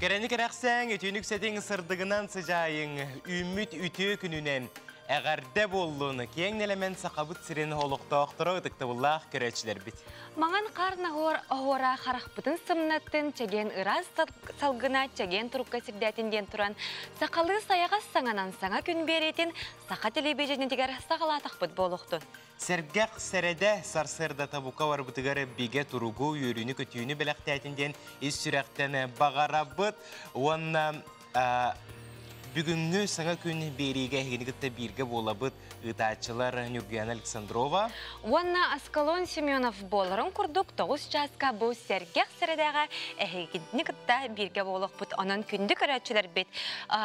Кэрэни кэрэхсээҥ, үтүөнү үксэтиҥ, сырдыгынан сыдьаайыҥ, үүммүт үтүө күнүнэн эҕэрдэ буоллун, киэҥ нэлэмэн Сахабыт сирин олохтоохторо ытыктабыллаах көрөөччүлэрбит. Маҥан хаар наһуор оһуора харахпытын сымнаттын, чэгиэн ыраас салгына чэгиэн турукка сирдээтин диэн туран, сахалыы сайаҕас саҥанан саҥа күн биэриитин саха телевидениетигэр саҕалаатахпыт буолуохтун. Сэргэх сэрэдэ сарсыардата бука барбытыгар бигэ туругу, үөрүүнү-көтүүнү бэлэхтээтин диэн ис сүрэхтэн баҕарабыт уонна бүгүҥҥү саҥа күн биэриигэ эһигини кытта бииргэ буолабыт ыытааччылар Ньургуяна Александрова уонна Аскалон Семенов буоларын курдук 9 чааска бу сэргэх сэрэдэҕэ эһигини кытта бииргэ буолуохпут. Онон күндү көрөөччүлэрбит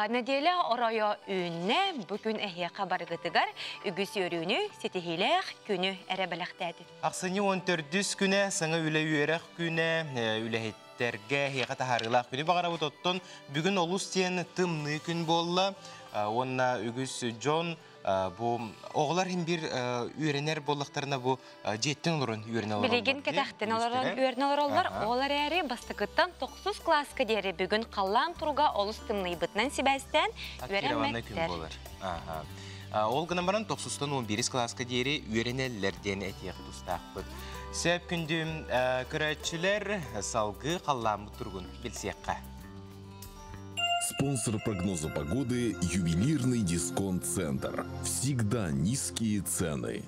нэдиэлэ оройо үүннэ. Бу күн эһиэхэ барыгытыгар үгүс үөрүүнү, ситиһиилээх күнү эрэ бэлэхтээтин. Ахсынньы 14 күнэ саҥа үлэ-үөрэх күнэ, үлэһиттэргэ эһиэхэ таһаарыылаах күнү баҕарабыт. Оттон бүгүн олус диэн тымныы күн буолла уонна үгүс дьон бу оҕолор иһин биир үөрэнэр буоллахтарына бу дьиэттэн олорон үөрэнэ олороллор. Билигин кэтэхтэн олорон үөрэнэ олороллор. Ол эрээри бастакыттан тохсус кылааска диэри бүгүн халлаан туруга олус тымныйбытынан сибээстээн үөрэммэттэр. Күн буолар. Ол гынан баран тохсустан 11 кылааска диэри үөрэнэллэр диэн этиэх тустаахпыт. Сөп күндүм көрөөччүлэр салгыы халлааммыт туругун билсиэххэ. Спонсор прогноза погоды – ювелирный дисконт-центр. Всегда низкие цены.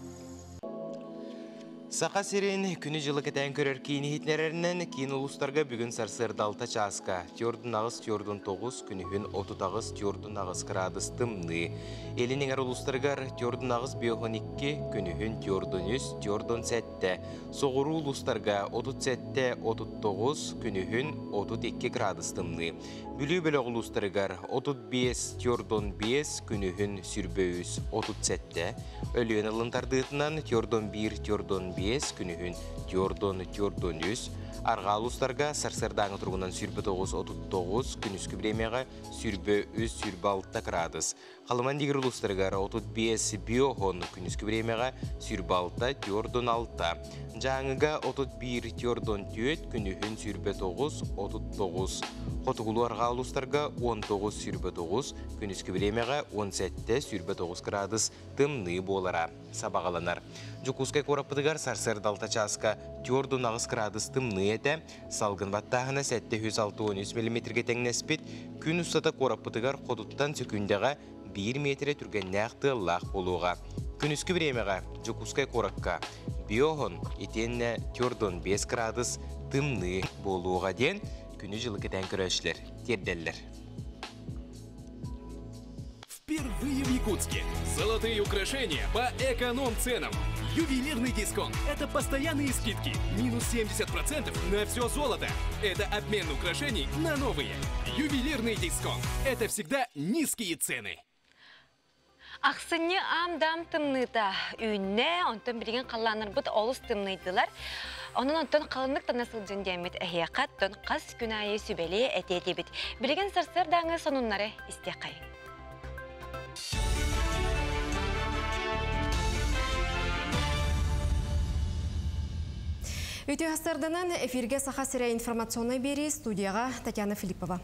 Саха сирин күнү-дьылы кэтээн көрөр киин иһитиннэрэринэн киин улуустарга бүгүн сарсыарда 6 чааска 4-8, 4-9, күнүһүн 38, 4-8 градус тымныы. Илин эҥэр улуустарыгар 4-8, 5-12, күнүһүн 4-3, 4-7, соҕуруу улуустарга 37, 39, күнүһүн 32 градус тымныы. Бүлүү бөлөх улуустарыгар 35, 45, күнүһүн 23, 37, Өлүөн ылын тардыытынан 41, 45, күнүһүн 4, 43, арҕаа улуустарга сарсыардааҥы туругунан 29, 39, күнүскү бириэмэҕэ 23, 26 градус. Халыман дигир улуустарыгар 35 биохон күнүскү бириэмэҕэ 26, 46. Дьааҥыга 31, 44, күнүһүн 29, 39. Хотугулуу арҕаа улуустарга 19, 29, күнүскү бириэмэҕэ 17, 29 градус тымныы буолара сабаҕаланар. Дьокуускай куораппытыгар сарсыарда 6 чааска 4,8 градус тымныы этэ, салгын баттааһына 763 миллиметргэ тэҥнэспит, күн устата куораппытыгар хотуттан сөкүүндэҕэ 1 миэтэрэ түргэннээх тыаллаах буолуоҕа. Күнүскү бириэмэҕэ Дьокуускай куоракка биоһон итиэннэ 4,5 градус тымныы буолуоҕа диэн күнү-дьылы кэтээн көрөөччүлэр тиэрдэллэр. Впервые в Якутске. Золотые украшения по эконом-ценам. Ювелирный дисконт – это постоянные скидки. Минус 70% на все золото. Это обмен украшений на новые. Ювелирный дисконт – это всегда низкие цены. Ахсынньы аам-даам тымныыта үүннэ, онтон билигин халлааннарбыт олус тымныйдылар. Онон онтон халыннык тана сылдьын диэммит эһиэхэ оттон хас күн аайы сүбэлиэ этиэ диэбит. Билигин сарсыардааҥы сонуннары истиэххэй. Үтүө сарданан эфирге Саха сирэ информационнай биэрии студияға Татьяна Филиппова.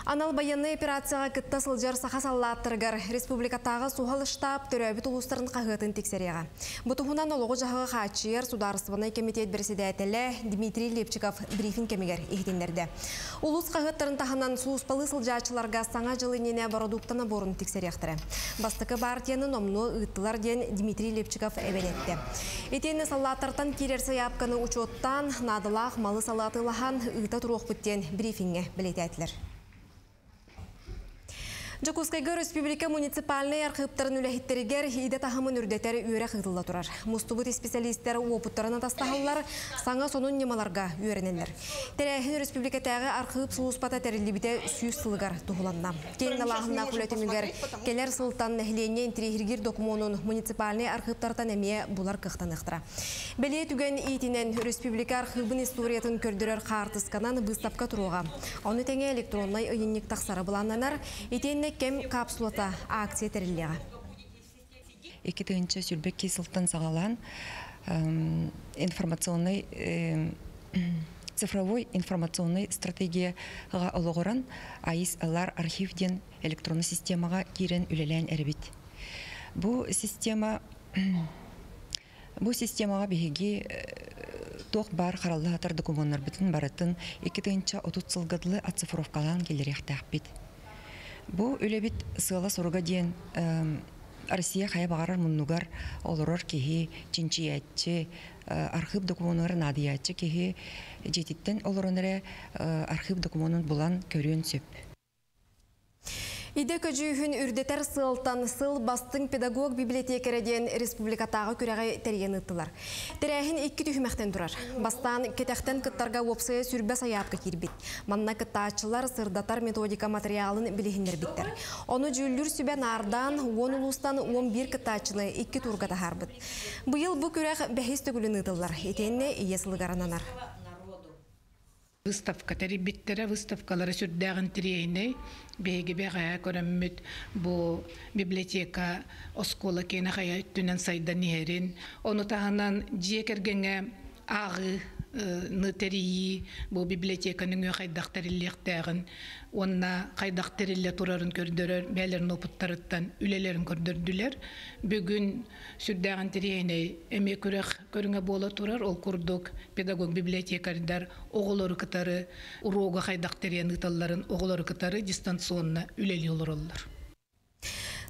Анал байыаннай операцияҕа кытта сылдьар саха саллааттарыгар республикатааҕы суһал штаб төрөөбүт улуустарын хаһыатын тиксэриэҕэ. Бу туһунан олоҕу-дьаһаҕы хааччыйар судаарыстыбаннай кэмитиэт бэрэссэдээтэлэ Дмитрий Лепчиков брифинг кэмигэр иһитиннэрдэ. Улуус хаһыаттарын таһынан сулууспалыы сылдьааччыларга Саҥа дьыл иннинэ бородуукта наборун тиксэриэхтэрэ. Бастакы партияны номнуо ыыттылар диэн Дмитрий Лепчиков эбэн эттэ. Итиэннэ саллааттартан киирэр сайаапканы учуоттаан, наадалаах малы-салы атыылаһан ыыта туруохпут диэн брифиҥҥэ бэлиэтээтилэр. Дьокуускайга өрөспүүбүлүкэ муниципальнай архыыптарын үлэһиттэригэр идэ таһымын үрдэтэр үөрэх ыытылла турар. Мустубут исписэлиистэр уопуттарын атастаһаллар, саҥа сонун ньымаларга үөрэнэллэр. Тэрээһин өрөспүүбүлүкэтээҕи архыып сулууспата тэриллибитэ 100 сылыгар туһуланна. Киэҥ далааһыннаах үлэ түмүгэр кэлэр сылтан нэһилиэнньэ интэриэһиргиир докумуонун муниципальнай архыыптартан эмиэ булар кыахтаныахтара. Бэлиэ түгэн иитинэн өрөспүүбүлүкэ архыыбын историятын көрдөрөр хаартысканан быыстапка туруоҕа. Ону тэҥэ электроннай ыйынньык тахсара былааннанар, итиэннэ кэм капсулата акция тэриллиэҕэ. 2022 сылтан саҕалаан информационнай Цифровой информационнай стратегияҕа олоҕуран АИС ЛАР архив диэн электроннай системаҕа киирэн үлэлээн эрэбит. Бу система Бу системаҕа биһиги туох баар харалла сытар докумуоннарбытын барытын 2030 сылга дылы оцифровкалаан киллэриэхтээхпит. Бу үлэбит сыала-соруга диэн Россия хайа баҕарар муннугар олорор киһи, чинчийээччи, архыып докумуонугар наадыйааччы киһи дьиэтиттэн олорон эрэ архыып докумуонун булан көрүөн сөп. Идэ көдьүүһүн үрдэтэр сыалтан сыл бастыҥ педагог библиотекарэ диэн республикатааҕы күрэҕи тэрийэн ыыттылар. Тэрээһин икки түһүмэхтэн турар. Бастаан кэтэхтэн кыттарга уопсайа сүрбэ сайаапка киирбит. Манна кыттааччылар сырдатар методика матырыйаалын билиһиннэрбиттэр. Ону дьүүллүүр сүбэ наардаан уон улуустан 11 кыттааччыны икки туурга таһаарбыт. Быйыл бу күрэх бэһис төгүлүн ыытыллар. Итиэннэ ийэ сылыгар ананар. Выставка тэрийбиттэрэ, выставкалара сүрдээх интэриэһинэй. Биһиги бэҕэһээ көрөммүт бу библиотека оскуола киэнэ хайа өттүнэн сайдан иһэрин, ону таһынан дьиэ кэргэҥҥэ ааҕыыны тэрийии, бу библиотека нөҥүө хайдах тэриллиэхтээҕин уонна хайдах тэриллэ турарын көрдөрөр бэйэлэрин опыттарыттан үлэлэрин көрдөрдүлэр. Бүгүн сүрдээх интэриэһинэй эмиэ күрэх көрүҥэ буола турар. Ол курдук педагог-библиотекарьдар оҕолору кытары уруогу хайдах тэрийэн ыыталларын оҕолору кытары дистанционно үлэлии олороллор.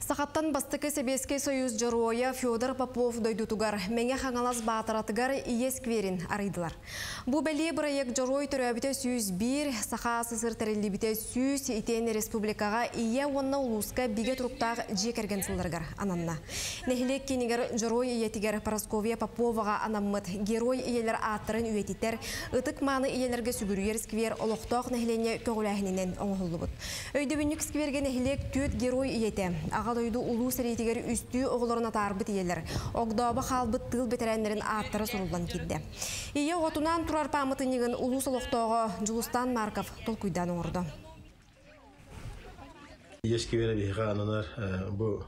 Сахаттан бастакы Сэбиэскэй Союз Дьоруойа Федор Попов дойдутугар Мэҥэ Хаҥалас Баатаратыгар Ийэ скверин арыйдылар. Бу бэлиэ бырайыак Дьоруой төрөөбүтэ 101, Саха АССР тэриллибитэ 100, итиэннэ республикаҕа Ийэ уонна улууска бигэ туруктаах дьиэ кэргэн сылларыгар ананна. Нэһилиэк киинигэр Дьоруой ийэтигэр Парасковья Поповаҕа анаммыт Герой ийэлэр ааттарын үйэтитэр, ытык-мааны ийэлэргэ сүгүрүйэр сквер олохтоох нэһилиэнньэ көҕүлээһининэн оҥоһуллубут. Өйдөбүнньүк сквергэ нэһилиэк түөрт герой ийэтэ, Аҕа дойду Улуу сэриитигэр үстүү оҕолорун атаарбыт ийэлэр, огдообо хаалбыт тыыл бэтэрээннэрин ааттара суруллан киирдэ. Ийэ оҕотунаан турар пааматынньыгын улуус олохтооҕо Дьулустаан Марков толкуйдаан оҥордо. Ийэ скверэ биһиэхэ ананар бу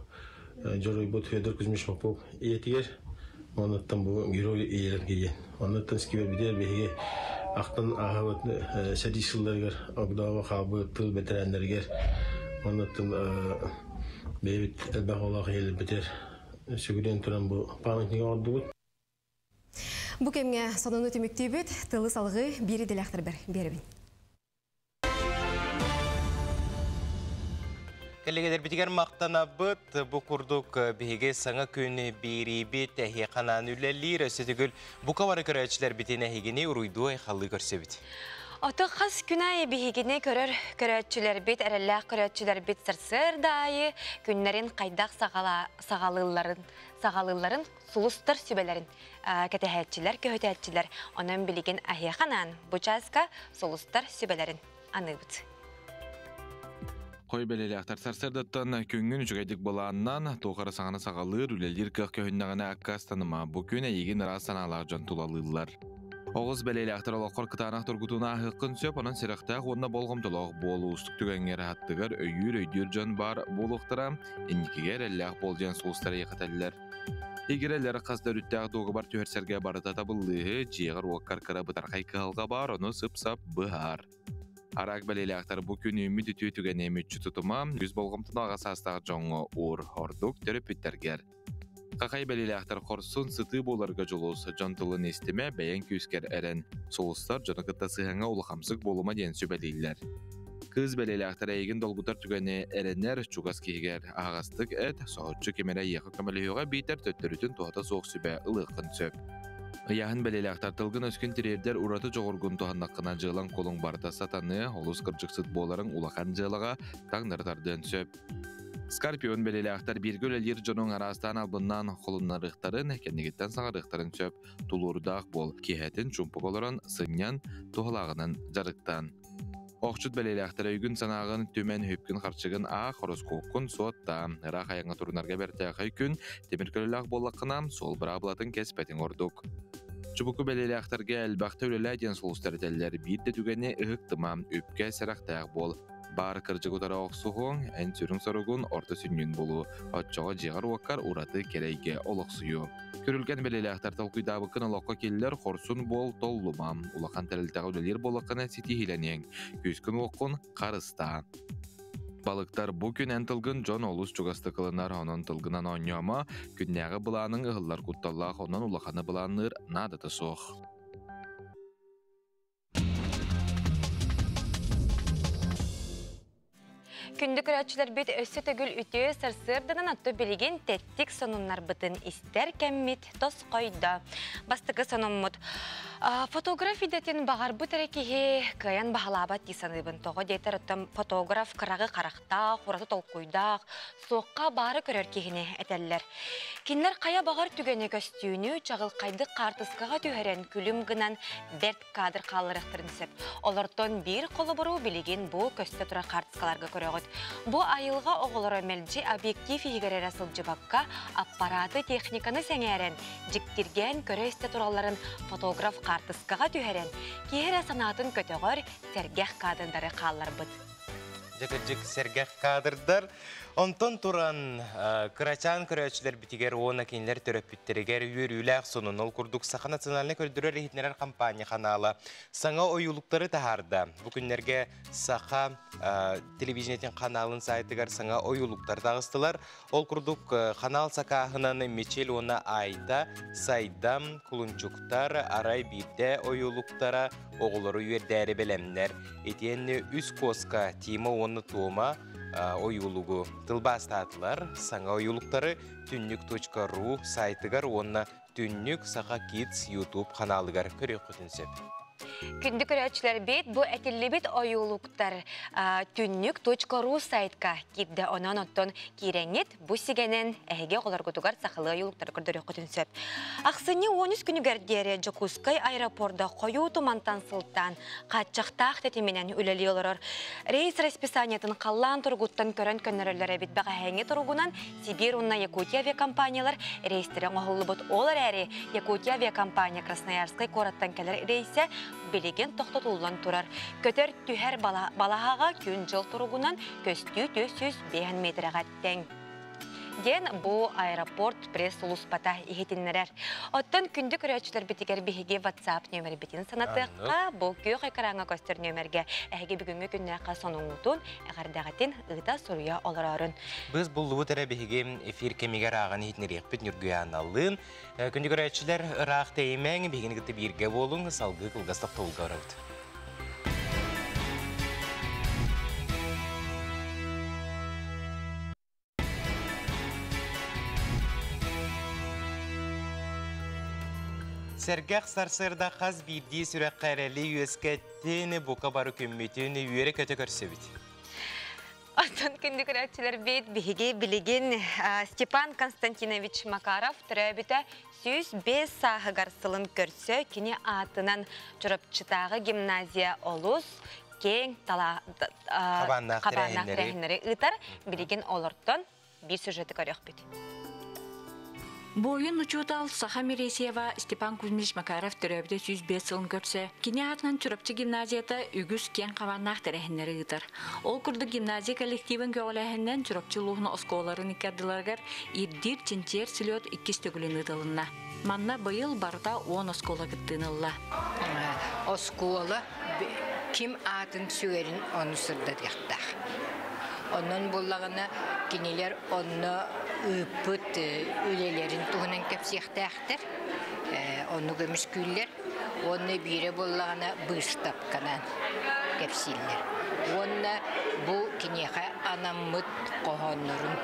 дьоруойбут Федор Кузьмич Попов ийэтигэр онуттан бу герой ийэлэр киирэн оннуттан сквербитигэр биһиги ахтан ааһабыт сэрии сылларыгар огдообо хаалбыт тыл бэтэрээннэригэр оннуттан бэйэбит элбэх оҕолоох ийэлэрбитигэр сүгүрүйэн туран бу памятник оҥордубут. Бу кэмҥэ сонуну түмүктүүбүт, тылы салҕыы биир идэлээхтэрбэр биэрэбин. Кэллигэлэрбитигэр махтанабыт. Бу курдук биһиги саҥа күн биэриибит эһиэхэ анаан үлэлиир. Өссө төгүл бука бары көрөөччүлэрбитин эһигини уруйдуу айхаллыы көрсөбүт. Ото хас күн аайы биһигини көрөр көрөөччүлэрбит, эрэллээх көрөөччүлэрбит сарсыарда аайы күннэрин хайдах саҕалыылларын, саҕалыылларын сулустар сүбэлэрин кэтэһээччилэр, көһүтээччилэр. Онон билигин аһыаха анаан бу чааска сулустар сүбэлэрин аныыбыт. Хой бэлэлээхтэр сарсыардаттан күҥҥүн үчүгэйдик былааннан, туох эрэ саҥаны саҕалыыр, үлэлиир кыах көһүннэҕинэ аккаастаныма. Бу күн эйигин ыраас санаалаах дьон тулалыыллар. Оҕус бэлиэлээхтэр олоххор кытаанах тургутууну ааһыаххын сөп, онон сэрэхтээх уонна болҕомтолоох буол. Уустук түгэҥҥэ аттыгар өйүүр, өйдүүр дьон баар буолуохтара. Инникигэ эрэллээх буол диэн сулустар эйэхэтэллэр. Игирэлэр хас да өрүттээх дуогабар түһэрсэргэ барыта табыллыыһы, дьиэҕэр-уоккар кыра бытархай кыһалҕа баар, ону сып-сап быһаар. Араак бэлиэлээхтэр бу күн үүммүт үтүө түгэни мүччү тутума, үс болҕомтону аҕа саастаах дьоҥҥо уур, ордук төрөппүттэргэр. Хахай бэлиэлээхтэр хорсун, сытыы буоларга дьулус, дьон тылын истимэ, бэйэҥ күүскэр эрэн, сулустар дьону кытта сыһыаҥҥа улахамсык буолума диэн сүбэлииллэр. Кыыс бэлиэлээхтэр эйигин долгутар түгэни эрэнэр, чугас киһигэр аһаҕастык эт, соһуччу ким эрэ эйиэхэ көмөлөһүөҕэ биитэр төттөрүтүн туһата суох сүбэ ылыаххын сөп. Ыйааһын бэлиэлээхтэр тылгын-өскүн тириэрдэр ураты дьоҕургун туһаннаххына дьыалаҥ кулуҥ барыта сатаныа, олус кырдьыксыт буоларыҥ улахан дьыалаҕа таҥнары тардыан сөп. Скорпион бэлиэлээхтэр бииргэ үлэлиир дьонуҥ араастаан албыннаан холуннарыахтарын, кэннигиттэн саҥарыахтарын сөп. Тулуурдаах буол, киэһэтин чуумпуга олорон сынньан, туһалааҕынан дьарыктан. Охчут бэлиэлээхтэр өйгүн-санааҕын түмэн, үпкүн-харчыгын аах, ороскуоккун суоттаа. Ыраах айаҥҥа турунарга бэртээхэй күн, тимир көлөлөөх буоллаххына, суол быраабылатын кэспэтиҥ ордук. Чубуку бэлиэлээхтэргэ элбэхтэ үлэлээ диэн сулустар этэллэр. Биир да түгэни ыһыктыма, үпкэ сэрэхтээх буол. Баар кырдьык утары охсуһуоҥ, эн сүрүн соругун орто сүнньүн булуу, оччоҕо дьиэҕэр-уоккар ураты кэрэйгэ олохсуйуо. Күрүлгэн бэлиэлээхтэр толкуйдаабыккын олоххо киллэр, хорсун буол, толлума. Улахан тэрилтэҕэ үлэлиир буоллаххына ситиһиилэниэҥ. Күүскүн-уоххун харыстаа. Балыктар бу күн эн тылгын дьон олус чугастык ылынар, онон тылгынан оонньоомо, күннээҕи былааныҥ ыһыллар кутталлаах, онон улаханы былаанныыр наадата суох. Күндү көрөөччүлэрбит өссө төгүл үтүө сарсыарданан отто билигин тэттик сонуннарбытын истэр кэммит тосхойдо. Бастакы сонуммут. Фотограф идэтин баҕарбыт эрэ киһи кыайан баһылаабат дии саныыбын. Тоҕо диэтэр оттон фотограф кыраҕы харахтаах, ураты толкуйдаах, суохха баары көрөр киһини этэллэр. Кинилэр хайа баҕар түгэни көстүүнү чаҕылхайдык хаартыскаҕа түһэрэн күлүм гынан бэрт кадр хаалларыахтарын сөп. Олортон биир холобуру билигин бу көстө турар хаартыскаларга көрөҕүт. Бу айылҕа оҕолоро мэлдьи объектив иһигэр эрэ сылдьыбакка, аппараты, техниканы сэҥээрэн, дьиктиргээн көрө-истэ туралларын фотограф хаартыскаҕа түһэрэн, киһи эрэ санаатын көтөҕөр, сэргэх кадрдары хаалларбыт. Дьэ кырдьык сэргэх кадрдар. Онтон туран кырачаан көрөөччүлэрбитигэр уонна кинилэр төрөппүттэригэр үөрүүлээх сонун ол курдук Саха национальнай көрдөрөр-иһитиннэрэр компания ханаала саҥа ойуулуктары таһаарда. Бу күннэргэ Саха телевидениетин ханаалын сайтыгар саҥа ойуулуктар таҕыстылар. Ол курдук ханаал сакааһынан Мичил уонна Айта, Сайдам, Кулунчуктар, Арай биирдэ ойуулуктара оҕолору үөрдээри бэлэмнэр. Итиэннэ үс куоска Тима уонна Тома ойуулугу тылбаастаатылар. Саҥа ойуулуктары түннүк.ру сайтыгар уонна Түннүк Саха Kids YouTube ханаалыгар көрүөххүтүн сөп. Күндү көрөөччүлэрбит, бу этиллибит ойуулуктар түннүк.ру сайтка киирдэ. Онон оттон киирэҥҥит бу сигэнэн эһиги оҕолоргутугар сахалыы ойуулуктары көрдөрүөххүтүн сөп. Ахсынньы 13 күнүгэр диэри Дьокуускай аэропорда хойуу тумантан сылтаан хааччахтаах тэтиминэн үлэлии олорор. Рейс расписаниетын халлаан туругуттан көрөн көннөрөллөр эбит. Бэҕэһээҥҥи туругунан Сибирь уонна Якутия авиакомпаниялар рейстэрэ оҥоһуллубут. Ол эрээри Якутия авиакомпания Красноярскай куораттан кэлэр рейсэ билигин тохтотуллан турар. Көтөр түһэр балаһаҕа күн-дьыл туругунан көстүү 405 метрэҕэ тэҥ диэн бу аэропорт пресс-сулууспата иһитиннэрэр. Оттон күндү көрөөччүлэрбитигэр биһиги WhatsApp нүөмэрбитин санатыахха, бу күөх экраҥҥа көстөр нүөмэргэ эһиги бүгүҥҥү күннээххэ сонуҥҥутун, эҕэрдэҕитин ыыта суруйа олороорун. Быыс буллубут эрэ биһиги эфир кэмигэр ааҕан иһитиннэриэхпит Ньургуйааналыын. Күндү көрөөччүлэр, ыраах тэйимэҥ, биһигини кытта бииргэ буолуҥ, салгыы кылгас тохтобулга барабыт. Сэргэх сарсыарда хас биирдии сүрэххэ эрэли үөскэттин, бука бары күммүтүн үөрэ-көтө көрсөбүт. Оттон күндү көрөөччүлэрбит биһиги билигин Степан Константинович Макаров төрөөбүтэ 105 сааһыгар сылын көрсө кини аатынан Чурапчытааҕы гимназия олус киэҥ хабааннаах тэрээһиннэри ыытар. Билигин олортон биир сюжеты көрүөхпүт. Буойун учуутал Саха Миресиева Степан Кузьмич Макаров төрөөбүтэ 105 сылын көрсө, кини аатынан Чурапчы гимназията үгүс киэҥ хабааннаах тэрээһиннэри ыытар. Ол курдук гимназия коллективын көҕүлээһининэн Чурапчы улууһун оскуолаларын икки ардыларыгар ирдиир чинчийэр слет иккис төгүлүн ыытылынна. Манна быйыл барыта 10 оскуола кыттыыны ылла. Оскуола ким аатын сүгэрин ону сырдатыахтаах. Онон буллаҕына кинилэр онно ыыппыт үлэлэрин туһунан кэпсиэхтээхтэр, ону көмүскүүллэр. Уонна биирэ буоллаҕына быыстапканан кэпсииллэр. Уонна бу киниэхэ анаммыт хоһооннорун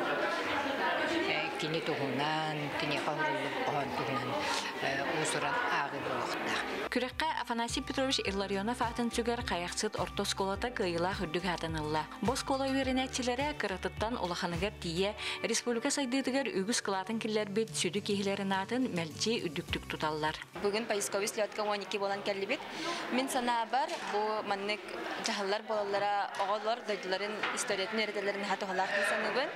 кини туһунан, киниэхэ уһуллубут хоһоон туһунан уус-уран ааҕыы буолуохтаах. Күрэххэ Афанасий Петрович Илларионов аатын сүгэр Хайахсыт орто оскуолата кыайыылаах үрдүк аатын ылла. Бу оскуола үөрэнээччилэрэ кыратыттан улаханыгар тиийэ республика сайдыытыгар үгүс кылаатын киллэрбит сүдү киһилэрин аатын мэлдьи үрдүктүк туталлар. Бүгүн поисковый слетка 12 буолан кэллибит. Мин санаабар бу маннык дьаһаллар буолаллара оҕолор дойдуларын историятын үөрэтэллэрин наһаа туһалаах дии саныыбын.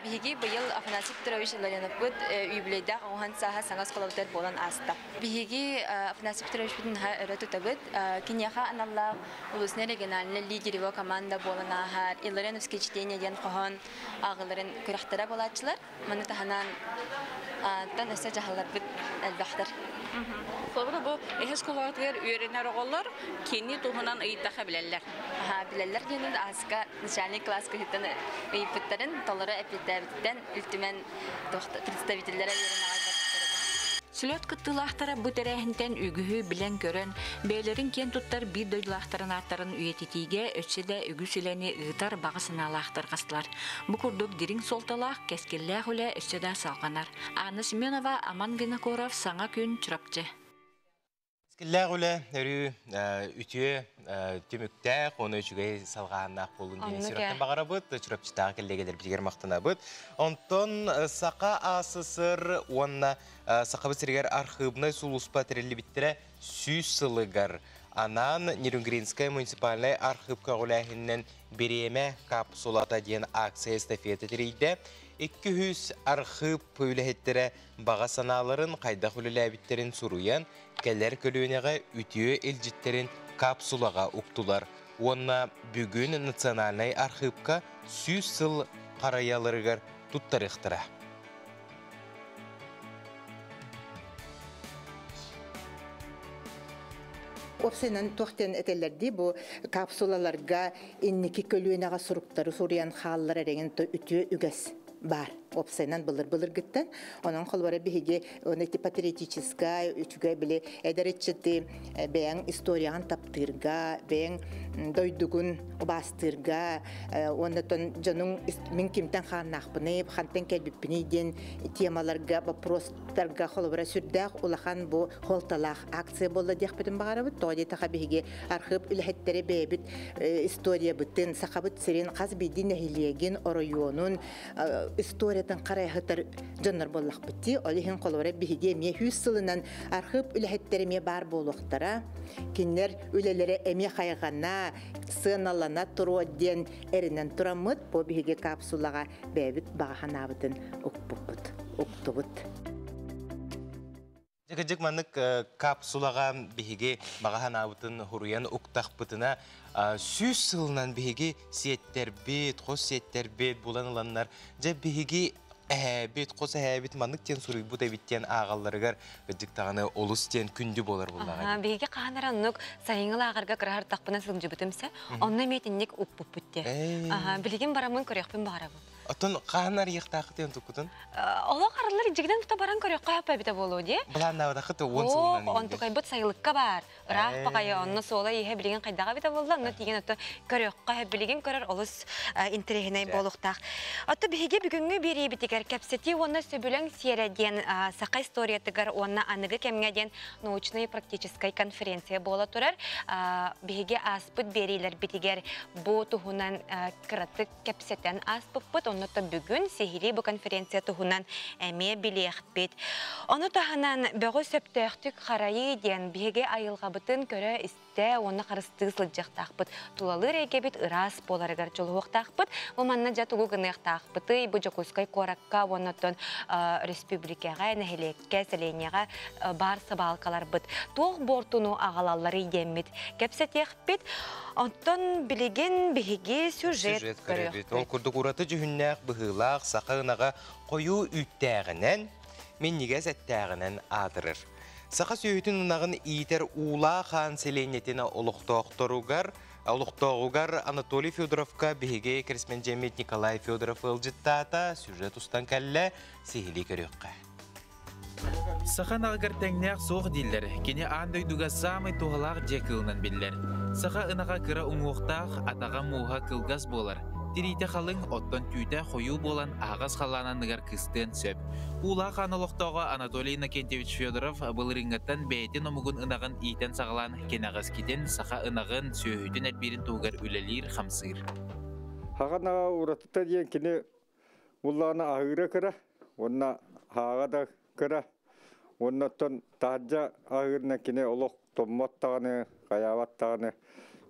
Биһиги быйыл Афанасий Петрович Илларионовпыт юбилейдаах оҕуһан сааһа саҥа оскуолабытыгар буолан ааста. Биһиги Афанасий Петровичпытын наһаа өрө тутабыт. Киниэхэ аналлаах улуснай региональный лидер его команда буолан ааһар Илларионовские чтения диэн хоһоон ааҕыларын күрэхтэрэ буолааччылар. Маны таһынан тан өссө дьаһалларбыт элбэхтэр. Холобура, бу эһэ оскуолатыгар үөрэнэр оҕолор кини туһунан ыйыттаха билэллэр. Билэллэр диэнин ааска начальный класс кыһыттан ыйыппыттарын толору эппиэттээбиттэн үлтүмэн представителлэрэ үөрэн аҕай барбыттар этэ. Сүлөт кыттыылаахтара бу тэрээһинтэн үгүһү билэн-көрөн, бэйэлэрин киэн туттар биир дойдулаахтарын ааттарын үйэтитиигэ өссө да үгүс үлэни ыытар баҕа санаалаах тарҕастылар. Бу курдук дириҥ суолталаах, кэскиллээх үлэ өссө да салҕанар. Анна Семенова, Аман Винокуров, Саҥа күн, Чурапчы. Кэскиллээх үлэ өрүү үтүө түмүктээх, оны үчүгэй салҕааннаах буолун диэн сүрэхтэн баҕарабыт, Чурапчытааҕы кэллиэгэлэрбитигэр махтанабыт. Онтон Саха АССР уонна Сахабыт сиригэр архыыбынай сулууспа тэриллибиттэрэ 100 сылыгар анаан Нерюнгринскай муниципальнай архыып көҕүлээһининэн Бириэмэ капсулата диэн акция эстафета тэрийдэ. 200 архыып үлэһиттэрэ баҕа санааларын хайдах үлэлээбиттэрин суруйан, кэлэр көлүөнэҕэ үтүө илдьиттэрин капсулаҕа уктулар уонна бүгүн Национальнай архыыпка 100 сыл харайаларыгар туттарыахтара. Уопсайынан туох диэн этэллэрдии бу капсулаларга инники көлүөнэҕэ суруктары суруйан хааллар эрэгин үтүө үгэс баар уопсайынан былыр-былыргыттан. Онон холобура биһиги ити патриотическай үчүгэй били эдэр ыччаты бэйэҥ историяҕын таптыырга, бэйэҥ дойдугун убаастыырга, уонна дьонуҥ мин кимтэн хааннаахпыный, хантан кэлбиппиний диэн темаларга, вопростарга холобура сүрдээх улахан бу хуолталаах акция буолла диэхпитин баҕарабыт. Тоҕо диэтэхэ биһиги архыып үлэһиттэрэ бэйэбит историябытын, сахабыт сирин хас биирдии нэһилиэгин, оройуонун историятын харайыһытар дьоннор буоллахпыт дии. Ол иһин холобура биһиги эмиэ 100 сылынан архыып үлэһиттэрэ эмиэ баар буолуохтара. Кинилэр үлэлэрэ эмиэ хайҕана, сыаналана туруо диэн эрэнэн тураммыт, бу биһиги капсулаҕа бэйэбит баҕа санаабытын укпуппут, уктубут. Дьык маннык капсулаҕа биһиги баҕа санаабытын хуруйан уктахпытына 100 сылынан биһиги сиэттэрбит, хос сиэттэрбит булан ыланнар, дьэ биһиги эһээбит, хос эһээбит маннык диэн суруйбут эбит диэн ааҕалларыгар кырдьык даҕаны олус диэн күндү буолар буоллаҕа. Биһиги хаһан эрэ оннук сайыҥҥы лааҕырга кыраһартахпына сылдьыбытым сэ, онно эмиэ итинник укпуппут диэ. Билигин бараммын көрүөхпүн баҕарабын. Оттон хаһан арыйыахтаахытын туккутун? Олох арыллар дьигинэн тута баран көрүөххэ хөп эбитэ буолуо дии. Былааннаабатаххыт 10 сылынан. Онтукайбыт сайылыкка баар. Ыраах баҕайы онно суола иһэ билигин хайдаҕа эбитэ буолла, онно тиийэн ото көрүөххэ билигин көрөр олус интэриэһинэй буолуохтаах. Отто биһиги бүгүҥҥү биэриибитигэр кэпсэтии уонна сөбүлэҥ сиэрэ диэн саха историятыгар уонна аныгы кэмҥэ диэн научнай практическай конференция буола турар. Биһиги ааспыт биэриилэрбитигэр бу туһунан кыратык кэпсэтэн ааспыппыт. Онно бүгүн сиһилии бу конференция туһунан эмиэ билиэхпит. Ону таһынан бөҕү сөптөөхтүк харайыы диэн биһиги айылҕабытын көрө-истэ уонна харыстыы сылдьыахтаахпыт. Тулалыыр эйгэбит ыраас буоларыгар дьулуһуохтаахпыт. Бу манна дьэ тугу гыныахтаахпытый? Бу Дьокуускай куоракка уонна оттон республикаҕа, нэһилиэккэ, сэлиэнньэҕэ баар сыбаалкаларбыт туох буортуну аҕалалларый диэммит кэпсэтиэхпит. Оттон билигин биһиги сюжет көрүөхпүт. Ол курдук ураты дьүһүннээх быһыылаах саха ынаҕа хойуу үүттээҕинэн, минньигэс эттээҕинэн аатырар. Саха сүөһүтүн ынаҕын иитэр Уулаах Хаан сэлиэнньэтин олохтоохторугар олохтооҕугар Анатолий Федоровка биһиги кэрэспэндьиэммит Николай Федоров ыалдьыттаата, сюжет устан кэллэ, сиһилии көрүөххэ. Саха ынаҕыгар тэҥнээх суох дииллэр. Кини аан дойдуга саамай туһалаах дьиэ кыылынан биллэр. Саха ынаҕа кыра уҥуохтаах, атаҕа мууһа кылгас буолар. Тириитэ халыҥ, оттон түүтэ хойуу буолан аһаҕас халлаан анныгар кыстыан сөп. Уулаах аан олохтооҕо Анатолий Иннокентьевич Федоров былырыыҥҥыттан бэйэтин омугун ынаҕын иитэн саҕалаан кэнэҕэскитин саха ынаҕын, сүөһүтүн элбиирин туһугар үлэлиир-хамсыыр. Саха ынаҕа уратыта диэн кини Буллаҕына аһыыра кыра уонна һааҕа да кыра. Уонна оттон таһырдьа аһыырынан кини олох томмот даҕаны, хайаабат даҕаны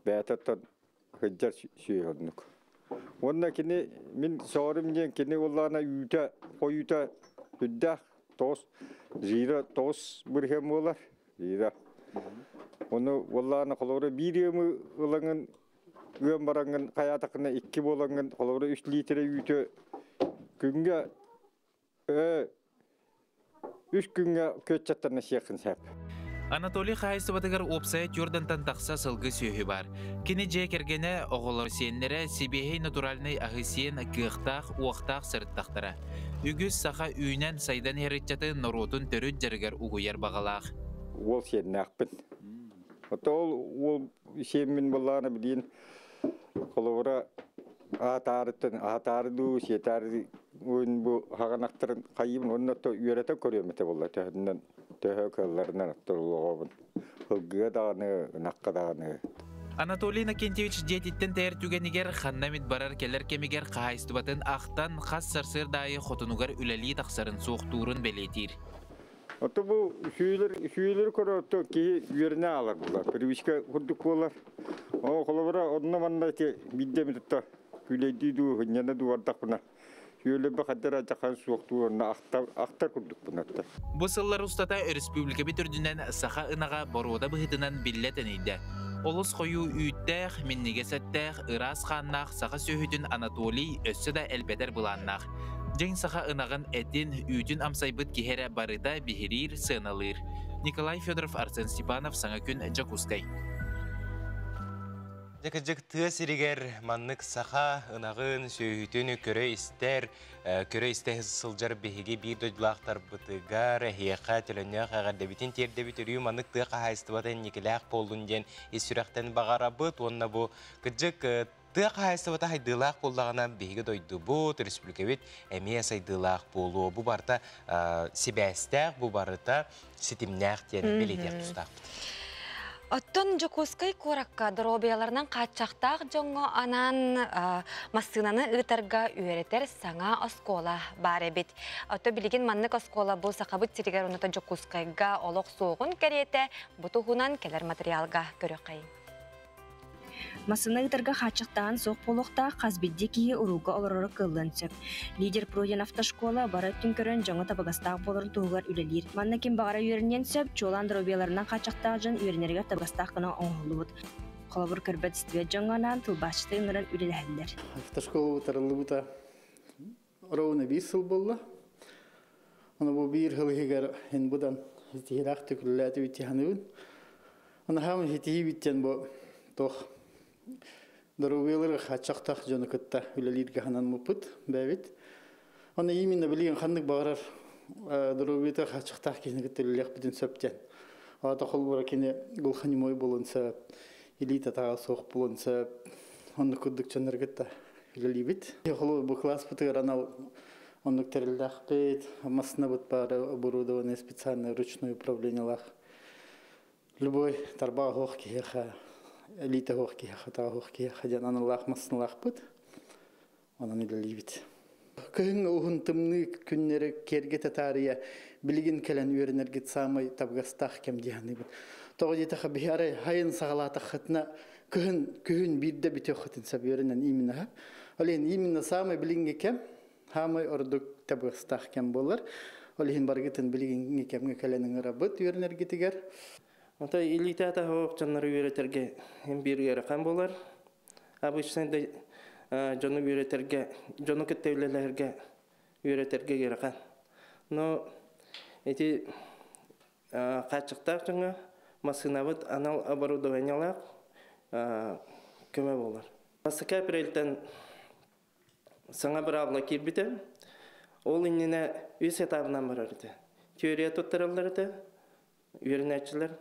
бэйэтэ оттон сылдьар сүөһү оннук. Онна кини мин сөҕөрүм диэн кини буоллаҕына үүтэ, хойуута үрдээх 9 жира 9% буолар. Жира. Ону буоллаҕына холобура биир ыамы ылаҥын ыам бараҥҥын хайаатаххына икки буолаҥҥын холобура 3 литр үүтү күҥҥэ үс күҥҥэ күөччэттэрнэ сиэххин сөп. Анатолий хаһаайыстыбатыгар уопсайа түөрдантан тахса сылгы сүөһү баар. Кини дьиэ кэргэнэ, оҕолор сиэннэрэ сибиэһэй натуральнай аһы сиэн кыахтаах, уохтаах сырыттахтара. Үгүс саха үүнэн сайдан иһэр ыччаты норуотун төрүт дьарыгар угуйар баҕалаах. Уол сиэннээхпин. Ото ол уол сиэммин буоллаҕына билигин холобура аатаарыттан аатаары дуу, сиэтаары бу хаҕанахтарын хайыыбын уонна то үөрэтэ көрүөм этэ буолла төһөннөн төһө кыалларынан оттолоҕобун ылгыга даҕаны ынахха даҕаны. Анатолий Иннокентьевич дьиэтиттэн тэйэр түгэнигэр ханна эмит барар-кэлэр кэмигэр хаһаайыстыбатын ахтан хас сарсыарда аайы хотунугар үлэлии тахсарын суохтуурун бэлиэтиир. Ото бу сүүлэр көрө киһи үөрэнэ аалар буолар, привычка курдук буолар. О холобура онно манна ити биирдэ эмит тутта күлэйдии дуу, хынньана дуу бардахпына сүөлөбө хаддара дьахан суохтуур онно ахтар курдукпун атта. Бу сыллар устата өрөспүүбүлүкэбит үрдүнэн саха ынаҕа боруода быһыытынан биллэ тэнийдэ. Олус хойуу үүттээх, минньигэс эттээх, ыраас хааннаах саха сүөһүтүн Анатолий өссө да элбэтэр былааннаах. Дьиҥ саха ынаҕын этин, үүтүн амсайбыт киһи эрэ барыта биһириир, сыаналыыр. Николай Федоров, Арсен Степанов, Саҥа күн, Дьокуускай. Дьэ кырдьык тыа сиригэр маннык саха ынаҕын, сүөһүтүн көрө-истэр, көрө-истэ сылдьар биһиги биир дойдулаахтарбытыгар эһиэхэ төлөннөөх эҕэрдэбитин тиэрдэбит өрүү маннык тыа хаһаайыстыбата инникилээх буоллун диэн ис сүрэхтэн баҕарабыт уонна бу кырдьык тыа хаһаайыстыбата сайдыылаах буоллаҕына биһиги дойдубут, республикабыт эмиэ сайдыылаах буолуо. Бу барыта сибээстээх, бу барыта ситимнээх диэн бэлиэтиэх тустаахпыт. Оттон Дьокуускай куоракка доруобуйаларынан хааччахтаах дьоҥҥо анаан массыынаны ыытарга үөрэтэр саҥа оскуола баар эбит. Оттон билигин маннык оскуола бу Сахабыт сиригэр уонна Дьокуускайга олох суоҕун кэриэтэ бу туһунан кэлэр материалга көрүөххэйиҥ. Массыына ыытарга хааччахтааһын суох буолуохтаах, хас биирдии киһи уруулга олороро кыаллыан сөп. Лидер Прудин автошкола бары өттүн көрөн дьоҥҥо табыгастаах буоларын туһугар үлэлиир. Манна ким баҕара үөрэниэн сөп, чуолаан доруобуйаларынан хааччахтаах дьон үөрэнэригэр табыгастаах гына оҥоһуллубут. Холобур, көрбөт истибэт дьоҥҥо анаан тылбаасчыты ыҥыран үлэлэһэллэр. Автошкола утарыллыбыта ровно биир сыл буолла. Оны бу биир сыл иһигэр ин будан ситиһилээх үлэлээтибит тиһаныбын. Оны хаамын ситиһиибиттэн бу тох доруобуйалары хааччахтаах дьону кытта үлэлииргэ ханаммыппыт бэбит. Оны именно билигин ханнык баҕарар доруобуйата хааччахтаах киһини кытта үлэлиэхпитин сөп диэн. Аата холбура кини глухонемой буолуон сөп, илии татаҕа суох буолуон сөп. Оннук курдук дьоннору кытта үлэлиибит. Холобур, бу класспытыгар анал оннук тэриллээхпит, массыынабыт баар оборудованный специальное ручное управлениелаах. Любой тарбаҕа суох киһиэхэ, элиитэ суох киһиэхэ, таҕа суох киһиэхэ диэн аналлаах массыыналаахпыт. Онон үлэлиибит. Кыһын уһун тымныы күннэри киэргэтэ таарыйа билигин кэлэн үөрэнэргит саамай табыгастаах кэм дии саныыбын. Тоҕо диэтэххэ биһи арай хайын саҕалаатаххытына кыһын күһүн биирдэ бүтүөххүтүн сөп үөрэнэн именно. Ол иһин именно саамай билиҥҥи кэм саамай ордук табыгастаах кэм буолар. Ол иһин барыгытын билигиҥҥи кэмҥэ кэлэн ыҥырабыт үөрэнэргитигэр. Ото илиитэ атаһы дьоннору үөрэтэргэ биир ыарахан буолар. Обычно да дьону үөрэтэргэ, дьону кытта үлэлэһэргэ үөрэтэргэ ыарахан. Но эти хааччахтаах дьоҥҥо массыынабыт анал оборудованиелаах көмө буолар. Бастакы апрельтэн саҥа быраабыла киирбитэ. Ол иннинэ үс этабынан барар этэ. Теория туттараллар этэ, үөрэнээччилэр.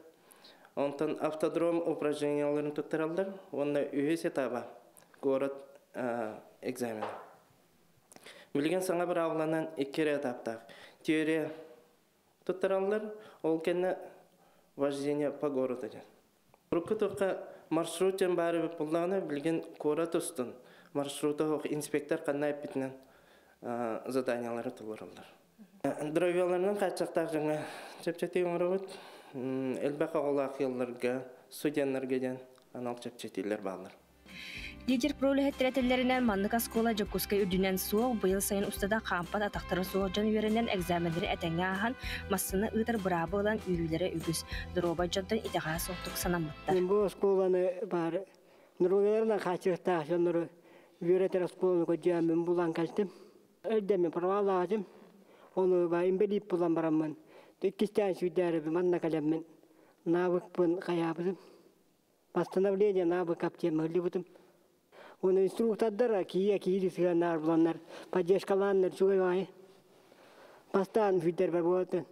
Онтон автодром упражненияларын туттараллар уонна үһүс этаба город экзамена. Билигин саҥа быраабыланан икки эрэ этаптаах. Теория туттараллар, ол кэннэ вождение по городу диэн. Урукку туохха маршрут диэн баар эбит буоллаҕына, билигин куорат устун маршрута суох инспектор ханна эппитинэн заданиялары толороллор. Здоровьеларынан хааччахтаах дьоҥҥо чэпчэтии оҥоробут. Элбэх оҕолоох ыалларга, студеннарга диэн анал чэпчэтиилэр бааллар. Лидер Про үлэһиттэрэ этэллэринэн, маннык оскуола Дьокуускай үрдүнэн суох, быйыл сайын устата хаампат атахтара суох дьон үөрэнэн экзаменнары этэҥҥэ ааһан, массыына ыытар быраабы ылан үөрүүлэрэ үгүс. Доруобай дьонтон итэҕэһэ суохтук санаммыттар. Мин бу оскуоланы баар норуодаларынан хааччахтаах дьоннору үөрэтэр оскуоланы көрдьөөммүн булан кэлтим. Өйдөммүн проваллаатым. Ону ба инбэлиит булан бараммын иккистээн сүүрдээрибин манна кэлэммин навыкпын хайаабытым. Восстановление навыков диэн мөллүбүтүм. Уонна инструктордар киийэ киири сыһыаннаар буланнар поддержкалааннар үчүгэй баҕайы. Бастаан сүүрдэрбэр буолатын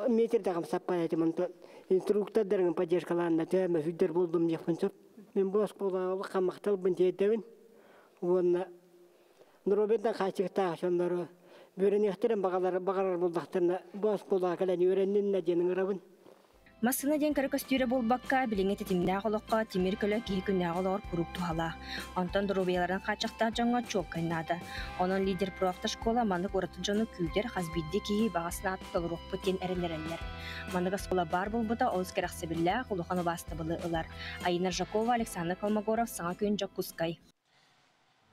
метр да хамсаппат этим онтон инструктордарым поддержкалааннар төһөмө сүүрдэр буоллум диэхпин сөп. Мин бу оскуолаҕа улахан махталбын тиэрдэбин уонна норуобуйдан хааччыктаах дьоннору үөрэниэхтэрин баҕалар баҕарар буоллахтарына бу оскуолаҕа кэлэн үөрэнниннэ диэн ыҥырабын. Массыына диэн кэрэ көстүүрэ буолбакка, билиҥҥи тэтимнээх олоххо тимир көлө киһи күннээҕи олоҕор куруук туһалаах. Онтон доруобуйаларын хааччахтаах дьоҥҥо чуолкай наада. Онон Лидер Про автошкола маннык ураты дьону күүтэр хас биирдии киһи баҕа санаатын толоруохпут диэн эрэннэрэллэр. Маннык оскуола баар буолбута олус кэрэхсэбиллээх, улахан убаастабылы ылар. Айина Жакова, Александр Колмогоров, Саҥа күн, Дьокуускай.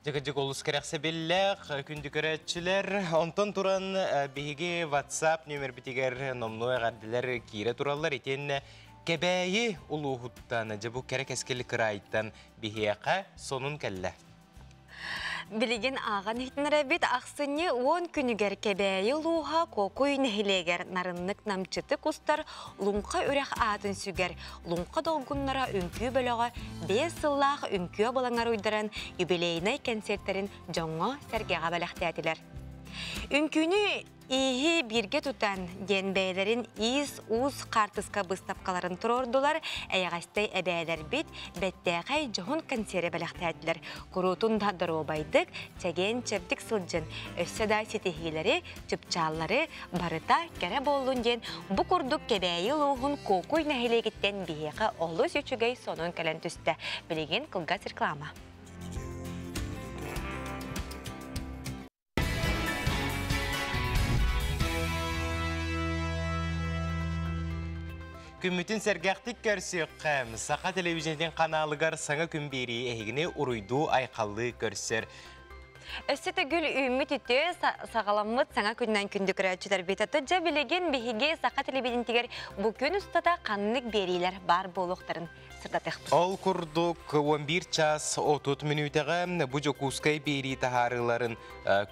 Дьыгыдьык олус кэрэхсэбиллээх күндү көрөөччүлэр. Онтон туран биһиги WhatsApp нүөмэрбитигэр номнуо эҕэрдэлэр киирэ тураллар. Итиэннэ Кэбээйи улууһуттан, дьэ бу кэрэ кэскили кыраайтан биһиэхэ сонун кэллэ. Билигин ааҕан иһитиннэрэбит ахсынньы уон күнүгэр Кэбээйи улууһа Куокуй нэһилиэгэр нарыннык намчытык устар Луҥха үрэх аатын сүгэр Луҥха долгуннара үҥкүү бөлөҕө 5 сыллаах үҥкүү абылаҥар уйдаран юбилейнай кэнсиэртэрин дьоҥҥо-сэргэҕэ бэлэхтээтилэр. Үҥкүүнү Ииһи бииргэ тутан диэн бэйэлэрин иис-уус хаартыска быыстапкаларын туруордулар, эйэҕэстэй эбээлэрбит бэттээхэй дьоһун консервы бэлэхтээтилэр. Куруутун да доруобайдык, чэгиэн-чэбдик сылдьын, өссө да ситиһиилэри, чыпчааллары барыта кэрэ буоллун диэн бу курдук Кэбээйи улууһун Куокуй нэһилиэгиттэн биһиэхэ олус үчүгэй сонун кэлэн түстэ. Билигин кылгас реклама. Күммүтүн сэргэхтик көрсүөххэ, Саха телевидениетин каналыгар саҥа күн биэрии эһигини уруйдуу айхаллыы көрсөр. Өссө төгүл үүммүт үтүө саҕаламмыт саҥа күннэн күндү көрөөччүлэрбит. Дьэ билигин биһиги Саха телевидениетигэр бу күн устата ханнык биэриилэр баар буолуохтарын сырдатыахпыт. Ол курдук 11 час 30 мүнүүтэҕэ бу Дьокуускай биэрии таһаарыыларын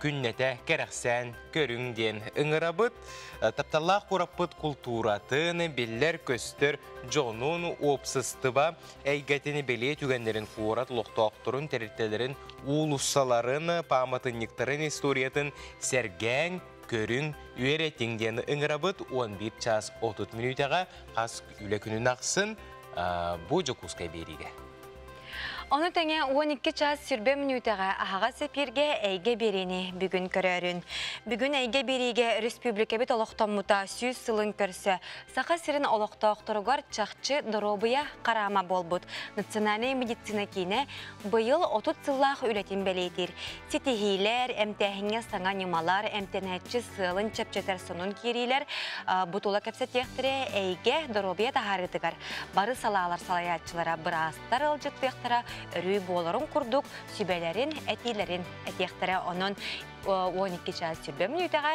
күннэтэ кэрэхсээн көрүҥ диэн ыҥырабыт. Тапталлаах куораппыт култууратын, биллэр-көстөр дьонун, уопсастыба эйгэтин бэлиэ түгэннэрин куорат олохтоохторун, тэрилтэлэрин, уулуссаларын, пааматынньыктарын историятын сэргээҥ, көрүҥ, үөрэтиҥ диэн ыҥырабыт 11 час 30 мүнүүтэҕэ хас үлэ күнүн ахсын бу Дьокуускай биэриигэ. Ону тэҥэ 12 час сүрбэ мүнүүтэҕэ аһаҕас эпииргэ эйгэ биэриини бүгүн көрөөрүн. Бүгүн эйгэ биэриигэ республикабыт олохтоммута 100 сылын көрсө Саха сирин олохтоохторугар чахчы доруобуйа хараама буолбут Национальнай медицина киинэ быйыл 30 сыллаах үлэтин бэлиэтиир. Ситиһиилэр, эмтээһиҥҥэ саҥа ньымалар, эмтэнээччи сыалын чэпчэтэр сонун киириилэр бу тула кэпсэтиэхтэрэ эйгэ доруобуйа таһаарыытыгар бары салаалар салайааччылара быраастар ыалдьыттыахтара өрүү буоларын курдук сүбэлэрин, этиилэрин этиэхтэрэ. Онон 12 чаас сүрбэ мүнүүтэҕэ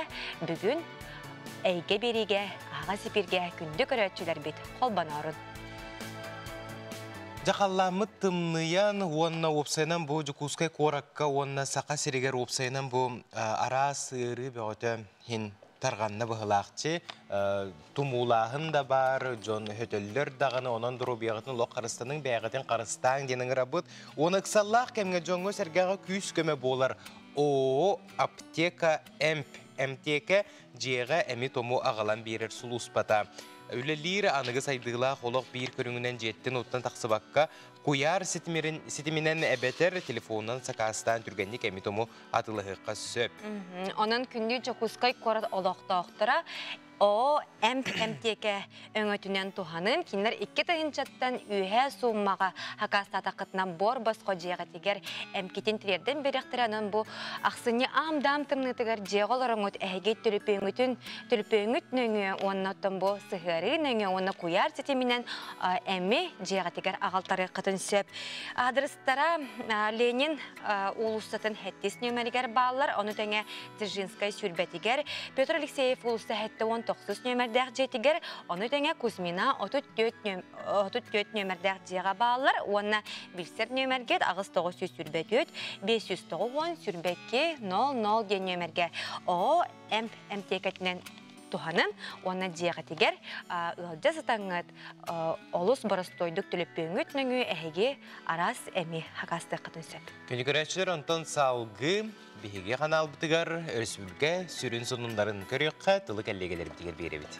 бүгүн эйгэ биэриигэ аһаҕас эпииргэ күндү көрөөччүлэрбит холбоноорун. Дьахалламмыт тымныйан уонна уопсайынан бу Дьокуускай куоракка уонна Саха сиригэр уопсайынан бу араас ыарыы бөҕөтө иһин тарҕанна быһылаахчы. Тумуулааһын да баар, дьон өтөллөр даҕаны, онон доруобуйаҕытын олох харыстаныҥ, бэйэҕитин харыстааҥ диэн ыҥырабыт. Уонна ыксаллаах кэмҥэ дьоҥҥо-сэргэҕэ күүс-көмө буолар ООО «Аптека Эмп» эмтиэкэ дьиэҕэ эми-тому аҕалан биэрэр сулууспата. Үлэлиир аныгы сайдыылаах олох биир көрүҥүнэн дьиэттэн-уоттан тахсыбакка, куйаар ситиминэн эбэтэр телефонунан сакаастаан түргэнник эми-тому атыылаһыахха сөп. Онон күндү Дьокуускай куорат олохтоохторо О эмп эмтиэкэ өҥөтүнэн туһанын кинилэр 2000-ттан үөһээ сууммаҕа хакаастаатаххытынан буор босхо дьиэҕитигэр эмкитин тириэрдэн биэриэхтэрэ. Онон бу ахсынньы аам-даам тымныытыгар дьиэҕэ олороҥҥут эһиги төлөпүөҥҥүтүн төлөпүөҥҥүт нөҥүө уонна оттон бу сыһыарыы нөҥүө уонна куйаар ситиминэн эми дьиэҕитигэр аҕалтарыаххытын сөп. Аадырыстара Ленин уулуссатын сэттис нүөмэригэр бааллар, ону тэҥэ Дзержинскай сүүрбэтигэр, Петр Алексеев уулусса 79 нүөмэрдээх дьиэтигэр, ону тэҥэ Кузьмина 34 нүөмэрдээх дьиэҕэ бааллар уонна билсэр нүөмэргит 8924 590 22 00 диэн нүөмэргэ О эмп эмтиэкэтинэн туһанын уонна дьиэҕитигэр ыалдьа сытаҥҥыт олус боростуойдук төлөпүөҥҥүт нөҥүө эһиги араас эми хакаастыаххытын сөп. Күнү көрөөччүлэр онтон салгыы биһиги ханаалбытыгар өрөспүүбүлүкэ сүрүн сонуннарын көрүөххэ тылы кэллиэгэлэрбитигэр биэрэбит.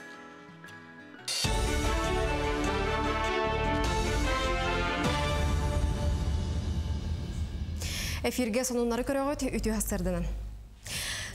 Эфиргэ сонуннары көрөҕүт үтүө сарсыарданан.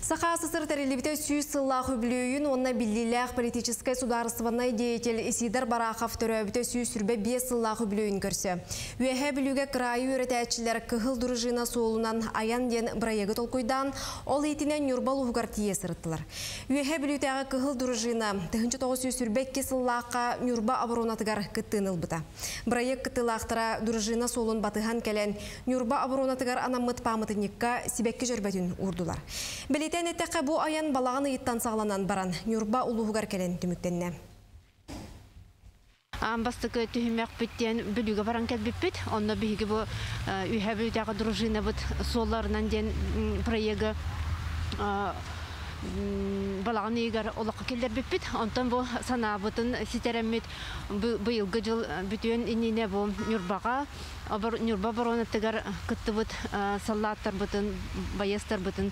Саха СССР тэриллибитэ 100 сыллаах үбүлүөйүн уонна биллиилээх политическай судаарыстыбаннай деятель Исидор Барахов төрөөбүтэ 125 сыллаах үбүлүөйүн көрсө. Үөһээ Бүлүүгэ кыраайы үөрэтээччилэр Кыһыл дружина суолунан айан диэн бырайыагы толкуйдаан, ол иитинэн Ньурба улууһугар тиийэ сырыттылар. Үөһээ Бүлүүтээҕи Кыһыл дружина 1922 сыллаахха Ньурба оборонатыгар кыттыыны ылбыта. Бырайыак кыттыылаахтара дружина суолун батыһан кэлэн, Ньурба оборонатыгар анаммыт пааматынньыкка сибэкки дьөрбөтүн уурдулар. Бэлиэтээн эттэххэ, бу айан балаҕан ыйыттан саҕаланан баран, Ньурба улууһугар кэлэн түмүктэннэ. Аан бастакы түһүмэхпит диэн Бүлүүгэ баран кэлбиппит. Онно биһиги бу Үөһээ Бүлүүтээҕи дружинабыт суолларынан диэн проегы балаҕан ыйыгар олоххо киллэрбиппит. Онтон бу санаабытын ситэрэммит быйылгы дьыл бүтүөн иннинэ бу Ньурбаҕа Ньурба оборонатыгар кыттыбыт саллааттарбытын, байыастарбытын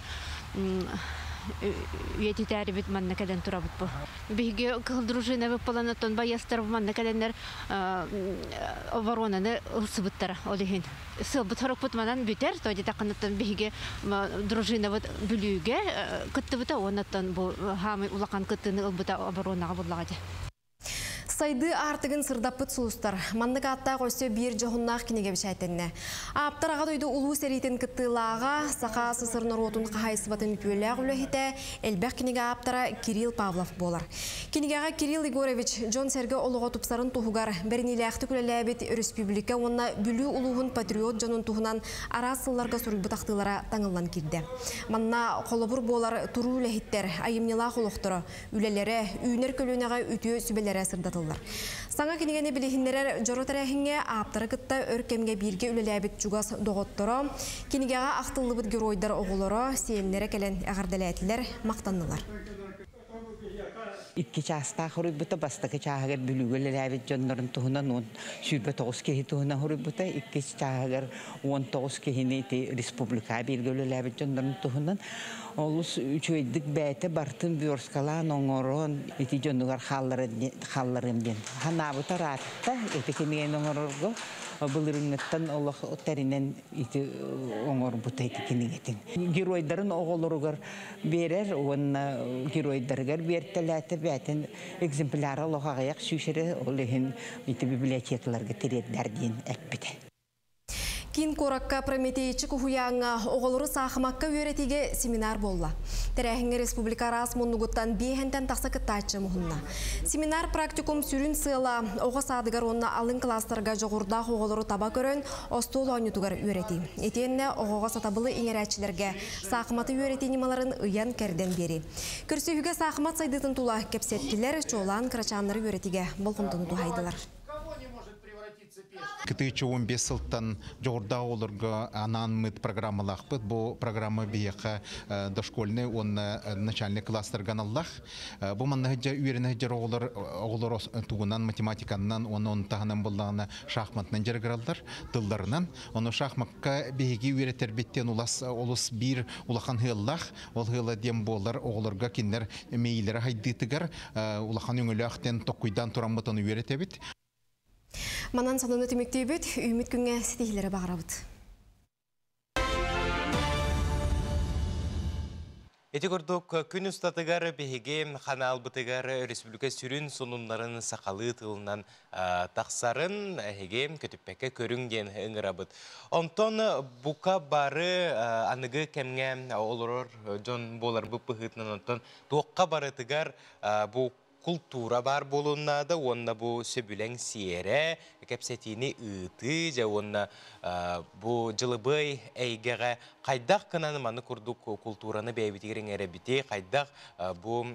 үйэтитээрибит манна кэлэн турабыт бу. Биһиги кыһыл дружинабыт буолан оттон байыастар манна кэлэннэр оборонаны ылсыбыттара ол иһин. Сыалбыт-сорукпут манан бүтэр, то диэтэххинэ биһиги дружинабыт Бүлүүгэ кыттыбыта уонна бу хаамый улахан кыттыыны ылбыта оборонаҕа буллаҕа дии. Сайдыы аартыгын сырдаппыт сулустар. Маннык ааттаах өссө биир дьоһуннаах кинигэ бэчээттэннэ. Ааптар Аҕа дойду Улуу сэриитин кыттыылааҕа, Саха СССР норуотун хаһаайыстыбатын үтүөлээх үлэһитэ, элбэх кинигэ ааптара Кирилл Павлов буолар. Кинигэҕэ Кирилл Егорович дьон-сэргэ олоҕо тупсарын туһугар бэриниилээхтик үлэлээбит өрөспүүбүлүкэ уонна Бүлүү улууһун патриот дьонун туһунан араас сылларга суруйбут ахтыылара таҥыллан киирдэ. Манна холобур буолар туруу үлэһиттэр айымньылаах олохторо, үлэлэрэ, үүнэр көлүөнэҕэ үтүө сүбэлэрэ сырдатыллар. Саҥа кинигэни билиһиннэрэр дьоро тэрээһиҥҥэ ааптары кытта өр кэмҥэ бииргэ үлэлээбит чугас доҕотторо, кинигэҕэ ахтыллыбыт геройдар оҕолоро, сиэннэрэ кэлэн эҕэрдэлээтилэр, махтаннылар. Икки чаастаах хоруйбута бастакы чааһыгар Бүлүүгэ үлэлээбит дьоннорун туһунан 129 киһи туһунан хоруйбута, иккис чааһыгар 19 киһини ити республикаҕа бииргэ үлэлээбит дьоннорун туһунан Олус үчүгэйдик бэйэтэ бартын версткалаан оҥорон ити дьонугар хаалларыам диэн санаабыта ыраатта. Ити кинигэни оҥорорго былырыыҥҥыттан олох тэринэн ити оҥорбута ити кинигэтин. Геройдарын оҕолоругар биэрэр уонна геройдарыгар биэртэлээтэ бэйэтин экземпляра олох аҕыйах сүүс эрэ ол иһин ити библиотекаларга тириэрдэр диэн эппитэ. Киин куоракка Прометейчик уһуйааҥҥа оҕолору саахымакка үөрэтиигэ семинар буолла. Тэрээһиҥҥэ республика араас муннугуттан биэһэнтэн тахса кыттааччы муһунна. Семинар практикум сүрүн сыала оҕо саадыгар уонна алын кылаастарга дьоҕурдаах оҕолору таба көрөн остуол оонньуутугар үөрэтии. Итиэннэ оҕоҕо сатабылы иҥэрээччилэргэ саахыматы үөрэтии ньымаларын ыйан-кэрдэн биэрии. Көрсүһүүгэ саахымат сайдыытын тула кэпсэттилэр, чуолаан кырачааннары үөрэтиигэ болҕомтону туһайдылар. Кытыычы 15 сылтан дьоҕурдаах оҕолорго анааммыт программалаахпыт. Бу программа биһиэхэ дошкольный уонна начальный класстарга аналлаах. Бу манна сылдьа үөрэнэ сылдьар оҕолор оҕолор тугунан математиканнан уонна ону таһынан буоллаҕына шахматынан дьарыгыраллар тылларынан. Ону шахмакка биһиги үөрэтэрбиттэн улас олус биир улахан ыаллаах. Ол ыала диэн буолар оҕолорго кинилэр мэйиилэрэ хайдыытыгар улахан өҥөлөөх диэн токкуйдаан тураммыт ону үөрэтэбит. Манан сонуну түмүктүүбүт, үүммүт күҥҥэ ситиһиилэри баҕарабыт. Ити курдук күн устатыгар биһиги ханаалбытыгар республика сүрүн сонуннарын сахалыы тылынан тахсарын эһиги көтүппэккэ көрүҥ диэн ыҥырабыт. Онтон бука бары аныгы кэмҥэ олорор дьон буоларбыт быһыытынан онтон туохха барытыгар бу култуура баар буолуон наада уонна бу сөбүлэҥ сиэрэ, кэпсэтиини ыытыы дьэ уонна бу дьылыбыай эйгэҕэ хайдах гынан маны курдук култуураны бэйэбитигэр иҥэрэбитий, хайдах бу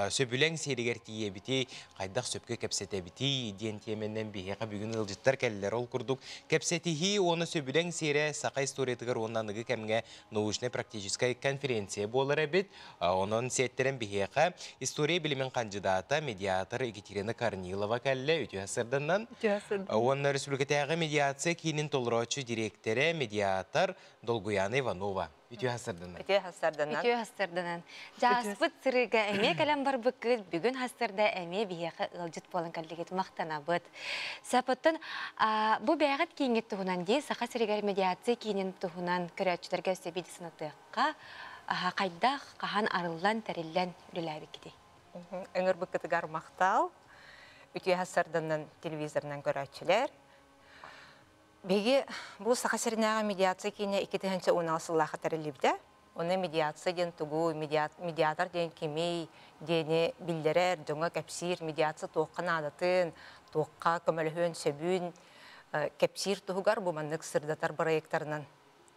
сөбүлэҥ сиэригэр тиийэбитий, хайдах сөпкө кэпсэтэбитий диэн тиэмэнэн биһиэхэ бүгүн ыалдьыттар кэллилэр. Ол курдук кэпсэтиһии уонна сөбүлэҥ сиэрэ саха историятыгар уонна аныгы кэмҥэ научнай-практическай конференция буолар эбит. Онон сиэттэрэн биһиэхэ история билимин хандьыдаата, медиатор Екатерина Корнилова кэллэ. Үтүө сырданнан. Уонна республикатааҕы медиация киинин толорооччу дириэктэрэ, медиатор Долгуяна Иванова. Үтүө сырданнан. Үтүө сырданнан. Үтүө сырданнан. Дьааспыт сырыыга эмиэ кэлэн барбыккыт, бүгүн хастарда эмиэ биһиэхэ ыалдьыт буолан кэллигит махтанабыт. Сапыттан бу бэйэҕит кииҥҥит туһунан дии Саха сиригэр медиация киинин туһунан көрөөччүлэргэ өссө биир санатыахха хайдах, хаһан арыллан, тэриллэн үлэлээбиккитий? Ыҥырбыккытыгар махтал. Үтүө сарданан телевизорынан көрөөччүлэр. Биһиги бу Саха сиринээҕи медиация киинэ 2010 сыллаахха тэриллибитэ. Онно медиация диэн тугу, медиатор диэн кимий диэни биллэрэр, дьоҥҥо кэпсиир, медиация туохха наадатын, туохха көмөлөһүөн сөбүн кэпсиир туһугар бу маннык сырдатар проектарынан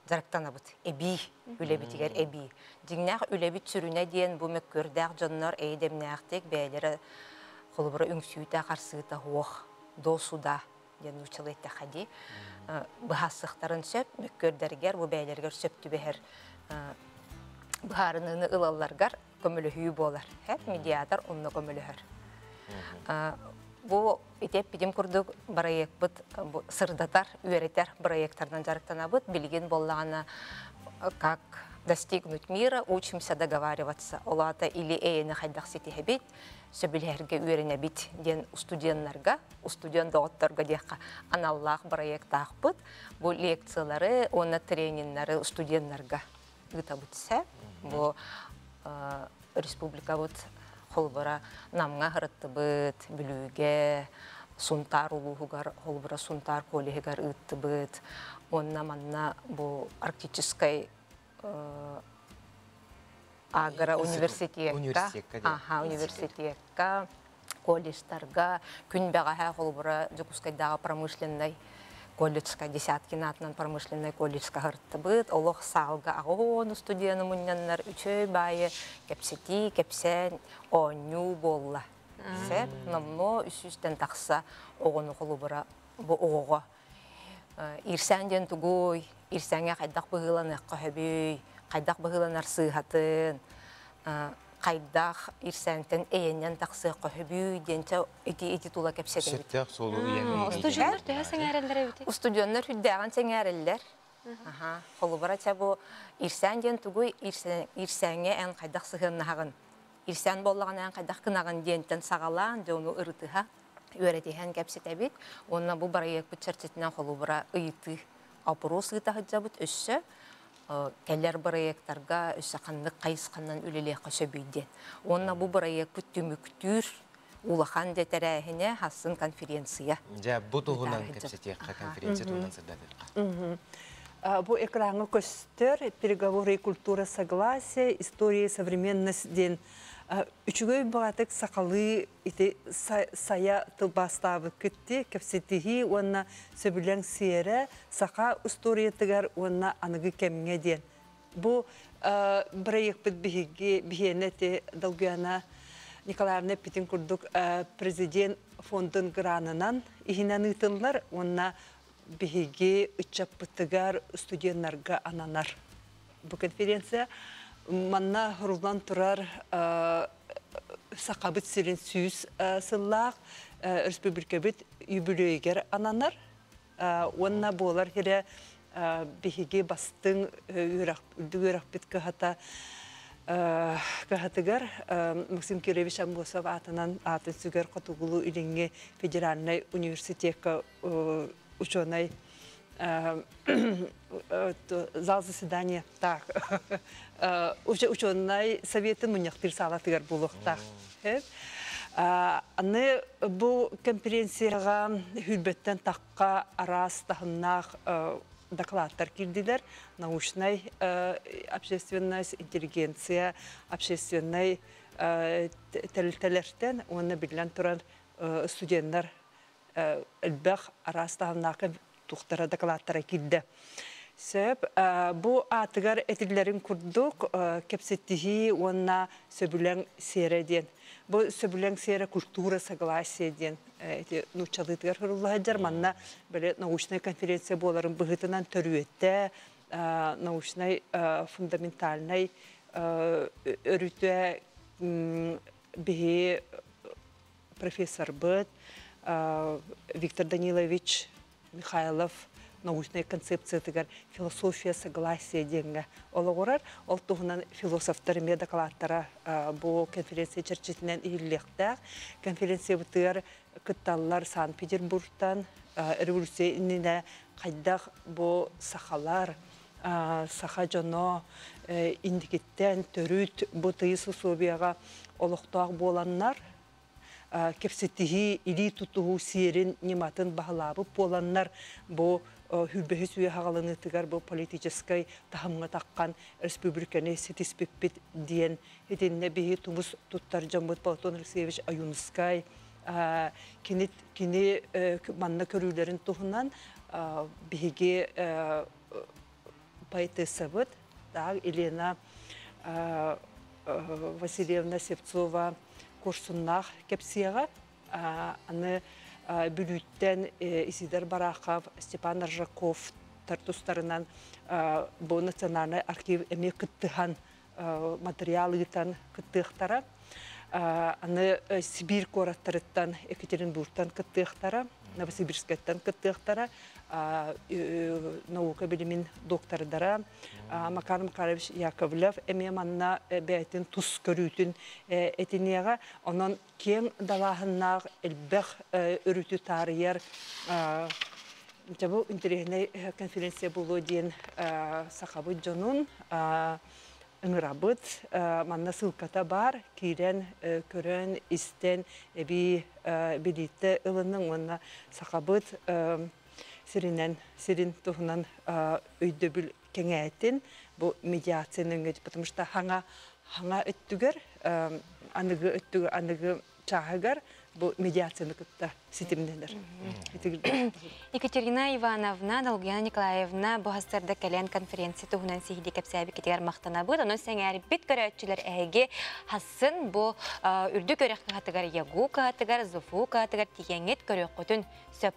дьарыктанабыт. Эбии үлэбитигэр эбии. Дьиҥнээх үлэбит сүрүнэ диэн бу мөккүөрдээх дьоннор эйдэмнээхтик бэйэлэрэ холобура үҥсүүтэ, харсыыта суох, до суда диэн нууччалыы эттэххэ дии быһаарсыахтарын сөп, мөккүөрдэригэр бу бэйэлэригэр сөп түбэһэр быһаарыныыны ылалларгар көмөлөһүү буолар. Медиатор онно көмөлөһөр. Бу ити эппитим курдук бырайыакпыт сырдатар, үөрэтэр бырайыактарынан дьарыктанабыт. Билигин буоллаҕына как достигнуть мира, учимся договариваться. Ол аата или эйэни хайдах ситиһэбит, сөбүлэһэргэ үөрэнэбит диэн студеннарга, студент доҕотторго диэххэ аналлаах бырайыактаахпыт. Бу лекциялары уонна трениннары студеннарга ыытабыт сэ. Бу республикабыт холбора Намҥа ырыттыбыт, Бүлүүгэ, Сунтаар улууһугар, холбора Сунтаар коллеһыгар ыыттыбыт. Уонна манна бу Арктическай агро университекка, аха, университекка, колледжтарга, күн бэҕэһээ холобура Дьокуускайдааҕы промышленнай колледжка, Десяткин аатынан промышленнай колледжка һырттыбыт. Олох саалга аҕыс студияны мунньаннар үчүгэй баайы кэпсэтии, кэпсээн, оонньуу буолла. Сөп, номнуо үс тахса оҕону холобура бу оҕоҕо Ирсээн диэн тугуй, ирсээҥҥэ хайдах быһыыланыахха сөбүй, хайдах быһыыланар сыыһатын, хайдах ирсээнтэн эйэннэн тахсыахха сөбүй диэн ити ити тула кэпсэтэбит. Сөптөөх суолу ыйан Устудьуоннар төһө сэҥээрэллэр эбитий? Устудьуоннар үрдээҕин сэҥээрэллэр. Аха, холобура чэ бу ирсээн диэн тугуй, ирсээҥҥэ эн хайдах сыһыаннаһаҕын, ирсээн буоллаҕына эн хайдах гынаҕын диэнтэн саҕалаан дьону ырытыһа үөрэтиһэн кэпсэтэбит. Уонна бу бырайыакпыт чэрчитинэн холобура ыйытыы опрос ыыта сылдьабыт өссө кэлэр бырайыактарга өссө ханнык хайысханан үлэлиэххэ сөбүй диэн. Уонна бу бырайыакпыт түмүктүүр улахан дэтэрээһинэ хассын конференция. Дьэ, бу туһунан кэпсэтиэххэ, конференция туһунан сырдатыахха. Бу экраҥҥа көстөр переговоры и культура согласия, история и современность диэн үчүгэй баҕатык сахалыы ити сайа тылбаастаабыккыт кэпсэтиһии уонна сөбүлэҥ сиэрэ саха историятыгар уонна аныгы кэмҥэ диэн. Бу бырайыакпыт биһиги биһиэнэ ити Долгуяна Николаевна эппитин курдук президент фондун гранынан иһинэн ыытыллар уонна биһиги ыччаппытыгар студеннарга ананар. Бу конференция манна хуруллан турар сахабыт сирин сүүс сыллаах республикабыт юбилейгер ананар. Уонна буолар хире биһиги бастыҥ үөрэхпит кыһата кыһатыгар Максим Кирович Аммосов аатынан атын сүгэр Хотугулуу Илиҥҥи федеральнай университекка ученый Зал заседания так. Ученый советы муньяхтыр салатыгар булуқтақ. Аны бу конференцияға хүрбеттен таққа арас тахыннақ докладтар кирдилер. Научный общественность, интеллигенция, общественный тәлтәләртен, оны билен турар студенттар элбэх арас тахыннақы тухтара докладтара кирде. Сөп, бу атыгар этилерин курдук кепсеттихи онна сөбүләң сере ден. Бу сөбүләң сере культура согласие ден. Эти нучалытыгар хыруллаһаджар манна биле научная конференция боларын быһытынан төрүетте научный фундаментальный өрүтө биһи профессор быт Виктор Данилович Михайлов научная концепция философия согласия денге олоғырар. Ол туһунан философтар ме докладтара бу конференция черчетинен иһиллиэхтээх. Конференция бытыгар кытталлар Санкт-Петербургтан революция иннинэ хайдах бу сахалар саха дьоно индикиттен төрүт бу тыйыс условияга олохтоох буоланнар кепсетиһи илии тутуһу сиэрин ньыматын баһылаабыт буоланнар бу хүрбэһи сүйэ хаҕаланыытыгар бу политическай таһымҥа таххан республиканы ситиспиппит диэн итиннэ биһи тумус туттар дьоммут Платон Алексеевич Ойуунускай кини кини манна көрүүлэрин туһунан биһиги поэтессабыт Елена Васильевна Севцова курсуннаах кэпсиэҕэ. Аны Бүлүүттэн Исидор Барахов, Степан Аржаков тустарынан бу национальный архив эмиэ кыттыһан материал ыытан кыттыахтара. Аны Сибирь куораттарыттан Екатеринбургтан кыттыахтара, Новосибирскайтан кыттыахтара, наука билимин доктордара Макар Макарович Яковлев эмиэ манна бэйэтин тус көрүүтүн этиниэҕэ. Онон киэҥ далааһыннаах элбэх өрүтү таарыйар дьэ бу интэриэһинэй конференция буолуо диэн сахабыт дьонун ыҥырабыт. Манна ссылката баар, киирэн көрөн, истэн эбии билиитте ылыныҥ уонна сахабыт сиринэн сирин туһунан өйдөбүл кэҥээтин бу медиацияны, потому что хаҥа хаҥа өттүгэр аныгы өттүгэр аныгы чааһыгар бу медиацияны кытта ситимнэнэр. Екатерина Ивановна, Долгияна Николаевна бу хастарда кэлэн конференция туһунан сиһилии кэпсээбиккитигэр махтанабыт. Онон сэҥээрбит көрөөччүлэр эһиги хассын бу үрдүк үөрэх кыһатыгар ЯГУ кыһатыгар, ЗУФУ кыһатыгар тиийэҥҥит көрүөххүтүн сөп.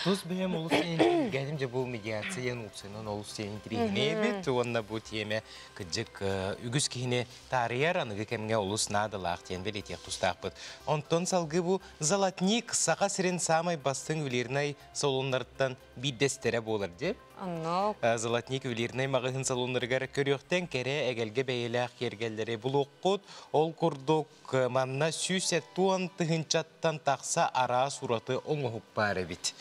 Тус бэйэм олус интириэһиргээтим дьэ бу медиация диэн уопсайынан олус интириэһинэйбит уонна бу тиэмэ кырдьык үгүс киһини таарыйар аныгы кэмҥэ олус наадалаах диэн бэлиэтиэх тустаахпыт. Онтон салгыы бу Золотник Саха сирин саамай бастыҥ ювелирнай салоннарыттан биирдэстэрэ буолар дии. Оннук. Золотник ювелирнай маҕаһыын салоннарыгар көрүөхтэн кэрэ эгэлгэ бэйэлээх киэргэллэри булуоххут. Ол курдук манна 170 тыһыынчаттан тахса араас ураты оҥоһук баар эбит.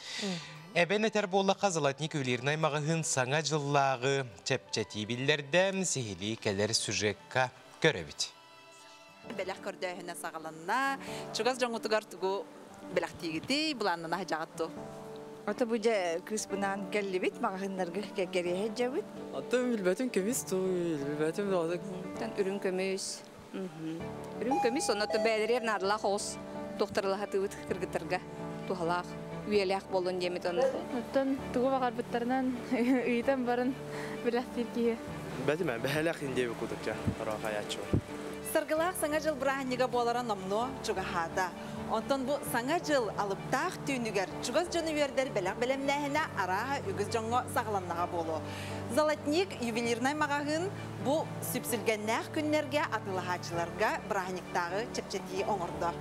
Эбэн этэр буоллахха, Золотник ювелирнай маҕаһыын саҥа дьыллааҕы чэпчэтии биллэрдэ, сиһилии кэлэр сюжекка көрөбүт. Бэлэх көрдөөһүнэ саҕаланна. Чугас дьоҥҥутугар тугу бэлэхтиигитий, былааннана сылдьаҕыт дуу? Ото бу дьэ кыыспынаан кэллибит, маҕаһыыннарга кэккэриэһэ дьэбит. Ото билбэтим көмүс туу, билбэтим Үрүҥ көмүс. Үрүҥ көмүс, онно бээлэригэр наадалаах оҕус туохтарылаһатыыбыт кыргыттарга туһалаах, үйэлээх буоллун диэмит онно. Оттон тугу баҕарбыттарынан ыйытан баран бэлэхтиир киһи. Бэтимэ, бэһэлэх индиэби кудукча, хаяччы. Саргылаах Саҥа дьыл бырааһынньыга буолара номнуо чугаһаата. Онтон бу Саҥа дьыл алыптаах түүнүгэр чугас дьону үөрдэр бэлэх бэлэмнээһинэ арааһа үгүс дьоҥҥо саҕаланнаҕа буолуо. Золотник ювелирнай маҕаһыын бу сүпсүлгэннээх күннэргэ атыылаһааччыларга бырааһынньыктааҕы чэпчэтии оҥордо.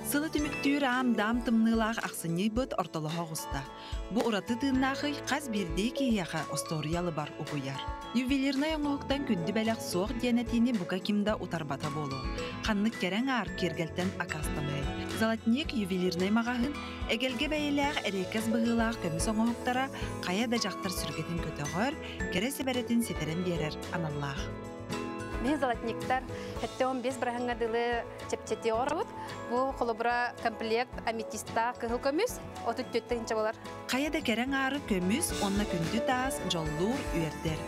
Сылы түмүктүүр аам-даам тымныылаах ахсынньы ыйбыт ортолоһо оҕуста. Бу ураты тыыннаах ый хас биирдии киһиэхэ остуоруйа алыбар угуйар. Ювелирнай оҥоһуктан күндү бэлэх суох диэн этиини бука ким да утарбата буолуо. Ханнык кэрэ аҥаар киэргэлтэн акаастаныай. Золотник ювелирнай маҕаһыын эгэлгэ бэйэлээх эриэккэс быһыылаах көмүс оҥоһуктара хайа да дьахтар сүргэтин көтөҕөр, кэрэ сэбэрэтин ситэрэн биэрэр аналлаах. Биһи золотниктар 75 быраһыҥҥа дылы чэпчэтии оҥоробут. Бу холобура комплект аметистаах кыһыл көмүс 34 тыһыынча болар. Хайа да кэрэ аҥаары көмүс уонна күндү таас дьоллуур үөрдэр.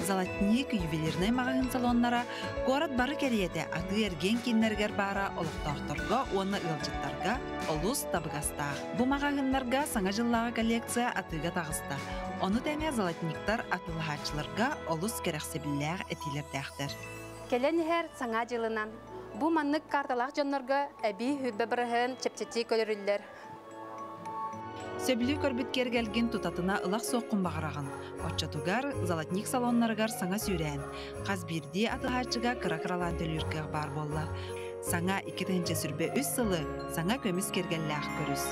Золотник ювелирнай маҕаһыын салоннара куорат бары кэриэтэ атыы-эргиэн кииннэригэр баара олохтоохторго уонна ыалдьыттарга олус табыгастаах. Бу маҕаһыыннарга Саҥа дьыллааҕы коллекция атыыга таҕыста. Ону тэҥэ золотниктар атыылаһааччыларга олус кэрэхсэбиллээх этиилэрдээхтэр. Кэлэн иһэр Саҥа дьылынан бу маннык карталаах дьоннорго эбии 20 бырыһыан чэпчэтии көрүллэр. Сөбүлүү көрбүт киэргэлгин тутатына ылах суоххун баҕараҕын. Оччотугар золотник салоннарыгар саҥа сүүрээн, хас биирдии атыылаһааччыга кыра-кыралаан төлүүр кыах баар буолла. Саҥа 2023 сылы саҥа көмүс киэргэллээх көрүс.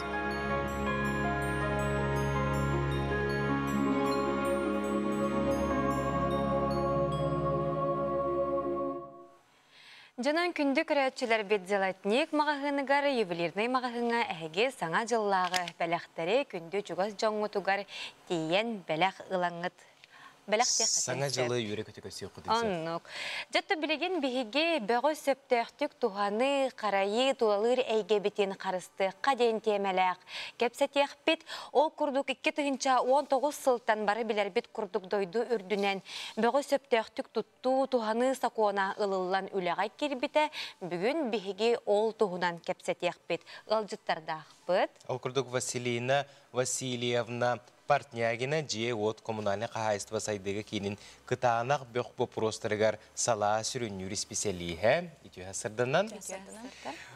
Дьонон күндү көрөөччүлэрбит Золотник маҕаһыыныгар, ювелирнай маҕаһыыҥҥа эһиги Саҥа дьыллааҕы бэлэхтэри күндү чугас дьоҥҥутугар тиийэн бэлэх ылаҥҥыт бэлэх диэххэ Саҥа сөп. дьылы үөрэ-көтө көрсүөххүтүн сөп. Оннук. Дьэ билигин биһиги бөҕү сөптөөхтүк туһаныы, харайыы, тулалыыр эйгэбитин харыстыахха диэн тиэмэлээх кэпсэтиэхпит. Ол курдук 2019 сылтан бары билэрбит курдук дойду үрдүнэн бөҕү сөптөөхтүк туттуу, туһаныы сокуона ылыллан үлэҕэ киирбитэ. Бүгүн биһиги ол туһунан кэпсэтиэхпит. Ыалдьыттардаахпыт. Ол курдук Василина Васильевна Портнягина дьиэ-уот коммунальнай хаһаайыстыба сайдыыга киинин кытаанах бөх боппуруостарыгар салаа сүрүннүүр исписэлииһэ үтүө сырданан.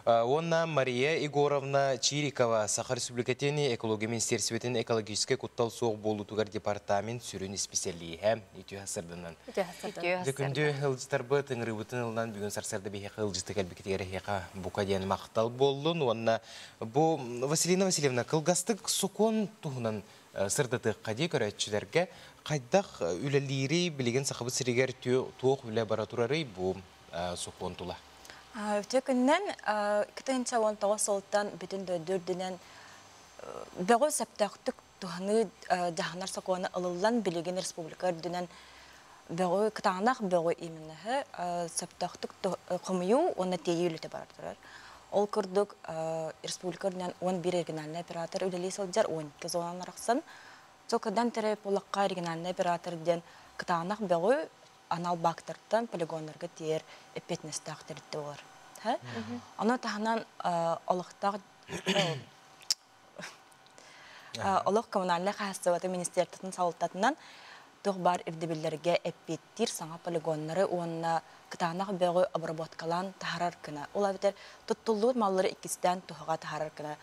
Уонна Мария Егоровна Чирикова Саха Республикатын экология министерствотын экологическай куттал суох буолуутугар департамент сүрүн исписэлииһэ үтүө сырданан. Дьэ күндү ыалдьыттарбыт ыҥырыыбытын ылынан бүгүн сарсыарда биһиэхэ ыалдьыты кэлбиккитигэр эһиэхэ бука диэн махтал буоллун уонна бу Василина Васильевна кылгастык сокуон туһунан сырдатыахха дии көрөөччүлэргэ хайдах үлэлиирий билигин Сахабыт сиригэр туох үлэ бара турарый бу сокуон тула? Үтүө күнүнэн 2019 сылтан бүтүн дойду үрдүнэн бөҕү сөптөөхтүк туһаныы дьаһанар сокуона ылыллан билигин республика үрдүнэн бөҕү кытаанах бөҕү именно сөптөөхтүк хомуйуу уонна тиэйии үлэтэ барар турар. Ол курдук республика үрдүнэн 11 региональный оператор үлэлии сылдьар 12 зонан арахсан Чокадан төрөөп булахха региональный оператор диэн кытаанах бөҕү анал бактартан полигоннарга тиэр эппиэтинэстээх тэрилтэ буолар. Ону таһынан олохтоох Олох коммунальнай хаһаайыстыбатын министерствотын салалтатынан туох баар ирдэбиллэргэ эппиэттиир саҥа полигоннары уонна кытаанах бөҕү обработкалаан таһарар гына, ол эбэтэр туттуллубут маллары иккистээн туһаҕа таһарар гына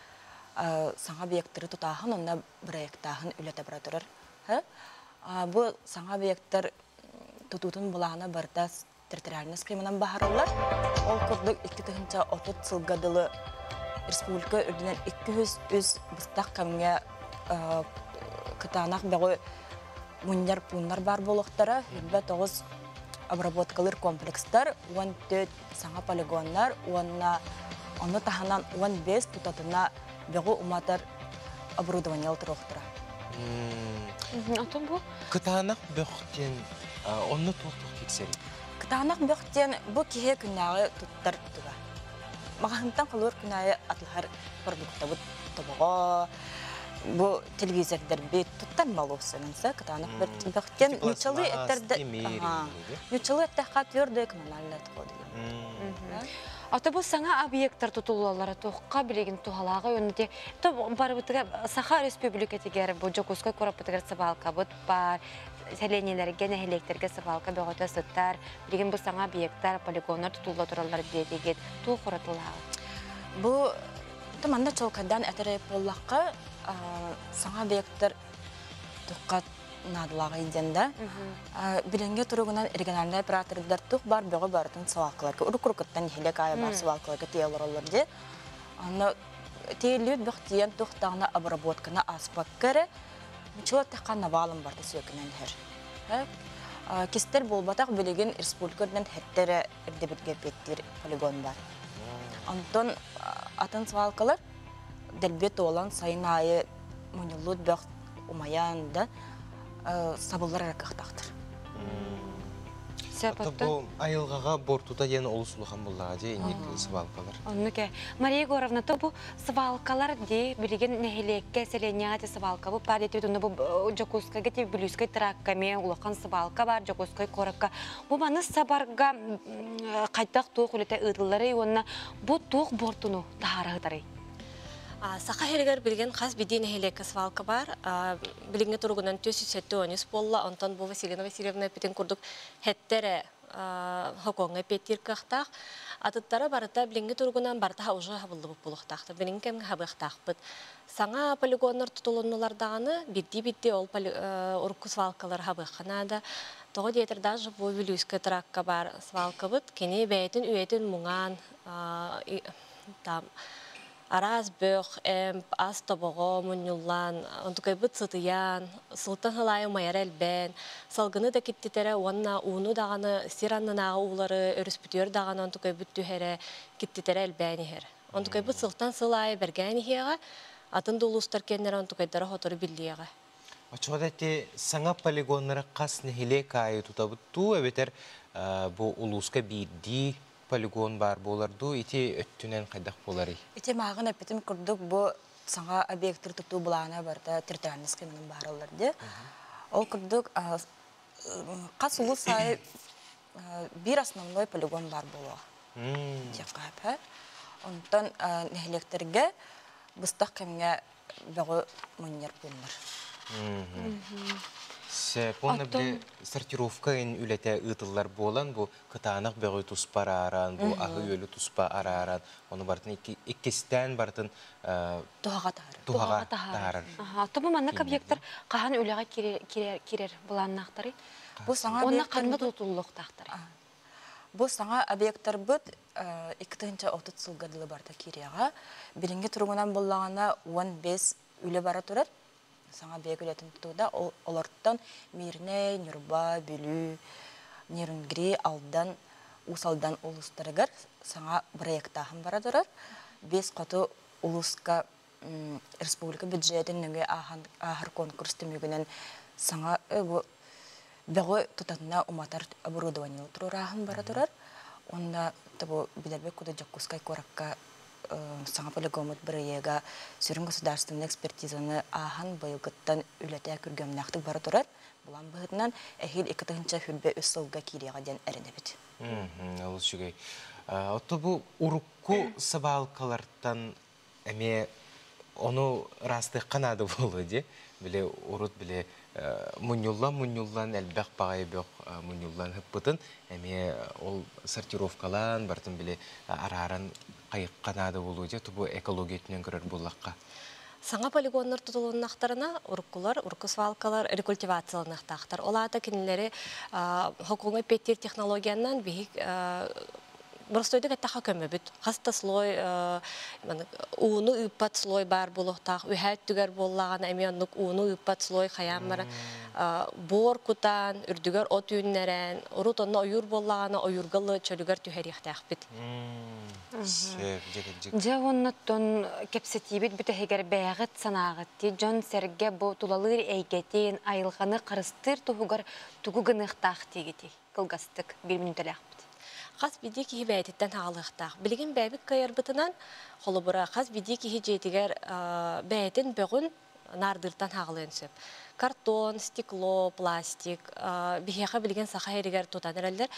саҥа объектары тутааһын уонна бырайыактааһын үлэтэ бара турар. Бу саҥа объектар тутуутун былаана барыта территориальнай схеманан баһараллар. Ол курдук 2030 сылга дылы республика үрдүнэн 203 быстах кэмҥэ кытаанах бөҕү мунньар пууннар баар буолуохтара. 29 обработкалыыр комплекстар, 14 саҥа полигоннар уонна ону таһынан 15 тутатына бөҕү уматар оборудование туруохтара. Отон бу? Кытаанах бөх диэн онно туох-туох киксэрий? Кытаанах бөх диэн бу киһи күннээҕи туттар туга. Маҕаһыынтан холуур күн аайы атылаһар продуктабыт тобоҕо, бу телевизордэрбит туттар малуоссанымса кытаанах бөх диэн нучалыы эттерде нучалыы эттэххэ твердое коммунальное отходы. Ата бу саҥа объектар тутуллаллара туохха билигин туһалааҕый уонна те барыбытыгар Саха Республикатыгар бу Дьокуускай куораппытыгар сыбаалкабыт баар сэлиэнньэлэргэ, нэһилиэктэргэ сыбаалка бөҕөтө сытар. Билигин бу саҥа объектар, полигоннар тутулла тураллар диэтигит. Туох уратылааҕый? Бу манна чуолкайдаан этэр буоллахха, саҥа объектар туохха наадалааҕый диэн да. Билиҥҥи туругунан региональнай оператордар туох баар бөҕө барытын свалкаларга, уруккуттан нэһилиэк аайы баар свалкаларга тиийэ олороллор дии. Аны тиэллибит бөх тиийэн туох даҕаны обработканы ааспакка эрэ Чуо эттэххэ навалым барыта сүөкүнэн иһэр. Кистэр буолбатах билигин республика үрдүнэн хэттэ эрэ ирдэбилгэ эппиэттиир полигон бар. Онтон Атын свалкалар дэлби туолан сайын аайы мунньуллубут бөх умайан да сабыллар эрэ кыахтаахтар. Бу айылҕаҕа бортута диэн олус улахан буллаҕа дии инник свалкалар. Оннук ээ. Мария Егоровна, то бу свалкалар дии билигин нэһилиэккэ сэлиэнньэҕэ ти свалка бу паар диэти бу Дьокуускайга ти Бүлүүскэй тракка эмиэ улахан свалка бар Дьокуускай куоракка. Бу маны сабарга хайдах туох үлэтэ ыытылларый уонна бу туох буортуну таһаарыһытарый? Саха сиригэр билигин хас биирдии нэһилиэккэ свалка баар. Билиҥҥи туругунан 473 буолла. Онтон бу Василина Васильевна эппитин курдук хэттэ эрэ хокуоҥҥа эппиэттиир кыахтаах. Атыттара барыта билиҥҥи туругунан барыта уже хабыллыбыт буолуохтаахтар. Билиҥҥи кэмҥэ хабыахтаахпыт. Саҥа полигоннар тутулуннулар даҕаны биирдии-биирдии ол урукку свалкалары хабыахха наада. Тоҕо диэтэр даже бу Бүлүүскэ тракка баар свалкабыт кини бэйэтин үйэтин муҥаан там араас бөх, эмп, ас тобоҕо мунньуллан, онтукайбыт сытыйан, сылтан сыл аайы умайара элбээн, салгыны да киттитэрэ уонна ууну даҕаны сир аннынааҕы уулары өрүспүтүгэр даҕаны онтукайбыт түһэрэ, киттитэрэ элбээн иһэр. Онтукайбыт сылтан сыл аайы бэргээн иһиэҕэ, атын да улуустар киэннэрэ онтукайдара сотору биллиэҕэ. Оччоҕо да ити саҥа полигоннары хас нэһилиэк аайы тутабыт дуу эбэтэр бу улууска биирдии полигон баар буолар дуу ити өттүнэн хайдах буоларый? Ити мааҕын эппитим курдук бу саҥа объектары тутуу былаана барыта территориальный схеманан баараллар дии. Ол курдук хас улуус аайы биир основной полигон баар буолуо диэххэ Онтон нэһилиэктэргэ быстах кэмҥэ бөҕү мунньар пууннар. Сөп. Уонна били сортировка үлэтэ ыытыллар буолан, бу кытаанах бөҕү туспа арааран, бу аһы-үөлү туспа арааран, ону барытын иккистээн барытын туһаҕа таһаарар. Туһаҕа таһаарар. Оттон бу маннык объектар хаһан үлэҕэ киирэр былааннаахтарый? Бу саҥа Уонна ханна тутуллуохтаахтарый? Бу саҥа объектарбыт 2030 сылга дылы барыта киириэҕэ. Билиҥҥи туругунан буллаҕына 15 үлэ бара турар. Саҥа объект үлэтин тутуута. Олортон Мирнэй, Ньурба, Бүлүү, Нерюнгри, Алдан, Уус Алдан улуустарыгар саҥа бырайыактааһын бара турар. Биэс хоту улууска республика бюджетин нөҥүө ааһар конкурс түмүгүнэн саҥа бу бөҕү тутатына уматар оборудование туруорааһын бара турар. Уонна бу билэрбит курдук Дьокуускай куоракка саҥа полигоммут бырайыага сүрүн государственнай экспертизаны ааһан быйылгыттан үлэтэ күргүөмнээхтик бара турар. Булан быһыытынан эһиил 2023 сылга киириэҕэ диэн эрэнэбит. Олус үчүгэй. Отто бу урукку сыбаалкалартан эмиэ ону ыраастыахха наада буолуо дии. Били урут били мунньуллан-мунньуллан элбэх баҕайы бөх мунньуллан ыппытын эмиэ ол сортировкалаан барытын били арааран хайыкка наада буолуо дии тубу экология өттүнэн көрөр буоллахха. Саҥа полигоннар тутулуннахтарына уруккулар, урукку свалкалар рекультивацияланыахтаахтар. Ол аата кинилэри хокуҥҥа эппиэттиир технологиянан биһик Боростуойдук эттэххэ көмөбүт. Хас да слой ууну ыыппат слой баар буолуохтаах. Үһээ өттүгэр буоллаҕына эмиэ оннук ууну ыыппат слой хайаан баран буор кутан, үрдүгэр от үүннэрэн, урут онно ойуур буоллаҕына ойуурга ылы чөлүгэр түһэриэхтээхпит. Дьэ уоннаттан кэпсэтиибит бүтэһигэр бэйэҕит санааҕыт дии дьон-сэргэ бу тулалыыр эйгэтин, айылҕаны харыстыыр туһугар тугу гыныахтаах диигитий? Кылгастык биир мүнүүтэлээхпит. Хас биирдии киһи бэйэтиттэн хаалыахтаах. Билигин бэйэбит кыайарбытынан, холобура, хас биирдии киһи дьиэтигэр бэйэтин бөҕүн наардыыртан хаалыан сөп. Картон, стекло, пластик биһиэхэ билигин саха сиригэр тутан эрэллэр.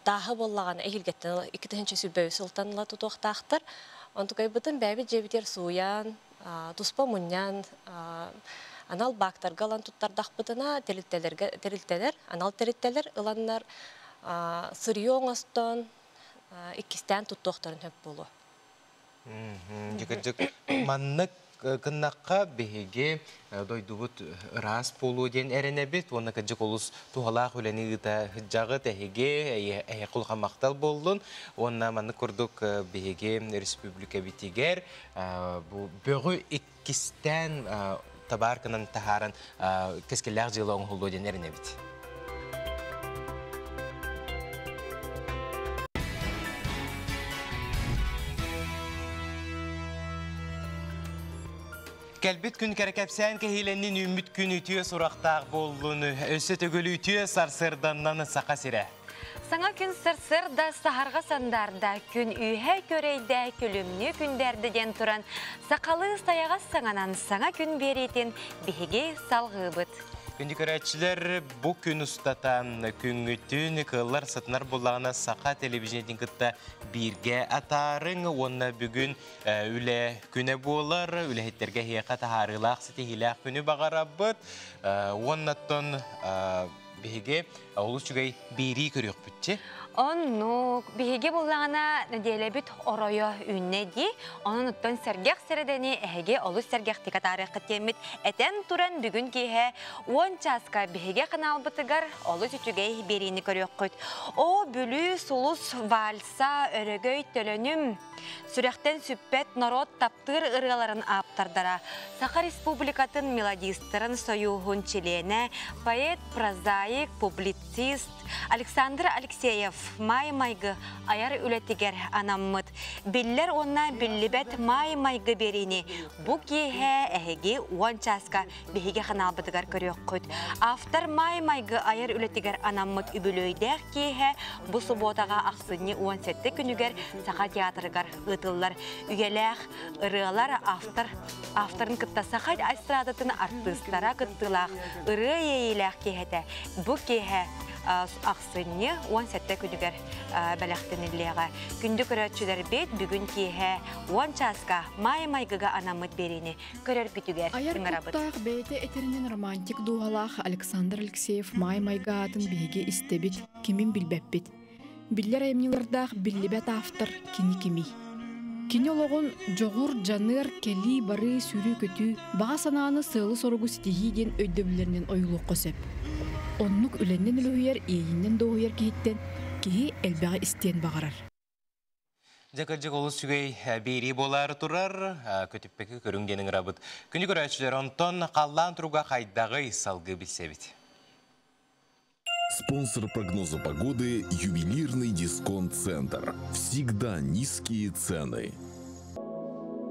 Тааһы буоллаҕына эһиилгэттэн 2023 сылтан ыла тутуохтаахтар. Онтукайбытын бэйэбит дьиэбитигэр сууйан, туспа мунньан анал баактарга ылан туттардахпытына тэрилтэлэргэ тэрилтэлэр анал тэрилтэлэр ыланнар сырье оҥостон иккистээн туттуохтарын сөп буолуо. Дьикырдьык маннык гыннахха биһиги дойдубут ыраас буолуо диэн эрэнэбит уонна кырдьык олус туһалаах үлэни ыыта сылдьаҕыт эһиги эһиэхэ улахан махтал буоллун уонна маннык курдук биһиги республикабитигэр бу бөҕү иккистээн табаар гынан таһааран кэскиллээх дьыала оҥоһуллуо диэн эрэнэбит. Кэлбит күн кэрэ кэпсээн кэһиилэннин үүммүт күн үтүө сурахтаах буоллун, өссө төгүл үтүө сарсыарданнан Саха сирэ. Саҥа күн сарсыарда саһарҕа сандаарда, күн үүһэ көрөйдө, күлүмнүү күндээрдэ диэн туран, сахалыы сайаҕас саҥанан саҥа күн биэриитин биһиги салҕыыбыт. Күндү көрөөччүлэр, бу күн устата күҥҥүтүн кыаллар сатанар буоллаҕына саха телевидениетин кытта бииргэ атаарыҥ уонна бүгүн үлэ күнэ буолар. Үлэһиттэргэ эһиэхэ таһаарыылаах, ситиһиилээх күнү баҕарабыт. Уоннаттан биһиги олус үчүгэй биэрии көрүөхпүтчи. Оннук, биһиги буллаҕына нэдиэлэбит оройо үүннэ дии. Онон оттон сэргэх сэрэдэни эһиги олус сэргэхтик атаарыаххыт диэммит этэн туран бүгүн киэһэ 10 чааска биһиги ханаалбытыгар олус үчүгэй биэриини көрүөххүт. О, Бүлүү сулус вальса өрөгөй төлөнүм Сүрэхтэн сүппэт норуот таптыыр ырыаларын ааптардара, Саха Республикатын мелодистарын сойууһун чилиэнэ, поэт, прозаик, публицист Александр Алексеев Маай Майгы айар үлэтигэр анаммыт Биллэр уонна биллибэт Маай Майгы биэриини бу киэһэ эһиги 10 чааска биһиги ханаалбытыгар көрүөххүт. Автор Маай Майгы айар үлэтигэр анаммыт үбүлүөйдээх киэһэ бу субуотаҕа ахсынньы 17 күнүгэр Саха театрыгар ыытыллар. Үйэлээх ырыалар автор авторын кытта саха эстрадатын артыыстара кыттыылаах ырыа иэйиилээх киэһэтэ бу киэһэ ахсынньы 17 күнүгэр бэлэхтэниллиэҕэ. Күндү көрөөччүлэрбит бүгүн киэһэ 10 чааска Маай Майгыга анаммыт биэриини көрөргүтүгэр Айар ыҥырабыт. куттаах бэйэтэ этэринэн романтик дууһалаах Александр Алексеев Маай Майгы аатын биһиги истэбит, кимин билбэппит. Биллэр айымньылардаах биллибэт автор кини кимий? Кини олоҕун дьоҕур, дьаныар, кэлии-барыы, сүүрүү-көтүү, баҕа санааны сыалы-соругу ситиһии диэн өйдөбүллэринэн ойуулуохха сөп. Оннук үлэннэн үлүһүйэр, иэйиинэн дуоһуйар киһиттэн киһи элбэҕи истиэн баҕарар. Дьэ кырдьык олус үчүгэй биэрии буолаары турар, көтүппэккэ көрүҥ диэн ыҥырабыт. Күнү көрөөччүлэр, онтон халлаан туруга хайдаҕый салгыы билсэбит. Спонсор прогноза погоды – ювелирный дисконт-центр. Всегда низкие цены.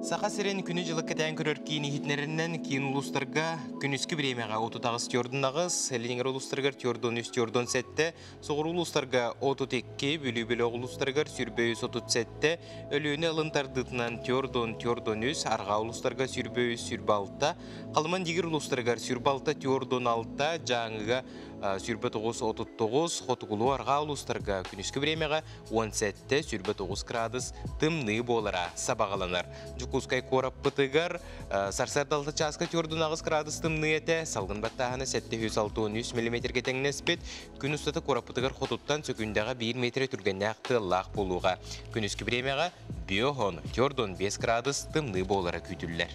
Саха сирин күнү-дьылы кэтээн көрөр киин иһитиннэринэн киин улуустарга күнүскү бириэмэҕэ 38 төрдүн аҕыс, Ленинград улуустарыгар төрдүн үс төрдүн сэттэ, Соҕуруу улуустарга 32, Бүлүү бөлөх улуустарыгар 137, Өлүөнэ ылын тардыытынан 443, Арҕаа улуустарга 136, Халыман Дигир улуустарыгар 106, Дьааҥыга 29-39, Хотугулуу арҕаа улуустарга күнүскү бириэмэҕэ 17-29 градус тымныы буолара сабаҕаланар. Дьокуускай куораппытыгар сарсыарда 6 чааска 48 градус тымныы этэ, салгын баттааһына 763 миллиметргэ тэҥнэспит. Күн устата куораппытыгар хотуттан сөкүндэҕэ 1 метрэ түргэннээх тыаллаах буолуоҕа. Күнүскү бириэмэҕэ биоһон 45 градус тымныы буолара күүтүллэр.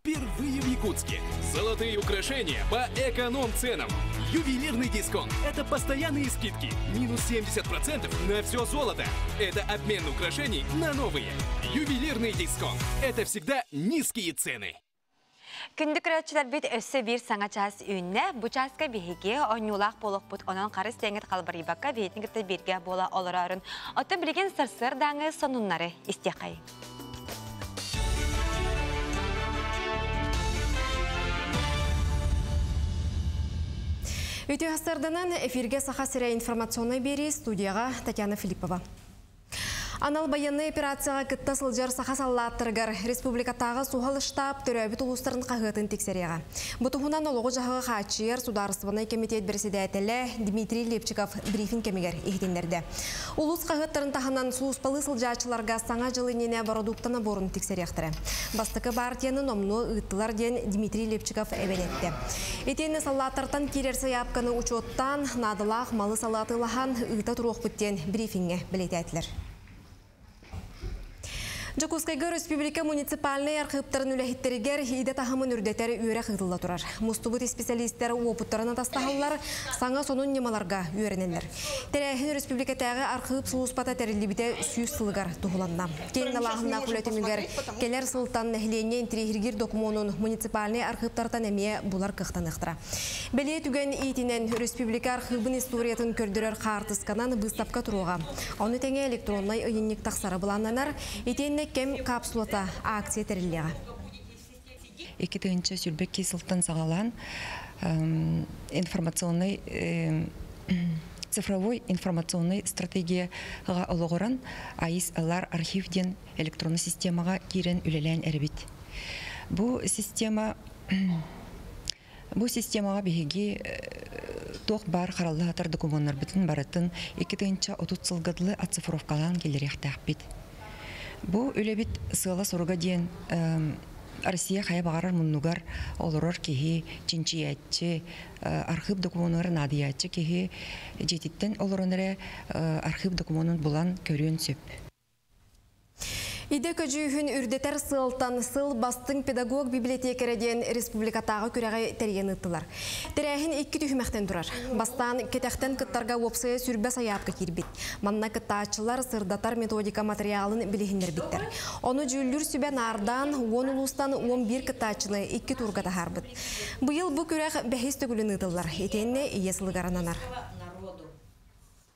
Впервые в Якутске. Золотые украшения по эконом-ценам. Ювелирный дисконт – это постоянные скидки. Минус 70% на все золото. Это обмен украшений на новые. Ювелирный дисконт – это всегда низкие цены. Күндү көрөөччүлэрбит өссө биир саҥа чаас үүннэ. Бу чааска биһиги оонньуулаах буолуохпут. Онон харыс тэҥҥит халбарыйбакка биһитин кытта бииргэ буола олороорун. Оттон билигин сарсыардааҥы сонуннары истиэхэй. Үтүө сарданан эфирге Саха сирэ информационнай биэрии студияҕа Татьяна Филиппова. Анал байыаннай операцияҕа кытта сылдьар саха саллааттарыгар республикатааҕы суһал штаб төрөөбүт улуустарын хаһыатын тиксэриэҕэ. Бу туһунан олоҕу-дьаһаҕы хааччыйар судаарыстыбаннай кэмитиэт бэрэссэдээтэлэ Дмитрий Лепчиков брифинг кэмигэр иһитиннэрдэ. Улуус хаһыаттарын таһынан сулууспалыы сылдьааччыларга Саҥа дьыл иннинэ бородуукта наборун тиксэриэхтэрэ. Бастакы партияны номнуо ыыттылар диэн Дмитрий Лепчиков эбэн эттэ. Итиэннэ саллааттартан киирэр сайаапканы учуоттаан, наадалаах малы-салы атыылаһан ыыта туруохпут диэн брифиҥҥэ бэлиэтээтилэр. Дьокуускайга өрөспүүбүлүкэ муниципальнай архыыптарын үлэһиттэригэр идэ таһымын үрдэтэр үөрэх ыытылла турар. Мустубут исписэлиистэр уопуттарын атастаһаллар, саҥа сонун ньымаларга үөрэнэллэр. Тэрээһин өрөспүүбүлүкэтээҕи архыып сулууспата тэриллибитэ 100 сылыгар туһуланна. Киэҥ далааһыннаах үлэ түмүгэр кэлэр сылтан нэһилиэнньэ интириэһиргиир докумуонун муниципальнай архыыптартан эмиэ булар кыахтаныахтара. Бэлиэ түгэн иитинэн өрөспүүбүлүкэ архыыбын историятын көрдөрөр хаартысканан быыстапка туруоҕа. Ону тэҥэ электроннай ыйынньык тахсара былааннанар, итиэннэ кэм капсулата акция тэриллиэҕэ. 2022 сылтан саҕалаан информационнай цифровой информационнай стратегияҕа олоҕуран АИС ЛР архив диэн электронный системаҕа киирэн үлэлээн эрэбит. Бу система Бу системаҕа биһиги туох баар харалла сытар докумуоннарбытын барытын 2030 сылга дылы оцифровкалаан киллэриэхтээхпит. Бу үлэбит сыала-соруга диэн Россия хайа баҕарар муннугар олорор киһи, чинчийээччи, архыып докумуонугар наадыйааччы киһи дьиэтиттэн олорон эрэ архыып докумуонун булан көрүөн сөп. Идэ көдьүүһүн үрдэтэр сыалтан сыл бастыҥ педагог библиотекэрэ диэн республикатааҕы күрэҕи тэрийэн ыыттылар. Тэрээһин икки түһүмэхтэн турар. Бастаан кэтэхтэн кыттарга уопсайа сүрбэ сайаапка киирбит. Манна кыттааччылар сырдатар методика матырыйаалын билиһиннэрбиттэр. Ону дьүүллүүр сүбэ наардаан уон улуустан 11 кыттааччыны икки туурга таһаарбыт. Быйыл бу күрэх бэһис төгүлүн ыытыллар. Итиэннэ Ийэ сылыгар ананар.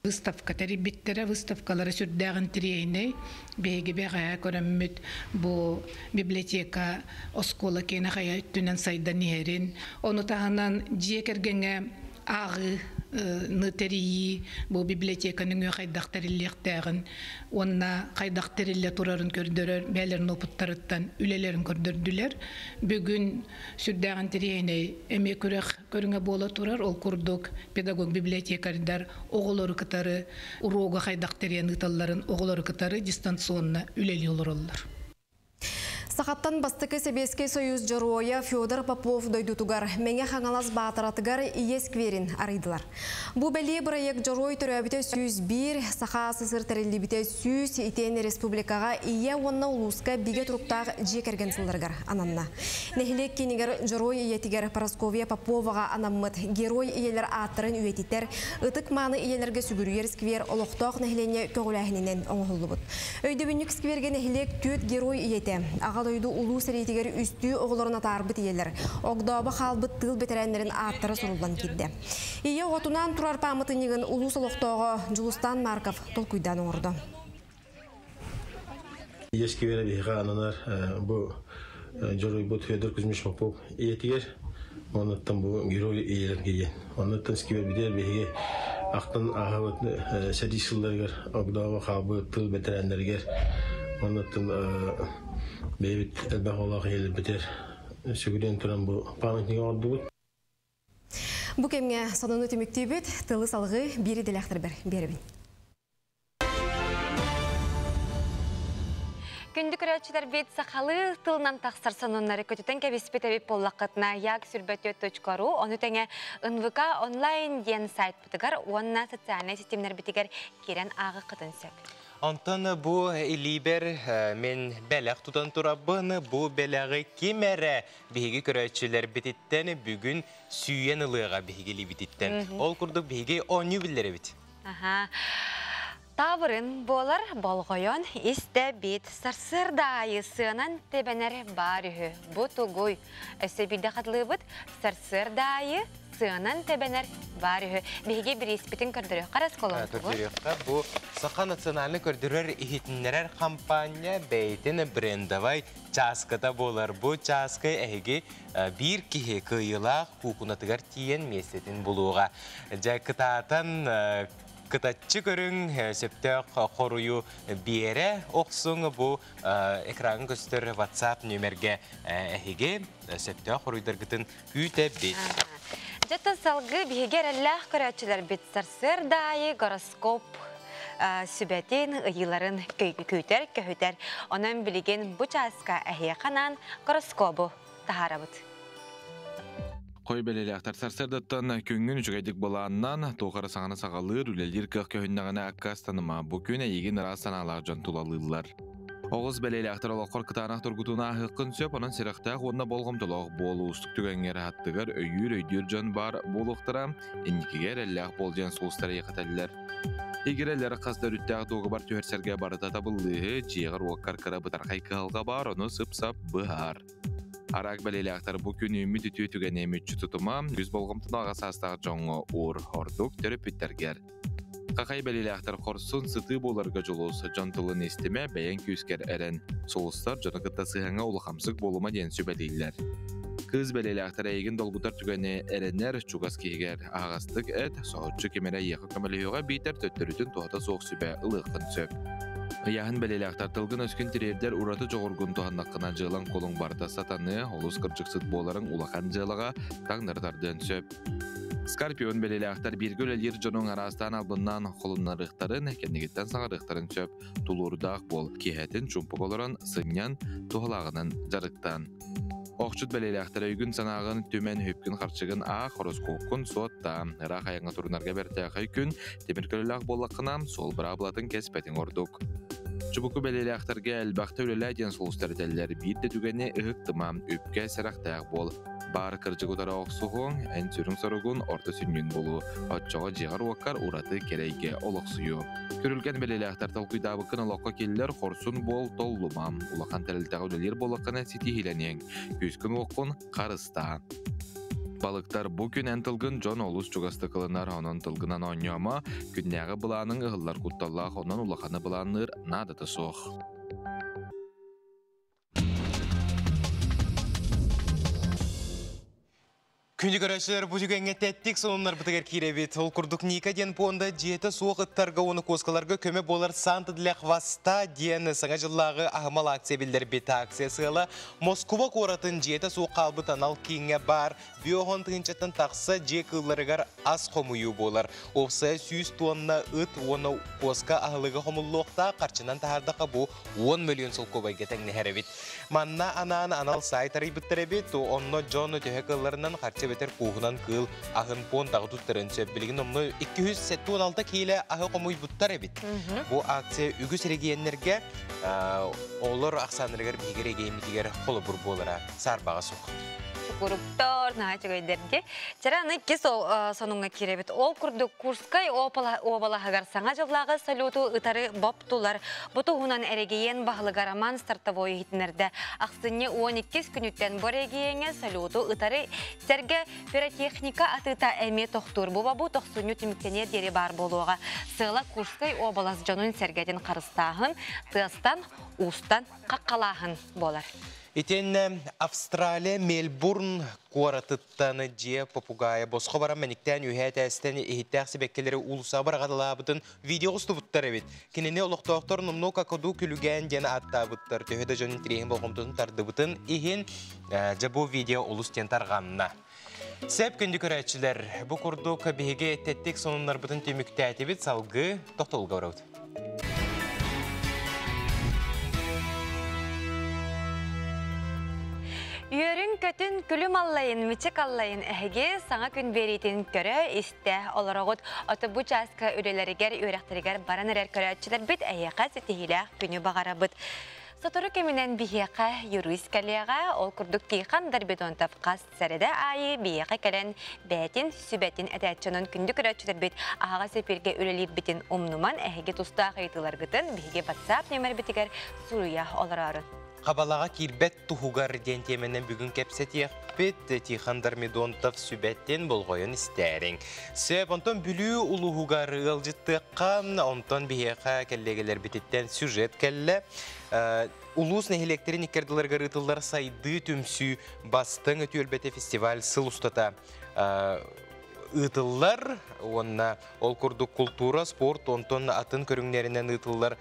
Выставка тэрийбиттэрэ, выставкалара сүрдээх интэриэһинэй. Биһиги бэҕэһээ көрөммүт бу библиотека оскуола киэнэ хайа өттүнэн сайдан иһэрин, ону таһынан дьиэ кэргэҥҥэ ааҕыыны тэрийии, бу библиотека нөҥүө хайдах тэриллиэхтээҕин уонна хайдах тэриллэ турарын көрдөрөр бэйэлэрин опыттарыттан үлэлэрин көрдөрдүлэр. Бүгүн сүрдээх интэриэһинэй эмиэ күрэх көрүҥэ буола турар. Ол курдук педагог-библиотекарьдар оҕолору кытары уруогу хайдах тэрийэн ыыталларын оҕолору кытары дистанционно үлэлии олороллор. Сахаттан бастакы Сэбиэскэй Союз Дьоруойа Федор Попов дойдутугар Мэҥэ Хаҥалас Баатаратыгар Ийэ скверин арыйдылар. Бу бэлиэ бырайыак Дьоруой төрөөбүтэ 101, Саха АССР тэриллибитэ 100, итиэннэ республикаҕа Ийэ уонна улууска бигэ туруктаах дьиэ кэргэн сылларыгар ананна. Нэһилиэк киинигэр Дьоруой ийэтигэр Парасковья Поповаҕа анаммыт Герой ийэлэр ааттарын үйэтитэр, ытык-мааны ийэлэргэ сүгүрүйэр сквер олохтоох нэһилиэнньэ көҕүлээһининэн оҥоһуллубут. Өйдөбүнньүк сквергэ нэһилиэк түөрт герой ийэтэ, Аҕа дойду Улуу сэриитигэр үстүү оҕолорун атаарбыт ийэлэр, огдообо хаалбыт тыыл бэтэрээннэрин ааттара суруллан киирдэ. Ийэ оҕотунаан турар пааматынньыгын улуус олохтооҕо Дьулустаан Марков толкуйдаан оҥордо. Ийэ скверэ биһиэхэ ананар бу дьоруойбут Федор Кузьмич Попов ийэтигэр, онуттан бу герой ийэлэргэ диэн. Онуттан сквербитигэр биһиги ахтан ааһабыт сэрии сылларыгар огдообо хаалбыт тыл бэтэрээннэригэр, онуттан бэйэбит элбэх оҕолоох ийэлэрбитигэр сүгүрүйэн туран бу памятник оҥордубут. Бу кэмҥэ сонуну түмүктүүбүт, тылы салҕыы биир идэлээхтэрбэр биэрэбин. Күндү көрөөччүлэрбит сахалыы тылынан тахсар сонуннары көтүтэн кэбиспит эбит буоллаххытына як сүрбөтүөт.ру ону тэҥэ НВК онлайн диэн сайтпытыгар уонна социальнай ситимнэрбитигэр киирэн ааҕыаххытын сөп. Онтон бу илиибэр мин бэлэх тутан турабын. Бу бэлэҕи ким эрэ биһиги көрөөччүлэрбититтэн бүгүн сүүйэн ылыаҕа биһиги илиибититтэн. Ол курдук биһиги оонньуу биллэрэбит. Аха. Таабырын буолар болҕойон истэ бит сарсыарда аайы сыанан тэбэнэр баар үһү. Бу тугуй? Өссө биирдэ хатылыыбыт. Сарсыарда аайы сыанан тэбэнэр баар үһү. Биһиги бирииспитин көрдөрүөххэ расколон Көрдөрүөххэ бу Саха национальнай көрдөрөр иһитиннэрэр хампаанньа бэйэтин брендовай чааската буолар. Бу чааска эһиги биир киһи кыайыылаах куукунатыгар тиийэн миэстэтин булуоҕа. Дьэ кытаатан кытаччы көрүҥ, сөптөөх хоруйу биэрэ охсуҥ бу экраҥҥа көстөр WhatsApp нүөмэргэ эһиги сөптөөх хоруйдаргытын күүтэбит. Дьэ салгыы биһиги эрэллээх көрөөччүлэрбит сарсыарда аайы гороскоп сүбэтин, ыйыыларын күүтэр, көһүтэр. Онон билигин бу чааска эһиэхэ анаан гороскобу таһаарабыт. Хой бэлэлээхтэр сарсыардаттан күҥҥүн үчүгэйдик былааннан, туох эрэ саҥаны саҕалыыр, үлэлиир кыах көһүннэҕинэ аккаастаныма. Бу күн эйигин ыраас санаалаах дьон тулалыыллар. Оҕус бэлиэлээхтэр олоххор кытаанах тургутууну ааһыаххын сөп, онон сэрэхтээх уонна болҕомтолоох буол. Уустук түгэҥҥэ аттыгар өйүүр, өйдүүр дьон баар буолуохтара. Инникигэ эрэллээх буол диэн сулустар эйэхэтэллэр. Игирэлэр хас да өрүттээх дуогабар түһэрсэргэ барыта табыллыыһы, дьиэҕэр-уоккар кыра бытархай кыһалҕа баар, ону сып-сап быһаар. Араак бэлиэлээхтэр бу күн үүммүт үтүө түгэни мүччү тутума, үс болҕомтону аҕа саастаах дьоҥҥо уур, ордук төрөппүттэргэр. Хахай бэлиэлээхтэр хорсун сытыы буоларга дьулус, дьон тылын истимэ, бэйэҥ күүскэр эрэн. Сулустар дьону кытта сыһыаҥҥа улахамсык буолума диэн сүбэлииллэр. Кыыс бэлиэлээхтэр эйигин долгутар түгэни эрэнэр чугас киһигэр аһаҕастык эт, соһуччу ким эрэ эйиэхэ көмөлөһүөҕэ биитэр төттөрүтүн туһата суох сүбэ ылыаххын сөп. Ыйааһын бэлиэлээхтэр тылгын-өскүн тириэрдэр ураты дьоҕургун туһаннаххына дьыалаҥ-куолуҥ барыта сатаныа, олус кырдьыксыт буоларыҥ улахан дьыалаҕа таҥнары тардыан сөп. Скорпион бэлиэлээхтэр бииргэ үлэлиир дьонуҥ араастаан албыннаан холуннарыахтарын, кэннигиттэн саҥарыахтарын сөп. Тулуурдаах буол, киэһэтин чуумпуга олорон сынньан, туһалааҕынан дьарыктан. Охчут бэлиэлээхтэр өйгүн-санааҕын түмэн, үпкүн-харчыгын аах, хороскуопкун суоттаа. Ыраах айаҥҥа турунарга бэртээхэй күн, тимир көлөлөөх буоллаххына, суол быраабылатын кэспэтиҥ ордук. Чубуку бэлиэлээхтэргэ элбэхтэ үлэлээ диэн сулустар этэллэр. Биир да түгэни ыһыктыма, үпкэ сэрэхтээх буол. Баар кырдьык утары охсуһуоҥ, эн сүрүн соругун орто сүнньүн булуу. Оччоҕо дьиэҕэр-уоккар ураты кэрэйгэ олохсуйуо. Күрүлгэн бэлиэлээхтэр толкуйдаабыккын олоххо киллэр, хорсун буол, толлума. Улахан тэрилтэҕэ үлэлиир буоллаххына ситиһиилэниэҥ. Күүскүн-уоххун харыстаа. Балыктар бу күн эн тылгын дьон олус чугастык ылынар, онон тылгынан оонньоомо, күннээҕи былааныҥ ыһыллар кутталлаах, онон улаханы былаанныыр наадата суох. Күнү көрөөччүлэр бу түгэҥҥэ тэттик сонуннарбытыгар киирэбит. Ол курдук Ника диэн пуонда дьиэтэ суох ыттарга уонна куоскаларга көмө буолар Санта для хвоста диэн саҥа дьыллааҕы аһымал акция биллэрбит. Акция сыала Москуба куоратын дьиэтэ суох хаалбыт анал кииҥҥэ баар биоһон тыһыынчаттан тахса дьиэ кыылларыгар ас хомуйуу буолар. Уопсайа 100 туонна ыт уонна куоска аһылыга хомуллуохтаах, харчынан таһаардахха бу 10 мөлүйүөн солкуобайга тэҥнэһэр эбит. Манна анаан анал сайт арыйбыттар эбит, онно дьон төһө кыалларынан харчы эбэтэр кууһунан кыыл аһын пуондаҕа туттарын сөп. Билигин онно 276 киилэ аһы хомуйбуттар эбит. Бу акция үгүс регионнэргэ олор ахсааннарыгар биһиги региэммитигэр холобур буолара саарбаҕа суох. Куруктор, наһаа үчүгэйдэрди. Чара аны иккис сонуҥҥа киирэбит. Ол курдук Курскай уобалаһыгар саҥа дьыллааҕы салюту ытары боптулар. Бу туһунан эрэгийиэн баһылыга Роман Стартовой иһитиннэрдэ. Ахсынньы 12 күнүттэн бу эрэгийиэҥҥэ салюту ытары сэргэ пиротехника атыыта эмиэ тохтуур. Бу бобуу тохсунньу түмүктэниэр диэри баар буолуоҕа. Сыала Курскай уобалас дьонун сэргэтин харыстааһын, тыастан, уустан хаххалааһын буолар. Итиэннэ Австралия Мельбурн куоратыттан дьиэ попугайа босхо баран мэниктээн үөһээ этээстэн иһиттээх сибэккилэри уулуссаҕа быраҕаталаабытын видео устубуттар эбит. Кинини олохтоохтор номнуо какаду күлүгээн диэн ааттаабыттар. Төһө да дьон интириэһин болҕомтотун тардыбытын иһин, дьэ бу видео олус диэн тарҕанна. Сэп күндү көрөөччүлэр, бу курдук биһиги тэттик сонуннарбытын түмүктээтибит, салгыы тохтолго барабыт. Үөрүн-көтүн, күлүм аллайын, мичик аллайын эһиги саҥа күн биэриитин көрө, истэ олороҕут. Ото бу чааска үлэлэригэр, үөрэхтэригэр баран эрэр көрөөччүлэрбит эһиэхэ ситиһиилээх күнү баҕарабыт. Сотору кэминэн биһиэхэ юрист кэлиэҕэ, ол курдук Тихон Дорбидонтов хас Сэрэдэ аайы биһиэхэ кэлэн бэйэтин сүбэтин этээччи онон күндү көрөөччүлэрбит аһаҕас эпииргэ үлэлиирбитин умнуман эһиги тустаах ыйытыыларгытын биһиги WhatsApp нүөмэрбитигэр суруйа олороорун. Хабалаҕа киирбэт туһугар диэн тиэмэнэн бүгүн кэпсэтиэхпит. Тихон Дормидонтов сүбэтин болҕойон истээриҥ. Сөп, онтон Бүлүү улууһугар ыалдьыттыахха, онтон биһиэхэ кэллиэгэлэрбититтэн сюжет кэллэ. Улуус нэһилиэктэрин икки ардыларыгар ыытыллар Сайдыы түмсүү бастыҥ түөлбэтэ фестиваль сыл устата ыытыллар уонна ол курдук култуура, спорт, онтон атын көрүҥнэринэн ыытыллар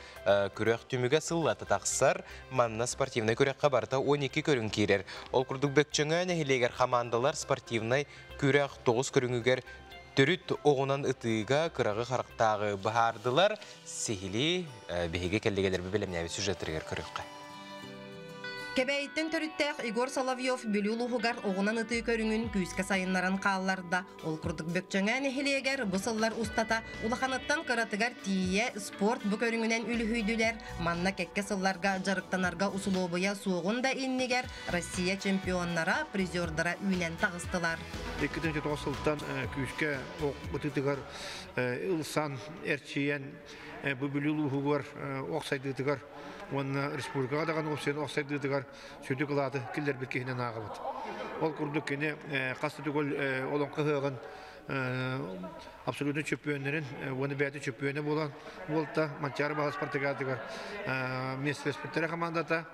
күрэх түмүгэ сыллата тахсар. Манна спортивнай күрэххэ барыта 12 көрүҥ киирэр. Ол курдук Бөкчөҥөө нэһилиэгэр хамаандалар спортивнай күрэх 9 көрүҥүгэр төрүт оҕунан ытыыга кыраҕы харахтааҕы быһаардылар. Сиһилии биһиги кэллигэлэрбит бэлэмнээбит сюжеттэригэр көрүөххэ. Кэбээйиттэн төрүттээх Егор Соловьев Бүлүү улууһугар оҕунан ытыы көрүҥүн күүскэ сайыннаран хаалларда. Ол курдук Бөкчөҥөө нэһилиэгэр бу сыллар устата улаханыттан кыратыгар тиийэ спорт бу көрүҥүнэн үлүһүйдүлэр. Манна кэккэ сылларга дьарыктанарга усулуобуйа суоҕун да иннигэр Россия чемпионнара, призердара үүнэн таҕыстылар. 2009 сылтан күүскэ ох ытыытыгар ылсан, эрчийэн бу Бүлүү улууһугар ох сайдыытыгар уонна республикаҕа даҕаны ох сайдыытыгар сүдү кылааты киллэрбит киһинэн ааҕабыт. Ол курдук кини хас да төгүл олоҥхо ыһыаҕын абсолютно чөппүөннэрин уонна бэйэтэ чөппүөнэ буолан буолта Манчаары баһа спартакиадыгар миэстэлэспиттэрэ командата.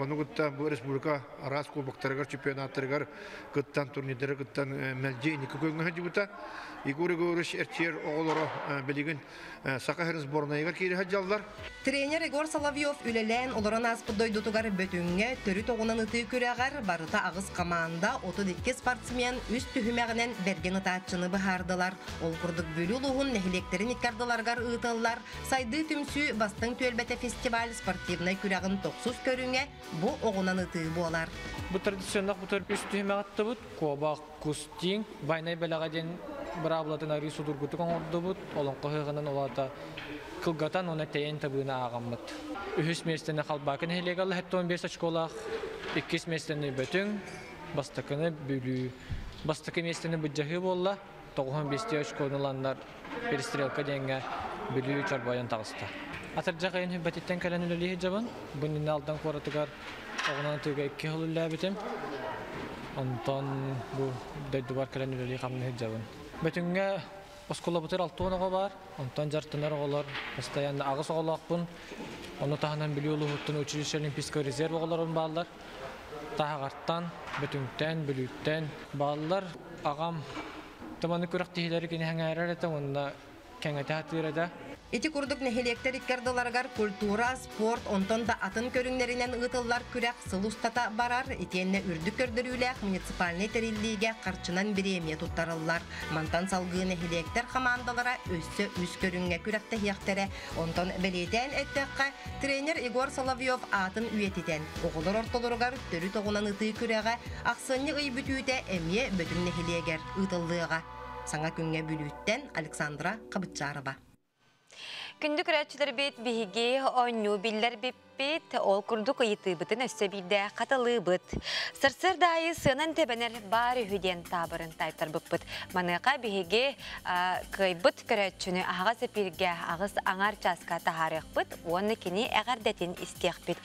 Ону кытта бу республика араас кубоктарыгар, чемпионаттарыгар кыттан, турнирдары кыттан мэлдьи инники күөҥҥэ сылдьыбыта. Егор Егорович эрчийэр оҕолоро билигин Саха сирин сборнайыгар киирэ сылдьаллар. Тренер Егор Соловьев үлэлээн олорон ааспыт дойдутугар Бөтүҥҥэ төрүт оҕунан ытыы күрэҕэр барыта аҕыс команда, 32 спортсмен үс түһүмэҕинэн бэргэн ытааччыны быһаардылар. Ол курдук Бүлүү улууһун нэһилиэктэрин икки ардыларыгар ыытыллар Сайдыы түмсүү бастыҥ түөлбэтэ фестиваль спортивнай күрэҕин тохсус көрүҥэ бу оҕунан ытыы буолар. Бу традиционных бу үс түһүмэҕи аттыбыт. Куобах, кус, тииҥ, байнай бэлэҕэ диэн быраабылатын арыы судургутук оҥордубут. Олоҥхо ыһыаҕынан улаата кылгатан уонна тэйэн табыыны ааҕаммыт. Үһүс миэстэни Халбаакы нэһилиэгэ ылла 75 очколаах, иккис миэстэни Бөтүҥ, бастакыны Бүлүү. Бастакы миэстэни Быдьаһыы буолла, 95 очкону ыланнар перестрелка диэҥҥэ Бүлүү чорбойон таҕыста. Атырдьах ыйын хүббэтиттэн кэлэн үлэлии сылдьабын. Бу иннинэ Алдан куоратыгар оҕунан ытыыга икки сыл үлэлээбитим. Онтон бу дойдубар кэлэн үлэлии хамныы сылдьабын. Бөтүҥҥэ оскуолабытыгар 60 оҕо баар. Онтон дьарыктанар оҕолор постоянно аҕыс оҕолоохпун. Ону таһынан Бүлүү улууһуттан училище Олимпийского резерв оҕолорум бааллар. Таһаҕартан, Бөтүҥтэн, Бүлүүттэн бааллар. Аҕам тыманы күрэхтэһиилэри кини сэҥээрэр этэ уонна кэҥэтэ сатыыр этэ. Ити курдук нэһилиэктэр икки ардыларыгар культура, спорт, онтон да атын көрүҥнэринэн ыытыллар күрэх сыл устата барар, итиэннэ үрдүк көрдөрүүлээх муниципальнай тэриллиигэ харчынан бириэмийэ туттарыллар. Мантан салгыы нэһилиэктэр хамаандалара өссө үс көрүҥҥэ күрэхтэһиэхтэрэ. Онтон бэлиэтээн эттэххэ, тренер Егор Соловьев аатын үйэтитэн, оҕолор ортолоругар төрүт оҕунан ытыы күрэҕэ ахсынньы ый бүтүүтэ эмиэ Бөтүҥ нэһилиэгэр ыытыллыаҕа. Саҥа күҥҥэ Бүлүүттэн Александра Хабытчарова. Күндү көрөөччүлэрбит биһиги оонньуу биллэрбиппит, ол курдук ыйытыыбытын өссө биирдэ хатылыыбыт. Сарсыарда аайы сыанан тэбэнэр баар үһү диэн таабырын таайтарбыппыт. Маныаха биһиги кыайбыт көрөөччүнү аһаҕас эпииргэ аҕыс аҥаар чааска таһаарыахпыт уонна кини эҕэрдэтин истиэхпит.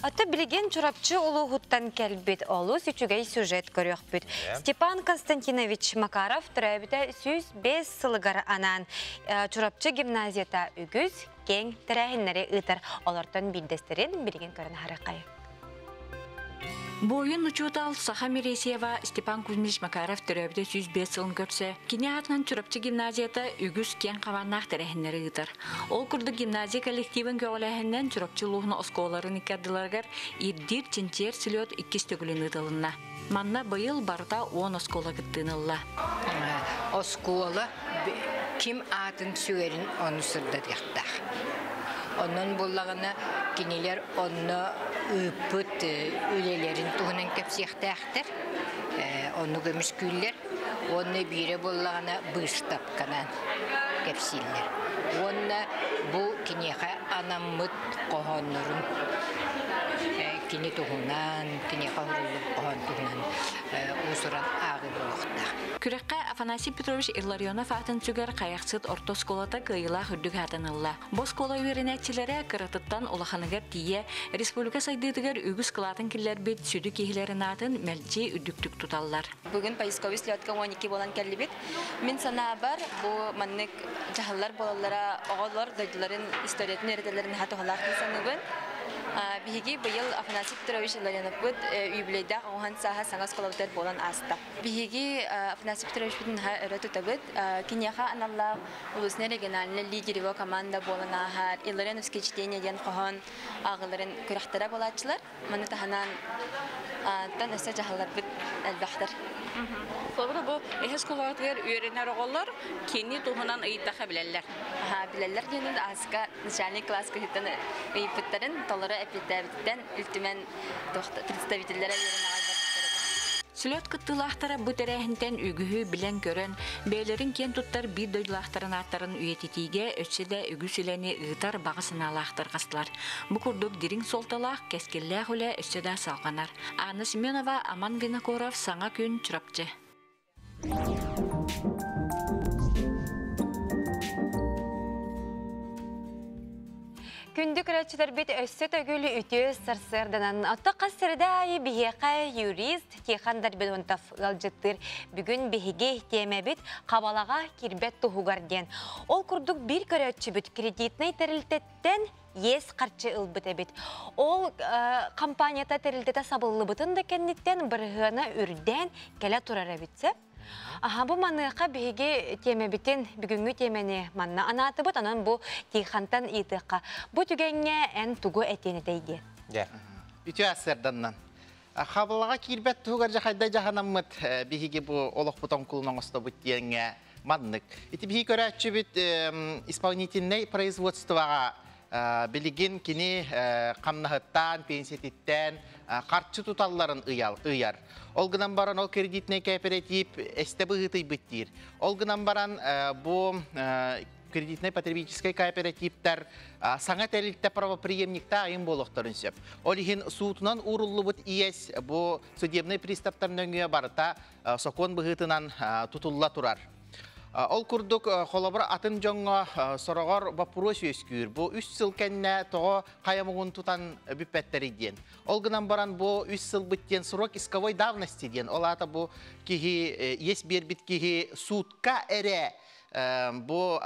Оттон билигин Чурапчы улууһуттан кэлбит олус үчүгэй сюжет көрүөхпүт. Степан Константинович Макаров төрөөбүтэ 105 сылыгар анаан Чурапчы гимназията үгүс киэҥ тэрээһиннэри ыытар. Олортон биирдэстэрин билигин көрөн аһарыаххайы. Буойун учуутал Саха Мересьева Степан Кузьмич Макаров төрөөбүтэ 105 сылын көрсө, кини аатынан Чурапчы гимназията үгүс киэҥ хабааннаах тэрээһиннэри ыытар. Ол курдук гимназия коллективын көҕүлээһининэн Чурапчы улууһун оскуолаларын икки ардыларыгар ирдиир чинчийэр слет иккис төгүлүн ыытылынна. Манна быйыл барыта 10 оскуола кыттыыны ылла. Оскуола ким аатын сүгэрин ону сырдатыахтаах. Онон буоллаҕына кинилэр онно ыыппыт үлэлэрин туһунан кэпсиэхтээхтэр, онну көмүскүүллэр. Уонна биирэ буоллаҕына быыстапканан кэпсииллэр. Уонна бу киниэхэ анаммыт хоһооннорун кини туһунан, киниэхэ уһуллубут хоһоон туһунан уус-уран ааҕыы буолуохтаах. Күрэххэ Афанасий Петрович Илларионов аатын сүгэр Хайахсыт орто оскуолата кыайыылаах үрдүк аатын ылла. Бу оскуола үөрэнээччилэрэ кыратыттан улаханыгар тиийэ республика сайдыытыгар үгүс кылаатын киллэрбит сүдү киһилэрин аатын мэлдьи үрдүктүк туталлар. Бүгүн поисковый слетка 12 буолан кэллибит. Мин санаабар, бу маннык дьаһаллар буолаллара оҕолор дойдуларын историятын үөрэтэллэрин наһаа туһалаах дии саныыбын. Биһиги быйыл Афанасий Петрович Илларионовпыт юбилейдаах оҥоһон сааһа саҥа оскуолабытыгар буолан ааста. Биһиги Афанасий Петровичпытын наһаа өрө тутабыт. Киниэхэ аналлаах улуснай региональный лидер его команда буолан ааһар Илларионовские чтения диэн хоһоон ааҕыыларын күрэхтэрэ буолааччылар. Маны таһынан тан өссө дьаһалларбыт элбэхтэр. Холобура бу эһэ оскуолатыгар үөрэнэр оҕолор кини туһунан ыйыттаха билэллэр. Аха, билэллэр диэнин ааска начальный класс кыһыттан ыйыппыттарын толору эппиэттээбиттэн үлтүмэн представителлэрэ үөрэн аҕай барбыттар этэ. Сүлөт кыттыылаахтара бу тэрээһинтэн үгүһү билэн-көрөн, бэйэлэрин киэн туттар биир дойдулаахтарын ааттарын үйэтитиигэ өссө да үгүс үлэни ыытар баҕа санаалаах тарҕастылар. Бу курдук дириҥ суолталаах, кэскиллээх үлэ өссө да салҕанар. Анна Семенова, Аман Винокуров, Саҥа күн, Чурапчы. Күндү көрөөччүлэрбит өссө төгүл үтүө сарсыарданан отто хас сирэдэ аайы биһиэхэ юрист Тихон Дарбедонтов ыалдьыттыыр. Бүгүн биһиги тиэмэбит хабалаҕа киирбэт туһугар диэн. Ол курдук биир көрөөччүбүт кредитнэй тэрилтэттэн иэс харчы ылбыт эбит. Ол компанията тэрилтэтэ сабыллыбытын да кэнниттэн бырыһыана үрдээн кэлэ турар эбит сөп. Аха, бу маныаха биһиги тиэмэбитин, бүгүҥҥү тиэмэни манна анаатыбыт, онон бу Тихантан ыйытыахха. Бу түгэҥҥэ эн тугу этиэн этэй диэн? Дьэ, үтүө ассыарданнан. Хабылаҕа киирбэт туһугар дьахайда дьаһанаммыт биһиги бу олохпут оҥкулун оҥостобут диэҥҥэ маннык. Ити биһиги көрөөччүбүт исполнительнай производствоҕа билигин кини хамнаһыттан, пенсиятиттэн харчы туталларын ыйар. Ол гынан баран ол кредитнэй кооператив эстэ быһыытыйбыт диир. Ол гынан баран бу кредитнай потребительскай кооперативтар саҥа тэрилтэ правоприемникта айын буолуохтарын сөп. Ол иһин суутунан ууруллубут иэс бу судебнай приставтар нөҥүө барыта сокуон быһыытынан тутулла турар. Ол курдук, холобур, атын дьоҥҥо сороҕор боппуруос үөскүүр. Бу үс сыл кэннэ тоҕо хайа муҥун тутан бүппэттэрий диэн. Ол гынан баран бу үс сылбыт диэн срок исковой давности диэн. Ол аата бу киһи, иэс биэрбит киһи суутка эрэ бу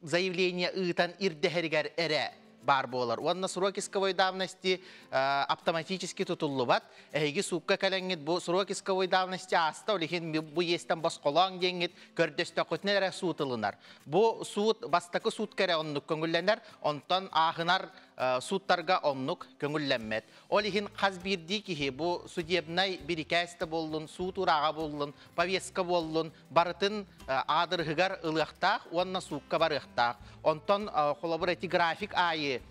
заявление ыытан ирдэһэригэр эрэ баар буолар. Уонна срок исковой давности автоматически тутуллубат. Эһиги суукка кэлэҥҥит бу срок исковой давности ааста, ол иһин бу иэстэн босхолооҥ диэҥҥит көрдөстөххүтүнэ эрэ суут ылынар. Бу суут бастакы суутка эрэ оннук көҥүллэнэр, онтон ааһынар сууттарга оннук көҥүллэммэт. Ол иһин хас биирдии киһи бу судебнай бирикээс да буоллун, суут урааҕа буоллун, повестка буоллун, барытын аадырыһыгар ылыахтаах уонна суукка барыахтаах. Онтон холобур эти график аайы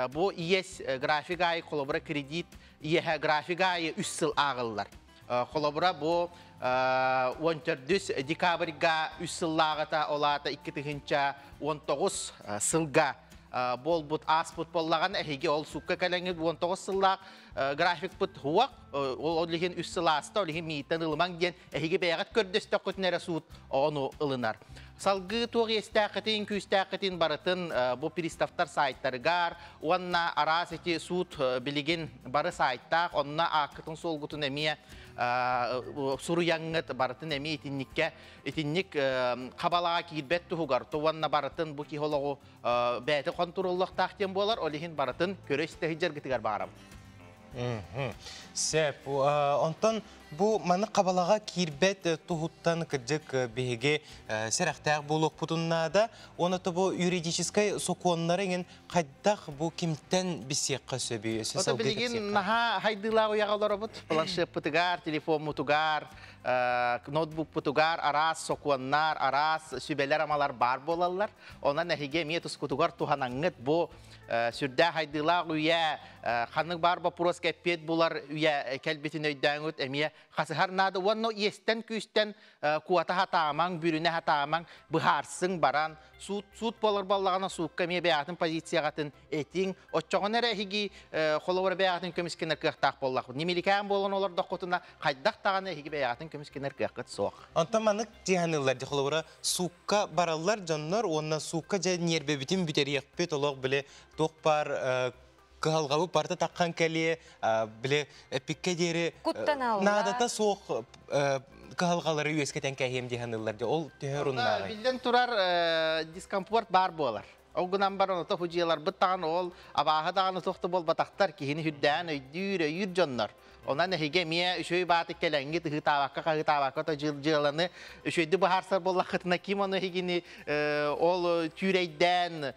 бу иэс график аайы холобура кредит иэһэ график аайы үс сыл ааҕыллар. Холобура бу 14 декабрьга үс сыллааҕыта ол аата 2019 сылга буолбут ааспыт буоллаҕына эһиги ол суукка кэлэҥҥит 19 сыллаах графикпыт хуак ол иһин үс сыл ааста ол иһин мииттэн ылымаҥ диэн эһиги бэйэҕит көрдөстөххүтүнэ эрэ суут ону ылынар. Салгыы туох иэстээххитин, күүстээххитин барытын бу приставтар сайтарыгар уонна араас ити суут билигин бары сайтаах, онно ааккытын суолгутун эмиэ суруйаҥҥыт барытын эмиэ итинниккэ итинник хабалаҕа киирбэт туһугар уонна барытын бу киһи олоҕу бэйэтэ хонтуруоллуохтаах диэн буолар, ол иһин барытын көрө-истэ сылдьаргытыгар баҕарабын. Сөп. Онтон бу маны хабалаҕа киирбэт туһуттан кырдьык биһиги сэрэхтээх буолуохпутун наада. Уонна бу юридическай сокуоннары иҥин хайдах бу кимтэн билсиэххэ сөбүй? Ото билигин наһаа хайдыылаах уйаҕа олоробут. Планшеппытыгар, телефоммутугар, ноутбукпутугар араас сокуоннар, араас сүбэлэр-амалар баар буолаллар. Онон эһиги эмиэ тускутугар туһанаҥҥыт бу сүрдээх хайдыылаах үйэ ханнык баар боппуруоска эппиэт булар үйэ кэлбитин өйдөөҥүт эмиэ хасыһар наада уонна иэстэн күүстэн куота хатаамаҥ, бүрүнэ хатаамаҥ, быһаарсыҥ баран суут суут буолар буоллаҕына суукка эмиэ бэйэҕитин позицияҕытын этиҥ оччоҕуна эрэ эһиги холобура бэйэҕитин көмүскэнэр кыахтаах буоллахпыт немиликээн буолан олордоххутуна хайдах даҕаны эһиги бэйэҕитин көмүскэнэр кыаххыт суох. Онтон маннык дьиһаныллар ди холобура суукка бараллар дьоннор уонна суукка дьэ ньиэрбэбитин бүтэриэхпит олох били туох баар кыһалҕабыт барыта таххан кэлиэ били эппиккэ диэри наадата суох кыһалҕалары үөскэтэн кэһиэм диһаныллар ди ол төһө оруннааҕый? Биллэн турар дискомфорт баар буолар. Ол гынан баран ото худьыаларбыт даҕаны ол абааһы даҕаны туох да буолбатахтар киһини үрдээн өйдүүр, өйүүр дьоннор. Онон эһиги эмиэ үчүгэй баатык кэлэҥҥит ыһыытаабакка, хаһыытаабакка то дьыаланы үчүгэйдик быһаарсар буоллаххытына ким ону эһигини ол түүрэйдээн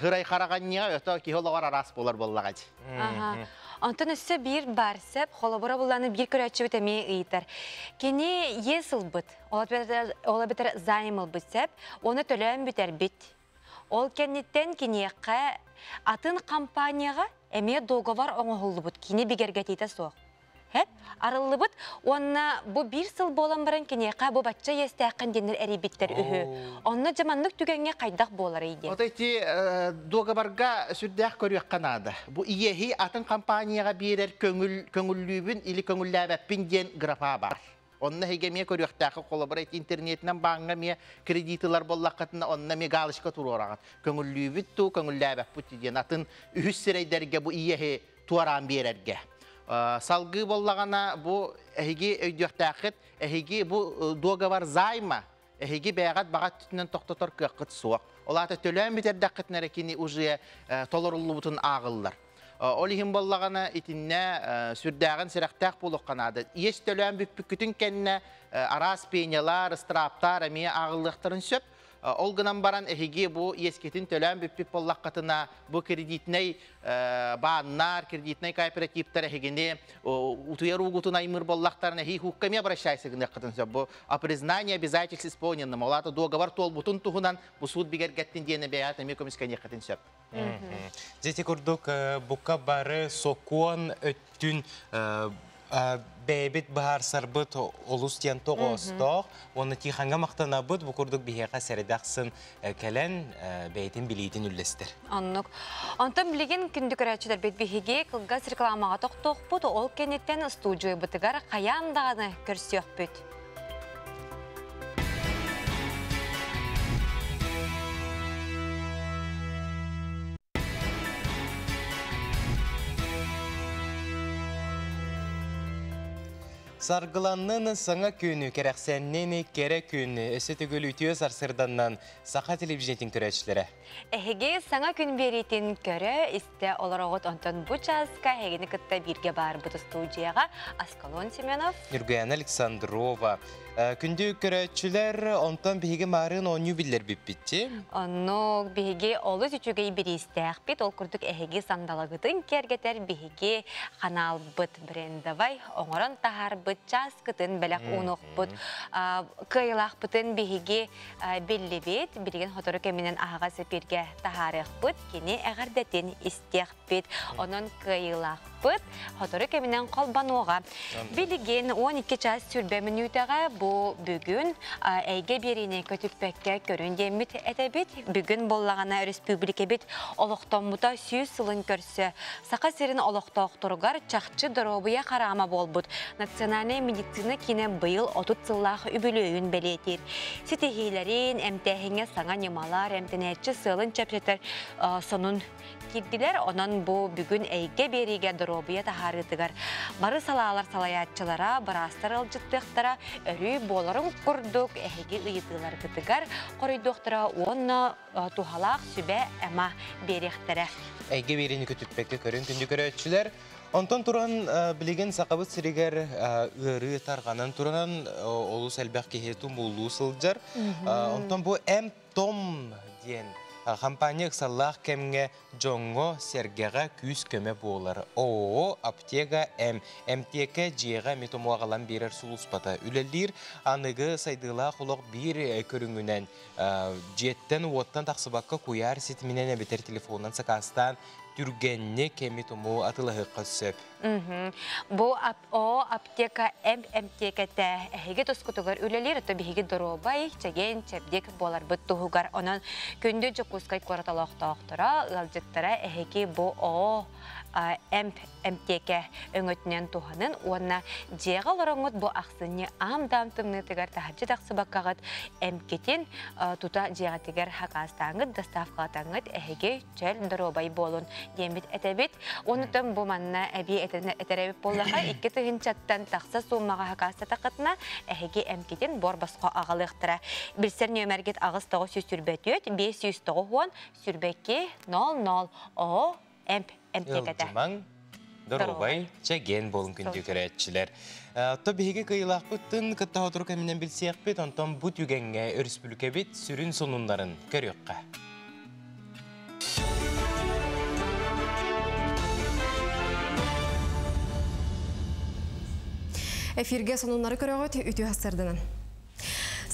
хырай хараҕанньыа өтө киһи олоҕор араас буолар буоллаҕа дии. Онтон өссө биир баар сөп, холобура булланы биир көрөөччүбүт эмиэ ыйытар. Кини иэс ылбыт, ол эбэтэр займ ылбыт сөп, оны төлөөн бүтэрбит. Ол кэнниттэн киниэхэ атын компанияҕа эмиэ договор оҥоһуллубут, кини бигэргэтиитэ суох. Хэп, арыллыбыт уонна бу биир сыл буолан баран киниэхэ бу бачча иэстээххин диэннэр эрийбиттэр үһү. Онно дьаманнык түгэҥҥэ хайдах буоларый диэн. Вот эти договорга сүрдээх көрүөххэ наада. Бу иэһи атын компанияҕа биэрэр көҥүл көҥүллүүбүн или көҥүллээбэппин диэн графа бар. Онно эһиги эмиэ көрүөхтээххит, холобура ити интернетинэн бааҥҥа эмиэ кредит ылар буоллаххытына, онно эмиэ галочка туруораҕыт. Көҥүллүүбүт дуу, көҥүллээбэппит диэн атын үһүс сирэйдэргэ бу иэһи туораан биэрэргэ. Салгыы буоллаҕына, бу эһиги өйдүөхтээххит, эһиги бу договор займа эһиги бэйэҕит баҕа өттүнэн тохтотор кыаххыт суох. Ол аата төлөөн бүтэрдэххитинэ эрэ кини уже толоруллубутун ааҕыллар. Ол иһин буоллаҕына итиннэ сүрдээҕин сэрэхтээх буолуохха наада. Иэс төлөөн бүппүккүтүн кэннэ араас пенялар, ыстырааптар эмиэ ааҕыллыахтарын сөп. Ол гынан баран эһиги бу иэскитин төлөөн бүппүт буоллаххытына бу кредитнэй бааннар, кредитнэй кооперативтар эһигини утуйар уугутун аймыыр буоллахтарына эһиги хуукка эмиэ обращайся гыныаххытын сөп. Бу о признании обязательств исполненным, ол аата договор туолбутун туһунан бу суут бигэргэттин диэн бэйэҕит эмиэ көмүскэниэххитин сөп. Дьэ курдук бука бары сокуон өттүн бэйэбит быһаарсарбыт олус диэн тоҕоостоох уонна Тихаҥҥа махтанабыт бу курдук биһиэхэ сэрэдэхсин кэлэн бэйэтин билиитин үллэстэр. Оннук. Онтон билигин күндү көрөөччүлэрбит биһиги кылгас рекламаҕа тохтуохпут, ол кэнниттэн студиябытыгар хайаан даҕаны көрсүөхпүт. Саргыланнын саҥа күнү, кэрэхсэннин кэрэ күн, өссө төгүл үтүө сарсырданнан Саха телевидениетин көрөөччүлэрэ. Эһиги саҥа күн биэриитин көрө, истэ олороҕут онтон бу чааска эһигини кытта бииргэ баарбыт студияҕа Аскалон Семенов, Нюргуяна Александрова. Күндү көрөөччүлэр, онтон биһиги маарыын оонньуу биллэрбиппитти. Оннук биһиги олус үчүгэй бириистээхпит, ол курдук эһиги сандалагытын киэргэтэр биһиги ханаалбыт брендовай оҥорон таһаарбыт чааскытын бэлэх уунуохпут. Кыайылаахпытын биһиги биллибит, билигин сотору кэминэн аһаҕас эпииргэ таһаарыахпыт, кини эҕэрдэтин истиэхпит. Онон кыайыылаахпыт сотору кэминэн холбонуоҕа. Билигин 12 час 20 мүнүүтэҕэ бу бүгүн эйгэ биэриини көтүппэккэ көрүн диэммит этэбит. Бүгүн буоллаҕына өрөспүүбүлүкэбит олохтоммута 100 сылын көрсө Саха сирин олохтоохторугар чахчы доруобуйа хараама буолбут Национальнай медицина киинэ быйыл 30 сыллаах үбүлүөйүн бэлиэтиир. Ситиһиилэрин, эмтээһиҥҥэ саҥа ньымалар, эмтэнээччи сыалын чэпчэтэр сонун киирдилэр. Онон бу бүгүн эйгэ биэриигэ доруобуйа таһаарыытыгар бары салаалар салайааччылара, быраастар ыалдьыттыахтара, өрүү буоларын курдук эһиги ыйытыыларгытыгар хоруйдуохтара уонна туһалаах сүбэ-ама биэриэхтэрэ. Эйгэ биэриини көтүппэккэ көрүн күндү көрөөччүлэр. Онтон туран билигин Сахабыт сиригэр ыарыы тарҕанан туран олус элбэх киһи тумуулуу сылдьар. Онтон бу М-Том диэн Хампаанньа ыксаллаах кэмҥэ дьоҥҥо-сэргэҕэ күүс-көмө буолар. ООО «Аптека М» эмтиэкэ дьиэҕэ эми тумуоҕалан биэрэр сулууспата үлэлиир. Аныгы сайдыылаах олох биир көрүҥүнэн дьиэттэн-уоттан тахсыбакка куйаар ситиминэн эбэтэр телефонунан сакаастаан түргэнник эми тумуу атыылаһыахха сөп. Бу О аптека М эмтиэкэтэ эһиги тускутугар үлэлиир, ото биһиги доруобай, чэгиэн, чэбдик буоларбыт туһугар. Онон күндү Дьокуускай куорат олохтоохторо, ыалдьыттара эһиги бу О эмп эмтиэкэ өҥөтүнэн туһанын уонна дьиэҕэ олороҥҥут бу ахсынньы аам-даам тымныытыгар таһырдьа тахсыбаккаҕыт эмкитин тута дьиэҕитигэр хакаастааҥҥыт, доставкалатаҥҥыт эһиги чөл доруобай буолун диэммит этэбит. Онутан бу манна эбии этэрэбит буоллаха 2000-тан тахса сууммаҕа хакаастатаххытына эһиги эмкитин бор босхо аҕалыахтара. Билсэр нүөмэргит 8 924 590 22 00 О эмп эмтиэкэтэ. Ылдьымаҥ, доруобай, чэгиэн буолун күндү көрөөччүлэр. То биһиги кыйылаахпыттын кытта сотору кэминэн билсиэхпит, онтон бу түгэҥҥэ өрөспүүбүлүкэбит сүрүн сонуннарын көрүөххэ. Эфирге сонуннары көрөҕүт үтүө сарсыарданан.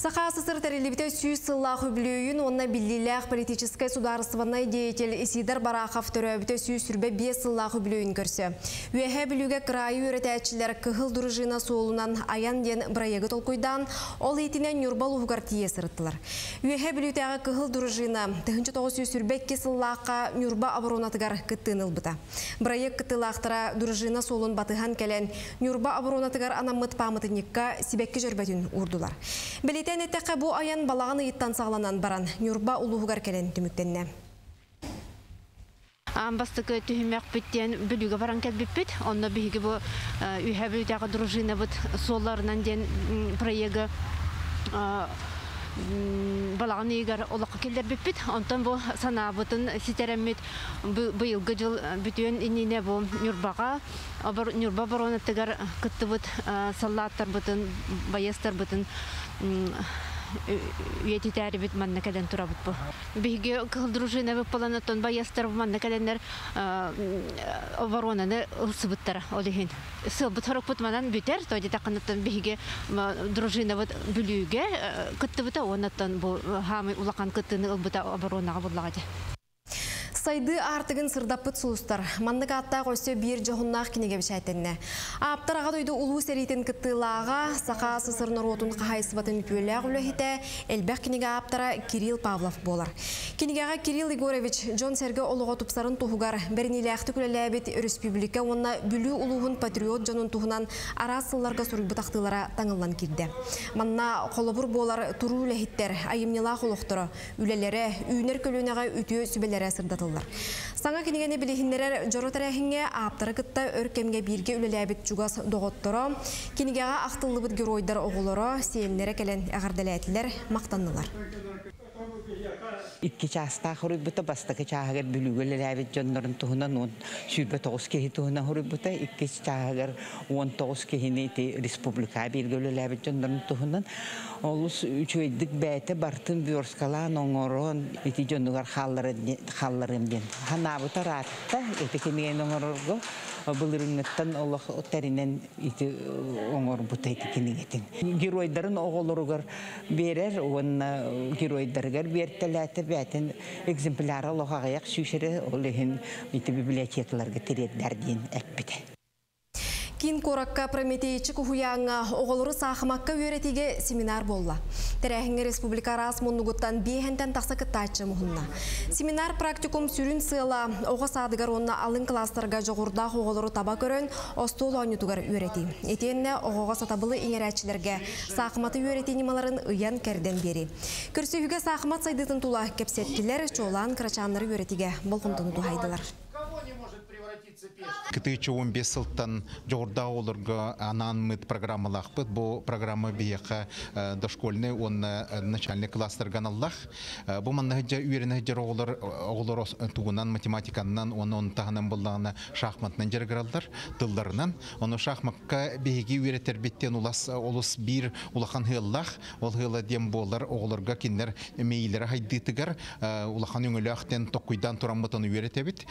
Саха СССР тэриллибитэ 100 сыллаах үбүлүөйүн уонна биллиилээх политическай судаарыстыбаннай деятель Исидор Барахов төрөөбүтэ 125 сыллаах үбүлүөйүн көрсө. Үөһээ Бүлүүгэ кыраайы үөрэтээччилэр Кыһыл дружина суолунан айан диэн бырайыагы толкуйдаан, ол иитинэн Ньурба улууһугар тиийэ сырыттылар. Үөһээ Бүлүүтээҕи Кыһыл дружина 1922 сыллаахха Ньурба оборонатыгар кыттыыны ылбыта. Бырайыак кыттыылаахтара дружина суолун батыһан кэлэн, Ньурба оборонатыгар анаммыт пааматынньыкка сибэкки дьөрбөтүн уурдулар. Бэлиэтээн эттэххэ, бу айан балаҕан ыйыттан саҕаланан баран, Ньурба улууһугар кэлэн түмүктэннэ. Аан бастакы түһүмэхпит диэн Бүлүүгэ баран кэлбиппит. Онно биһиги бу Үөһээ Бүлүүтээҕи дружинабыт суолларынан диэн проегы балаҕан ыйыгар олоххо киллэрбиппит. Онтон бу санаабытын ситэрэммит быйылгы дьыл бүтүөн иннинэ бу Ньурбаҕа Ньурба оборонатыгар кыттыбыт саллааттарбытын, байыастарбытын үйэтитээрибит манна кэлэн турабыт бу. Биһиги кыһыл дружина буолан оттон байыастар манна кэлэннэр оборонаны ылсыбыттара ол иһин. Сылбыт сорукпут манан бүтэр, то диэтэххинэ биһиги дружинабыт Бүлүүгэ кыттыбыта уонна бу хаамый улахан кыттыыны ылбыта оборонаҕа буллаҕа дии. Сайдыы аартыгын сырдаппыт сулустар. Маннык ааттаах өссө биир дьоһуннаах кинигэ бэчээттэннэ. Ааптар Аҕа дойду Улуу сэриитин кыттыылааҕа, Саха СССР норуотун хаһаайыстыбатын үтүөлээх үлэһитэ, элбэх кинигэ ааптара Кирилл Павлов буолар. Кинигэҕэ Кирилл Егорович дьон-сэргэ олоҕо тупсарын туһугар бэриниилээхтик үлэлээбит өрөспүүбүлүкэ уонна Бүлүү улууһун патриот дьонун туһунан араас сылларга суруйбут ахтыылара таҥыллан киирдэ. Манна холобур буолар туруу үлэһиттэр айымньылаах олохторо, үлэлэрэ, үүнэр көлүөнэҕэ үтүө сүбэлэрэ сырдатыллар. Саҥа кинигэни билиһиннэрэр дьоро тэрээһиҥҥэ ааптары кытта өр кэмҥэ бииргэ үлэлээбит чугас доҕотторо, кинигэҕэ ахтыллыбыт геройдар оҕолоро, сиэннэрэ кэлэн эҕэрдэлээтилэр, махтаннылар. Икки чаастаах хоруйбута бастакы чааһыгар Бүлүүгэ үлэлээбит дьоннорун туһунан 129 киһи туһунан хоруйбута, иккис чааһыгар 19 киһини ити республикаҕа бииргэ үлэлээбит дьоннорун туһунан олус үчүгэйдик бэйэтэ бартын версткалаан оҥорон ити дьонугар хаалларыам диэн санаабыта ыраатта. Ити кинигэни оҥорорго былырыыҥҥыттан олох тэринэн ити оҥорбута ити кинигэтин. Геройдарын оҕолоругар биэрэр уонна геройдарыгар биэртэлээтэ бээтин экземпляра олох аҕыйах сүүсэрэ ол иһин ити библиотекаларга тириэрдэр диэн эппитэ. Киин куоракка Прометейчик уһуйааҥҥа оҕолору саахымакка үөрэтиигэ семинар буолла. Тэрээһиҥҥэ республика араас муннугуттан биэһэнтэн тахса кыттааччы муһунна. Семинар практикум сүрүн сыала оҕо саадыгар уонна алын кылаастарга дьоҕурдаах оҕолору таба көрөн остуол оонньуутугар үөрэтии. Итиэннэ оҕоҕо сатабылы иҥэрээччилэргэ саахыматы үөрэтии ньымаларын ыйан-кэрдэн биэрии. Көрсүһүүгэ саахымат сайдыытын тула кэпсэттилэр, чуолаан кырачааннары үөрэтиигэ болҕомтону туһайдылар. Кытыычы 15 сылтан дьоҕурдаах оҕолорго анааммыт программалаахпыт. Бу программа биһиэхэ дошкольный уонна начальный класстарга аналлаах. Бу манна үөрэнэ сылдьар оҕолор оҕолор тугунан математиканнан уонна ону таһынан буоллаҕына шахматынан дьарыгыраллар тылларынан. Ону шахмакка биһиги үөрэтэрбиттэн улас олус биир улахан ыаллаах. Ол ыала диэн буолар оҕолорго кинилэр мэйиилэрэ хайдыытыгар улахан өҥөлөөхтөн токкуйдаан тураммыт ону үөрэтэбит.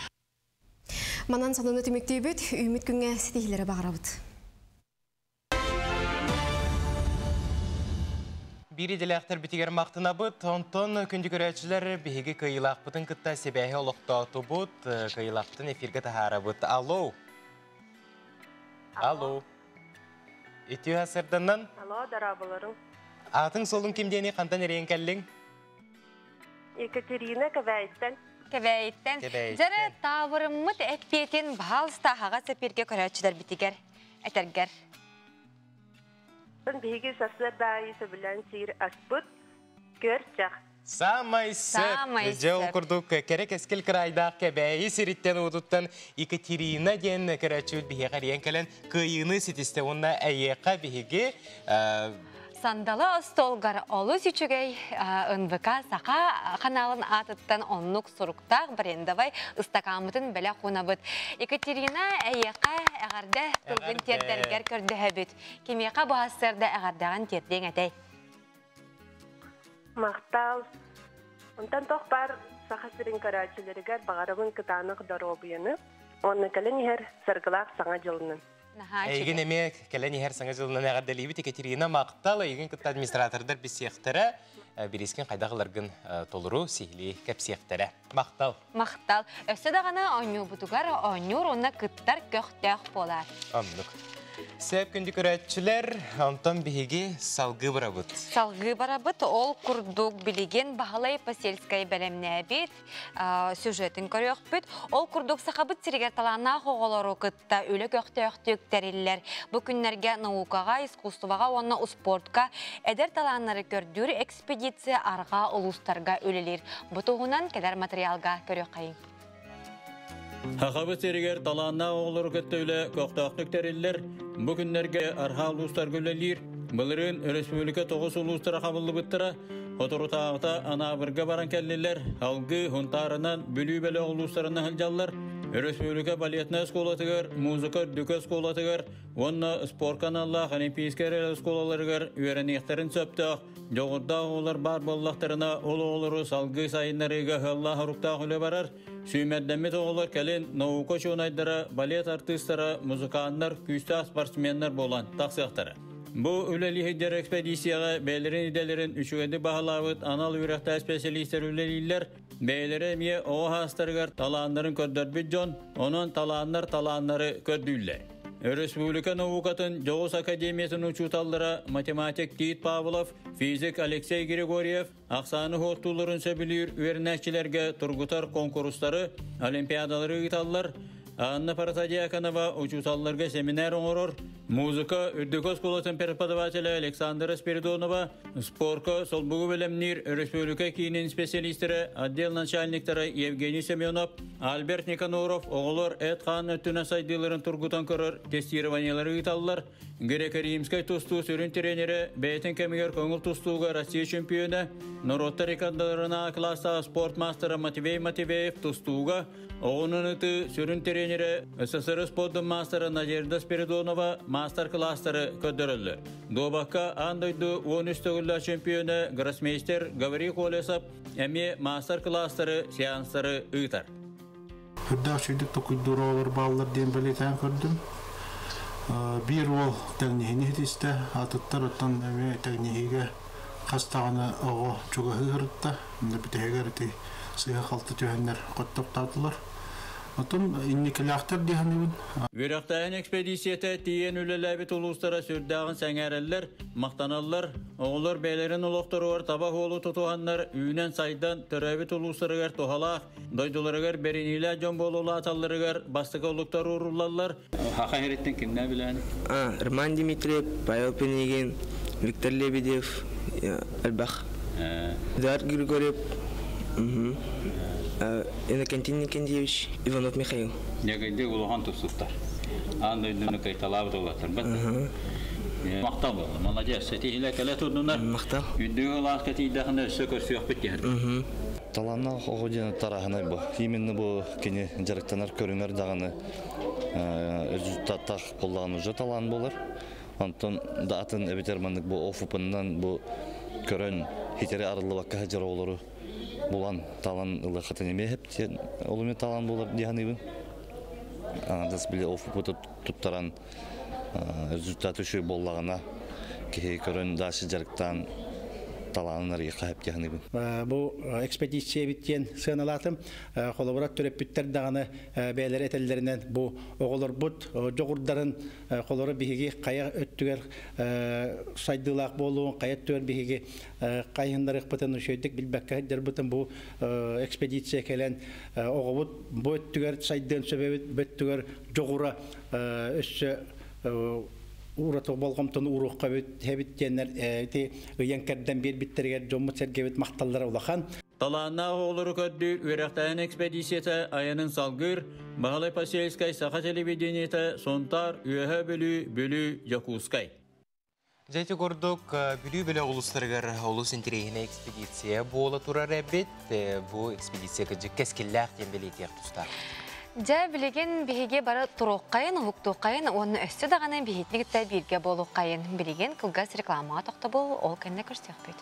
Манан сонуну түмүктүүбүт, үүммүт күҥҥэ ситиһиилэри баҕарабыт. Биир идэлээхтэрбитигэр махтанабыт, онтон күндү көрөөччүлэр биһиги кыайыылаахпытын кытта сибээһи олохтоотубут, кыайыылаахпытын эфиргэ таһаарабыт. Алло! Алло! Үтүө сарсыарданнан. Алло, дорооболоруҥ. Аатыҥ суолуҥ ким диэний, хантан эрийэн кэллиҥ? Екатерина Кэбээйиттэн. Кэбээйиттэн. Дьэрэ таабырыммыт эппиэтин баһаалыста аһаҕас эпииргэ көрөөччүлэрбитигэр этэргэр. Биһиги сарсыарда аайы сөбүлээн сиир аспыт күөрчэх. Саамай сөп. Дьэ ол курдук кэрэ кэскил кыраайдаах Кэбээйи сириттэн уутуттан Екатерина диэн көрөөччүбүт биһиэхэ эрийэн кэлэн кыайыыны ситистэ уонна эйиэхэ биһиги Сандала остуолгар олус үчүгэй НВК Саха ханаалын аатыттан оннук суруктаах брендовай ыстакааммытын бэлэх уунабыт. Екатерина эйиэхэ эҕэрдэ тылгын тиэрдэргэр көрдөһөбүт. Кимиэхэ бу сарсыарда эҕэрдэҕин тиэрдиэҥ этэй? Махтал. Онтон тох баар Саха сирин көрөөччүлэригэр баҕарабын кытаанах доруобуйаны уонна кэлэн иһэр саргылаах саҥа дьылынан. Эйигин эмиэ кэлэн иһэр саҥа дьылынан эҕэрдэлиибит Екатерина махтал. Эйигин кытта администратордар билсиэхтэрэ, бириискин хайдах ыларгын толору сиһилии кэпсиэхтэрэ. Махтал. Махтал. Өссө даҕаны оонньуубутугар оонньуур уонна кыттар көхтөөх буолар. Оннук. Сөп күндү көрөөччүлэр, онтон биһиги салгыы барабыт. Салгыы барабыт. Ол курдук билигин Баһылай Посельскай бэлэмнээбит сюжетын көрүөхпүт. Ол курдук Сахабыт сиригэр талааннаах оҕолору кытта үлэ көхтөөхтүк тэриллэр. Бу күннэргэ наукаҕа, искусствоҕа уонна успуортка эдэр талааннары көрдүүр экспедиция арҕаа улуустарга үлэлиир. Бу туһунан кэлэр материалга көрүөххэйиҥ. Сахабыт сиригэр талааннаах оҕолору кытта үлэ көхтөөхтүк тэриллэр. Бу күннэргэ арҕаа улуустарга үлэлиир. Былырыын республика тоҕус улуустара хабыллыбыттара. Соторутааҕыта Анаабырга баран кэллилэр. Алгыы, Һунтаарынан, Бүлүү бөлөх улуустарынан сылдьаллар. Өрөспүүбүлүкэ балетнай оскуолатыгар, музыка үрдүкү оскуолатыгар уонна спорка аналлаах олимпийскай эрэл оскуолаларыгар үөрэниэхтэрин сөптөөх дьоҕурдаах оҕолор баар буоллахтарына, ол оҕолору салгыы сайыннарыыга ыаллаах-оруктаах үлэ барар. Сүүмэрдэммит оҕолор кэлин наука учуонайдара, балет артыыстара, музыканнар, күүстээх спортсменнар буолан тахсыахтара. Бу үлэлиһидэр экспедицияҕа бэйэлэрин идэлэрин үчүгэйдик баһылаабыт анал үөрэхтээх специалистэр үлэлииллэр. Бэйэлэрэ эмиэ оҕо саастарыгар талааннарын көрдөрбүт дьон, онон талааннар талааннары көрдүүллэр. Өрөспүүбүлүкэ наукатын дьоҕус академиятын учууталлара математик Тит Павлов, физик Алексей Григорьев, Ахсааны суоттуулларын сөбүлүүр үөрэнээччилэргэ тургутар куонкурустары, олимпиадалары ыыталлар. Анна Протодьяконова учууталларга семинар оҥорор, музыка үрдүкү оскуолатын преподавателэ Александра Спиридонова, спорка солбугу бэлэмниир өрөспүүбүлүкэ киинин специалистэрэ, отдел начальниктара Евгений Семенов, Альберт Никаноров оҕолор эт-хаан өттүнэн сайдыыларын тургутан көрөр тестированиелары ыыталлар. Греко-римскэй тустуу сүрүн тренерэ, бэйэтин кэмигэр көҥүл тустууга Россия чемпиона, норуоттар рекордаларына кылаастаах спорт маастара Матвей Матвеев тустууга, оҕунан ытыы сүрүн тренерэ, СССР спордун маастара Надежда Спиридонова маастар-кылаастары көрдөрөллөр. Дуобакка аан дойду 13 төгүллээх чемпиона гроссмейстер Гаврил Колесов эмиэ маастар-кылаастары, сеанстары ыытар. Үрдээх үчүгдүк токуйдуур оҕолор бааллар диэн бэлиэтээн көрдүм. Биир уол тэҥниһини ситистэ, атыттар оттон эмиэ тэҥниһиигэ хас даҕаны оҕо чугаһыы сырытта. Бүтэһигэр ити сыыһа-халты түһэннэр хоттохтоотулар. Оттон инникилээхтэр дии саныыбын. Үөрэхтээһин экспедицията тиийэн үлэлээбит улуустара сүрдээҕин сэҥээрэллэр, махтаналлар. Оҕолор бэйэлэрин олохторугар таба суолу тутуһаннар үүнэн-сайдан, төрөөбүт улуустарыгар туһалаах, Дойдуларыгар бэриниилээх дьон буола улааталларыгар бастакы олуктар ууруллаллар. Хаха иһириттэн кимнээ билээн? Роман Дмитриев, Павел Пинигин, Виктор Лебедев, элбэх. Эдуард Григорьев, Иннокентий Никентьевич, Иванов Михаил. Дьэгийдик улахан тустуктар. Аан дойдуну кайталаабыт улаттар. Махтал буолла. Молодец. Сэтиһилэ кэлэ турдунар. Махтал. Үрдүгү ылааска тиийдэхинэ өссө көрсүөхпүт диэн. Талааннаах оҕо диэн тараһынай бу. Именно бу кини дьарыктанар көрүҥэр даҕаны результаттаах буоллаҕына уже талаан буолар. Онтон да атын эбэтэр маннык бу офупунан бу көрөн хитэри арыллыбакка сылдьар оҕолору булан талан ылыаххытын эмиэ сөп диэн ол эмиэ талаан буолар дии саныыбын. Аҥардас били офупу туттаран результат үчүгэй буоллаҕына киһи көрөн дальше дьарыктаан талаанын арыйыахха сөп дии саныыбын. Бу экспедиция эбит диэн сыаналаатым. Холобура төрөппүттэр даҕаны бэйэлэрэ этэллэринэн бу оҕолорбут дьоҕурдарын холоро биһиги хайа өттүгэр сайдыылаах буолуон, хайа өттүгэр биһиги хайыһыннарыахпытын үчүгэйдик билбэккэ сылдьарбытын бу экспедиция кэлэн оҕобут бу өттүгэр сайдыан сөп эбит, бу өттүгэр дьоҕура өссө ураты болҕомтону ууруохха эбит диэннэр ити ыйан кэрдэн биэрбиттэригэр дьоммут-сэргэбит махталлара улахан. Талааннаах оҕолору көрдүүр үөрэхтээһин экспедицията айанын салгыыр Баһылай Посельскай Саха телевидениета Сунтаар, Үөһээ Бүлүү, Бүлүү, Дьокуускай. Дьэ ити курдук Бүлүү бөлөх улуустарыгар олус интэриэһинэй экспедиция буола турар эбит. Бу экспедиция кырдьык кэскиллээх диэн бэлиэтиэх тустаах. Дьэ, билигин биһиги бары туруоххайын, уһуктуоххайын уонна өссө даҕаны биһитини кытта бииргэ буолуоххайын. Билигин кылгас рекламаҕа тохтобул, ол кэннэ көрсүөхпүт.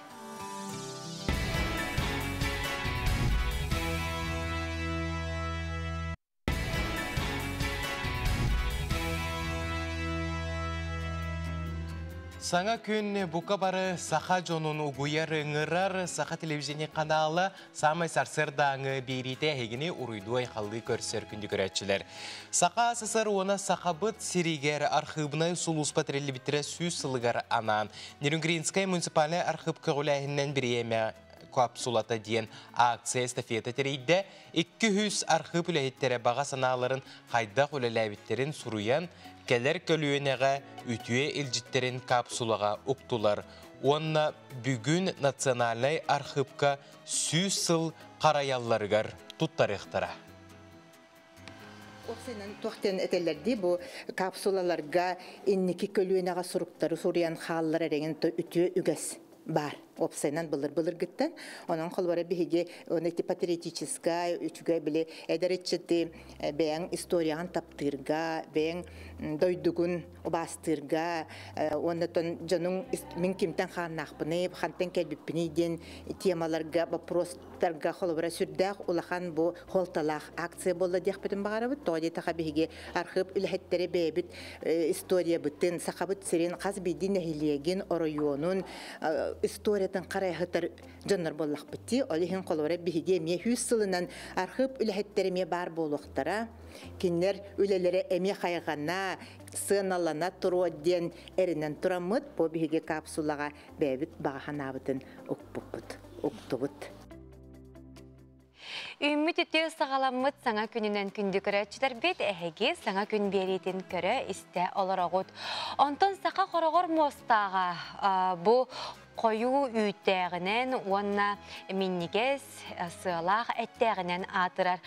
Саҥа күн бука бары саха дьонун угуйар ыҥырар Саха телевидение канала саамай сарсыардааҥы биэриитэ эһигини уруйдуу-айхаллыы көрсөр күндү көрөөччүлэр. Саха СССР уонна Сахабыт сиригэр архыыбынай сулууспа тэриллибиттэрэ сүүс сылыгар анаан Нерюнгринскай муниципальнай архыып көҕүлээһининэн бириэмэ капсулата диэн акция эстафета тэрийдэ. 200 архыып үлэһиттэрэ баҕа санааларын хайдах үлэлээбиттэрин суруйан, кэлэр көлүөнэҕэ үтүө илдьиттэрин капсулаҕа уктулар уонна бүгүн Национальнай архыыпка 100 сыл харайалларыгар туттарыахтара. Уопсайынан туох диэн этэллэрдии бу капсулаларга инники көлүөнэҕэ суруктары суруйан хааллар эрэгин үтүө үгэс баар уопсайынан былыр-былыргыттан. Онон холобура биһиги оны ити патриотическай үчүгэй били эдэр ыччаты бэйэҥ историяҕын таптыырга, бэйэҥ дойдугун убаастыырга, уонна дьонуҥ мин кимтэн хааннаахпыный, хантан кэлбиппиний диэн темаларга, вопростарга холобура сүрдээх улахан бу холталаах акция буолла диэхпитин баҕарабыт. Тоҕо диэтэхэ биһиги архыып үлэһиттэрэ бэйэбит историябытын, Сахабыт сирин хас биирдии нэһилиэгин, оройуонун историятын харайыһытар дьоннор буоллахпыт дии. Ол иһин холобура биһиги эмиэ 100 сылынан архыып үлэһиттэрэ эмиэ баар буолуохтара. Кинилэр үлэлэрэ эмиэ хайҕана, сыаналана туруо диэн эрэнэн тураммыт, бу биһиги капсулаҕа бэйэбит баҕа санаабытын укпуппут, уктубут. Үүммүт үтүө саҕаламмыт саҥа күнүнэн күндү көрөөччүлэрбит эһиги саҥа күн биэриитин көрө-истэ олороҕут. Онтон саха хороҕор муостааҕа бу хойуу үүттээҕинэн уонна минньигэс сыалаах эттээҕинэн аатырар.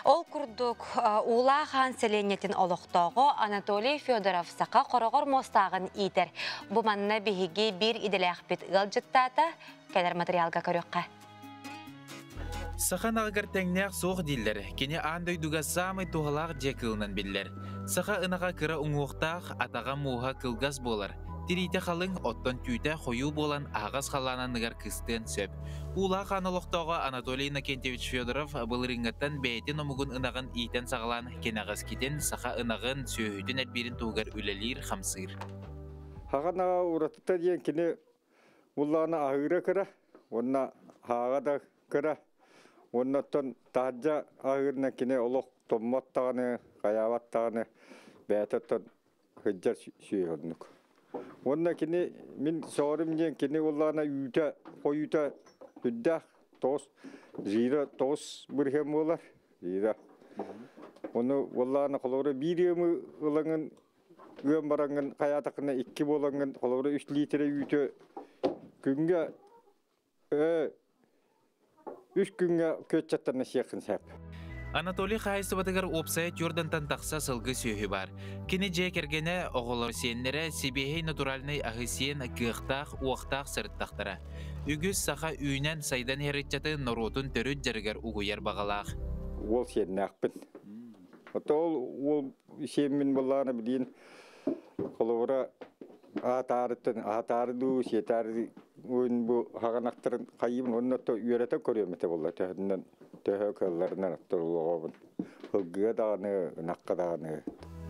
Ол курдук Уулаах Аан сэлиэнньэтин олохтооҕо Анатолий Федоров саха хороҕор муостааҕын иитэр. Бу манна биһиги биир идэлээхпит ыалдьыттаата. Кэлэр материалга көрүөххэ. Саха ынаҕыгар тэҥнээх суох дииллэр. Кини аан дойдуга саамай туһалаах дьиэ кыылынан биллэр. Саха ынаҕа кыра уҥуохтаах, атаҕа мууһа кылгас буолар. Тириитэ халыҥ, оттон түүтэ хойуу буолан аһаҕас халлаан анныгар кыстыан сөп. Уулаах Аан олохтооҕо Анатолий Иннокентьевич Федоров былырыыҥҥыттан бэйэтин омугун ынаҕын иитэн саҕалаан кэнэҕэскитин саха ынаҕын, сүөһүтүн элбиирин туһугар үлэлиир-хамсыыр. Саха ынаҕа уратыта диэн кини Буллаҕына аһыыра кыра уонна һааҕа да кыра. Уонна оттон таһырдьа аһыырынан кини олох томмот даҕаны, хайаабат даҕаны бэйэтэ оттон сылдьар сүөһү оннук. Уонна кини мин сөҕөрүм диэн кини буоллаҕына үүтэ хойуута сүрдээх тоҕус жира 9% буолар жира. Ону буоллаҕына холобура биир ыамы ылаҥын ыам бараҥҥын хайаатаххына икки буолаҥҥын холобура үс лиитирэ үүтү күҥҥэ үс күҥҥэ күөччэттэрнэ сиэххин сөп. Анатолий хаһаайыстыбатыгар уопсайа түөрдантан тахса сылгы сүөһү баар. Кини дьиэ кэргэнэ, оҕолор сиэннэрэ сибиэһэй натуральнай аһы сиэн кыахтаах, уохтаах сырыттахтара. Үгүс саха үүнэн сайдан иһэр ыччаты норуотун төрүт дьарыгар угуйар баҕалаах. Уол сиэннээхпин. Ото ол уол сиэммин буоллаҕына билигин холобура аатаарыттан аатаары дуу сиэтаары бу хаҕанахтарын хайыыбын уонна то үөрэтэн көрүөм этэ буолла төһөннөн төһө кыалларынан оттор ылгыга даҕаны ынахха даҕаны.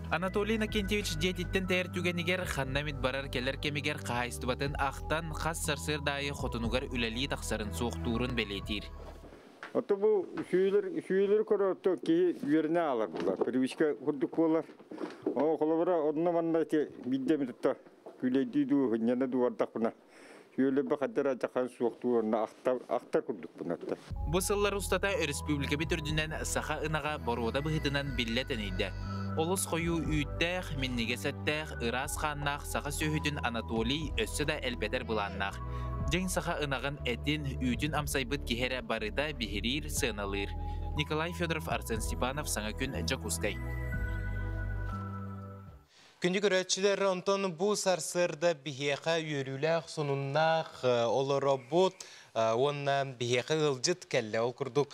Анатолий Иннокентьевич дьиэтиттэн тэйэр түгэнигэр ханна эмит барар-кэлэр кэмигэр хаһаайыстыбатын ахтан хас сарсыарда аайы хотунугар үлэлии тахсарын суохтуурун бэлиэтиир. Ото бу сүүлэр сүүлэри көрө киһи үөрэнэ аалар буолар. Привычка курдук буолар. О холобура онно манна ити биирдэ эмит ото күлэйдии дуу, хынньана дуу бардахпына сүүлэрбэ хаддара дьахан суохтуу онно ахтар ахтар курдукпун отто. Бу сыллар устата өрөспүүбүлүкэбит үрдүнэн саха ынаҕа боруода быһыытынан биллэ тэнийдэ. Олус хойуу үүттээх, минньигэс эттээх, ыраас хааннаах саха сүөһүтүн Анатолий өссө да элбэтэр былааннаах. Дьиҥ саха ынаҕын этин, үүтүн амсайбыт киһи эрэ барыта биһириир, сыаналыыр. Николай Федоров, Арсен Степанов, Саҥа күн, Дьокуускай. Күндү көрөөччүлэр, онтон бу сарсыарда биһиэхэ үөрүүлээх, сонуннаах олоробут уонна биһиэхэ ыалдьыт кэллэ. Ол курдук,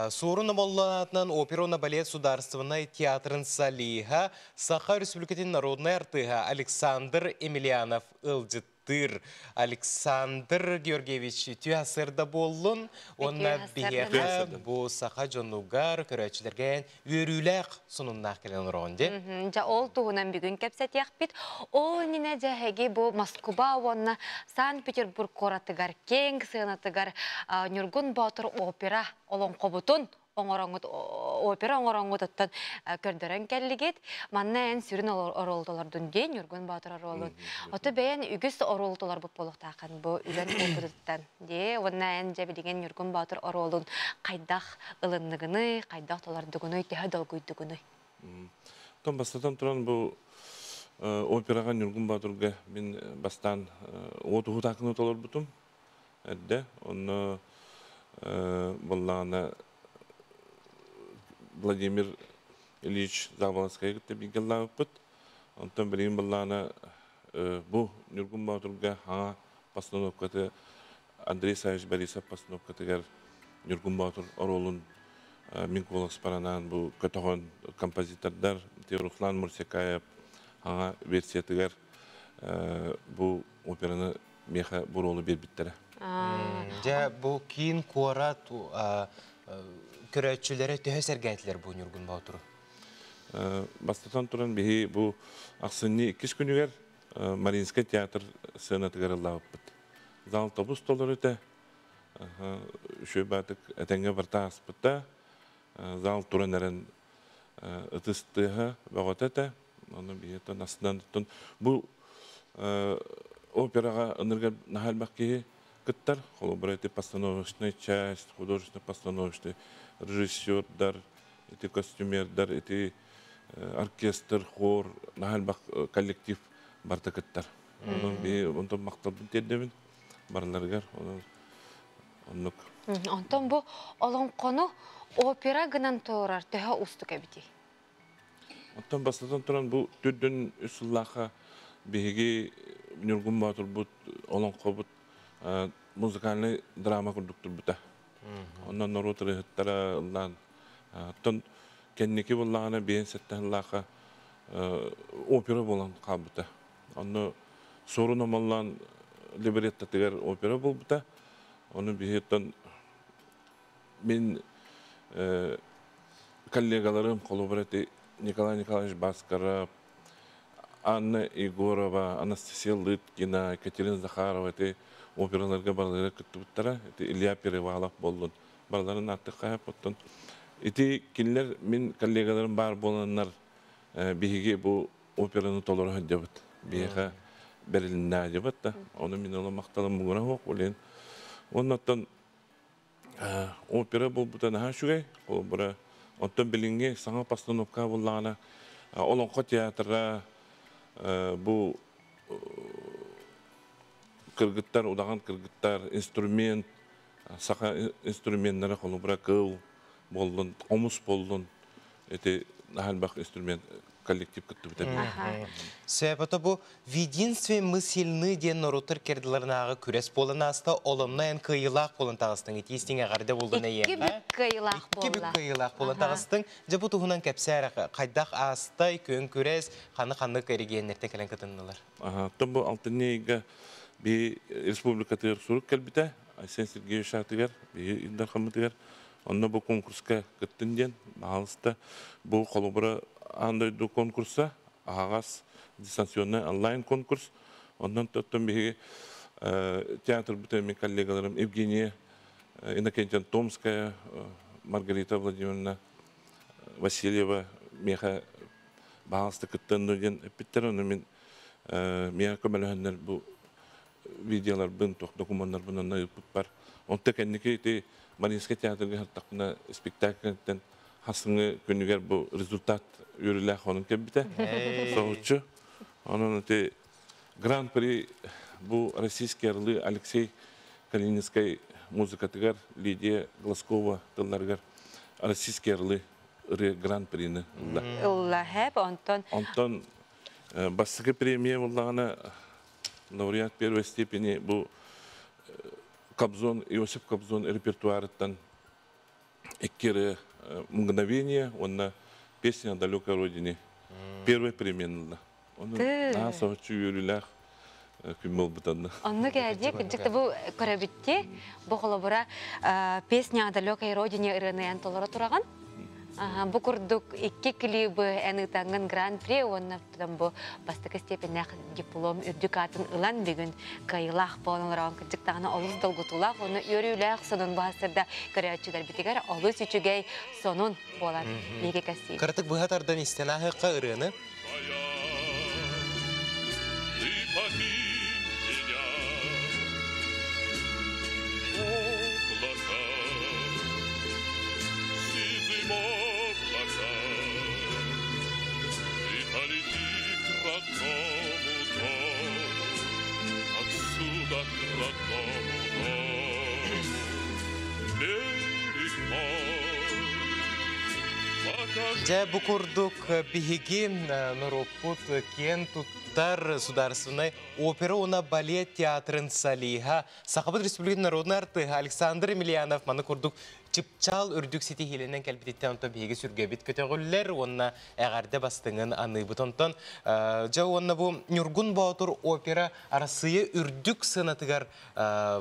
Суорун Омоллоон аатынан опера уонна балет судаарыстыбаннай театрын солиһа, Саха Республикатын народнай артыыһа Александр Емельянов ыалдьыттыыр. ааттыыр Александр Георгиевич үтүө сарсыарда буоллун уонна биһиэхэ бу саха дьонугар көрөөччүлэргэ үөрүүлээх сонуннаах кэлэн олороҕун дии. Дьэ ол туһунан бүгүн кэпсэтиэхпит. Ол иннинэ дьэ эһиги бу Москуба уонна Санкт-Петербург куоратыгар киэҥ сыанатыгар Ньургун Боотур опера олоҥхобутун оҥороҥҥут опера оҥороҥҥутуттан көрдөрөн кэллигит. Манна эн сүрүн оруолу толордун диэн Ньургун Боотур оруолун. Ото бэйэн үгүс оруолу толорбут буолуохтааххын бу үлэн опытыттан дии. Уонна эн дьэ билигин Ньургун Боотур оруолун хайдах ылынныгыный, хайдах толордугунуй, төһө долгуйдугунуй? Оттон бастатан туран бу операҕа Ньургун Боотурга мин бастаан уот уһутаакыны толорбутум эрдэ. Онно буоллаҕына Владимир Ильич Заболоцкайы кытта бииргэ ыллаабыппыт. Онтон билигин буоллаҕына бу Ньургун Боотурга хаҥа постановкаты Андрей Савич Борисов постановкатыгар Ньургун Боотур оруолун мин куоласпар анаан бу көтөҕөн композитордар Руслан Мурсякаев хаҥа версиятыгар бу операны миэхэ бу оруолу биэрбиттэрэ. Дьэ бу киин куорат көрөөччүлэрэ төһө сэргээтилэр бу Ньургун Боотуру? Бастатан туран биһи бу ахсынньы иккис күнүгэр Мариинскай театр сценатыгар ыллаабыппыт. Зал тобус толору этэ. Үчүгэй баатык этэҥҥэ барыта ааспыта. Зал туран эрэн ытыс тыаһа бөҕөтө этэ. Ону биһиэттэн астынан туттун. Бу операҕа ынырга наһаа элбэх киһи кыттар. Холобура, ити постановочная часть, художественно постановочный режиссердар, ити костюмердар, ити оркестр, хор, наһаа элбэх коллектив барыта кыттар. Онон биһи онтон махталбын тиэрдэбин барыларыгар. Онон оннук. Онтон бу олоҥхону опера гынан туорар төһө уустук эбитий? Оттон бастатан туран бу төрдүн үс сыллаахха биһиги Ньургун Боотурбут олоҥхобут музыкальнай драма курдук турбута. Онон норуот ырыаһыттара ыллаан оттон кэнники буоллаҕына биэн сэттэ сыллаахха опера буолан хаалбыта. Онно Суорун Омоллоон либреттатыгар опера буолбута. Ону биһиттэн мин коллегаларым холобура ити Николай Николаевич Баскаров, Анна Егорова, Анастасия Лыткина, Екатерина Захарова ити операларга барылара кыттыбыттара. Ити Илья Перевалов буоллун. Барыларын ааттык оттон ити кинилэр мин коллегаларым баар буоланнар биһиги бу операны толоро сылдьабыт. Биһиэхэ бэрилиннэ дьабат да. Ону мин ола махталым муҥура суох олен. Оннуттан опера буолбута наһаа үчүгэй. Холобура, оттон билиҥҥи саҥа постановка буоллаҕына Олоҥхо театра бу кыргыттар, удаҕан кыргыттар, инструмент, саха инструменнара холобура кыл буоллун, хомус буоллун, ити наһаа элбэх инструмент коллектив кыттыбыта. Сөп, бу В единстве мы сильны диэн норуоттар кердиларынааҕы күрэс буолан ааста, оломно эн кыайыылаах буолан таҕыстыҥ, итиистиҥ эҕэрдэ буолдун эйиэхэ. Икки бүк кыайыылаах буолла. Икки бүк кыайыылаах буолан таҕыстыҥ. Дьэ бу туһунан кэпсээ хайдах аастай, күөн күрэс, ханны-ханнык эрэгийиэннэртэн кэлэн кытыннылар? Оттон бу алтынньы ыйга би республикатыгар сурук кэлбитэ, Айсен Сергеевич аатыгар, биһи Ил Дархаммытыгар. Онно бу конкурска кыттын диэн, баһаалыста, бу холобура аан дойду конкурса, аһаҕас дистанционный онлайн конкурс. Онон оттон биһиги театрбыт мин коллегаларым Евгения Иннокентьевна Томская, Маргарита Владимировна Васильева миэхэ баһаалыста кыттан диэн эппиттэр. Ону мин миэхэ көмөлөһөннөр бу видеоларбын, туох докумуоннарбын онно ыыппыппар. Онто кэнники ити Мариинскай театрга сыртахпына спектакльтэн хасыҥы күнүгэр бу результат үөрүүлээх онун кэлбитэ. Соһуччу. Онон ити Гран-при бу Российские орлы Алексей Калининскай музыкатыгар Лидия Глазкова тылларыгар Российские орлы ырыа Гран-прини ылла. Ылла, хэп, онтон... Онтон бастакы премия буллаҕына лауреат первой степени бу Кобзон, Иосиф Кобзон репертуарыттан икки ырыа «Мгновение» уонна «Песня о далекой родине» первый премияны ылла. Оны наһаа соһуччу үөрүүлээх. Күн болбутанна. Онну кээдьи кырдьык да бу көрөбүтти бу холобура песня о далекой родине ырыаныйан толоро тураган. Бу курдук икки клибы эн ытангын гран-при уонна бу бастакы степеннээх диплом үрдүк аатын ылан бүгүн кыайыылаах буолан олороон кырдьык даҕаны олус долгутуулаах уонна үөрүүлээх сонун баһастырда көрөөччүлэрбитигэр олус үчүгэй сонун буолар биһиги кэссиир. Кыратык быһа тардан истэн ааһыахха ырыаны. Ты покинь меня, облака, сизым облака, ты полети к родному дому, отсюда к родному дому, берег мой. Дьэ бу курдук биһиги норуоппут киэн туттар Сударственнай опера уонна балет театрын солиһа, Сахабыт Республикатын народнай артыыһа Александр Емельянов маны курдук чыпчаал үрдүк ситиһиилэнэн кэлбититтэн онтон биһиги сүргэбит көтөҕүллэр уонна эҕэрдэ бастыҥын аныыбыт. Онтон дьэ уонна бу Ньургун Боотур опера Арассыыйа үрдүк сыанатыгар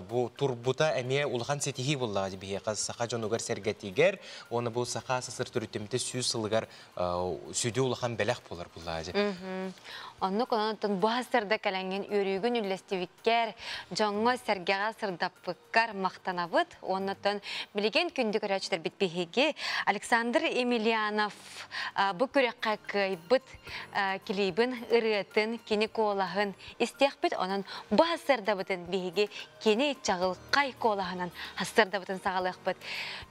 бу турбута эмиэ улахан ситиһии буоллаҕа биһиэхэ саха дьонугар сэргэтигэр уонна бу Саха СССР төрүттэммитэ 100 сылыгар сүдү улахан бэлэх буолар буоллаҕа. Оннук онон бу сырда кэлэҥҥин үөрүүгүн үллэстибиккэр, дьоҥҥо сэргэҕэ сырдаппыккар махтанабыт. Оннотон билигин күндү көрөөччүлэрбит биһиги Александр Емельянов бу күрэххэ кыайбыт клибин, ырыатын, кини куолаһын истиэхпит. Онон бу сырдабытын биһиги кини чаҕылхай куолаһынан сырдабытын саҕалыахпыт.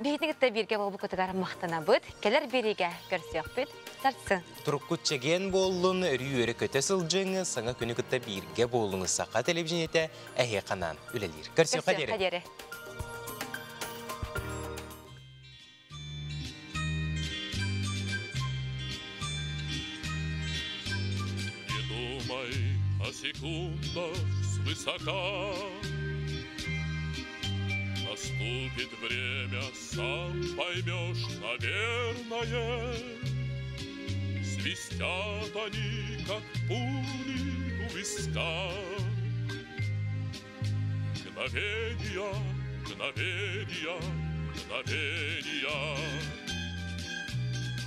Биһигини кытта бииргэ буолбуккутугар махтанабыт. Кэлэр биэриигэ көрсүөхпүт. Сарсын. Туруккут чэгиэн буоллун, өрүү үөрэ көтө сылдьыҥ, саҥа күнү кытта бииргэ буолуҥ. Саха телевидениетэ эһиэхэ анаан үлэлиир. Көрсүөххэ диэри. Не думай о секундах свысока. Наступит время, сам поймешь, наверное. Свистят они, как пули у виска. Мгновения, мгновения, мгновения.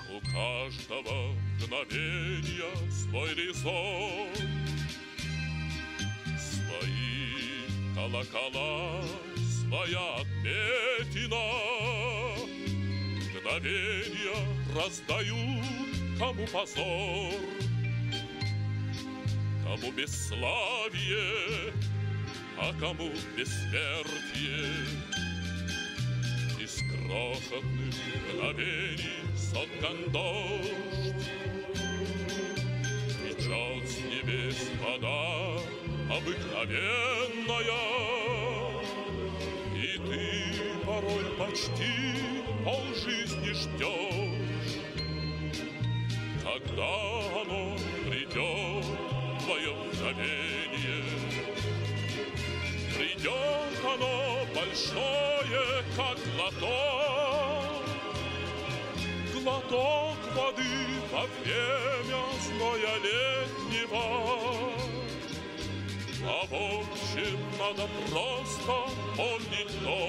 У каждого мгновения свой резон, свои колокола, своя отметина. Мгновения раздают кому позор, кому бесславие, а кому бессмертие. Из крохотных мгновений соткан дождь, течет с небес вода обыкновенная, и ты порой почти полжизни ждешь, когда оно придет, твое мгновение. Придет оно большое, как глоток, глоток воды во время зноя летнего. А в общем, надо просто помнить то,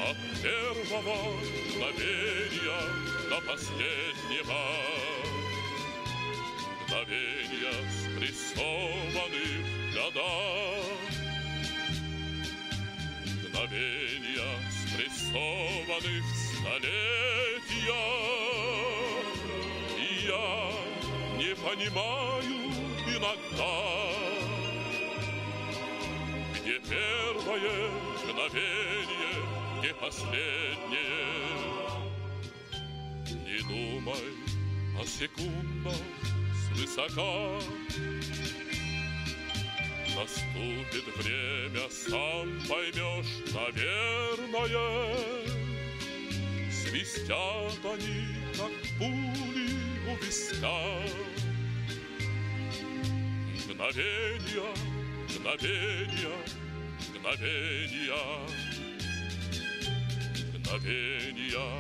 от первого мгновения до последнего. Мгновения спрессованы в года, мгновения спрессованы в столетия. И я не понимаю иногда, где первое мгновение, где последнее. Не думай о секундах свысока. Наступит время, сам поймешь, наверное. Свистят они, как пули у виска. Мгновения, мгновения, мгновения, мгновения.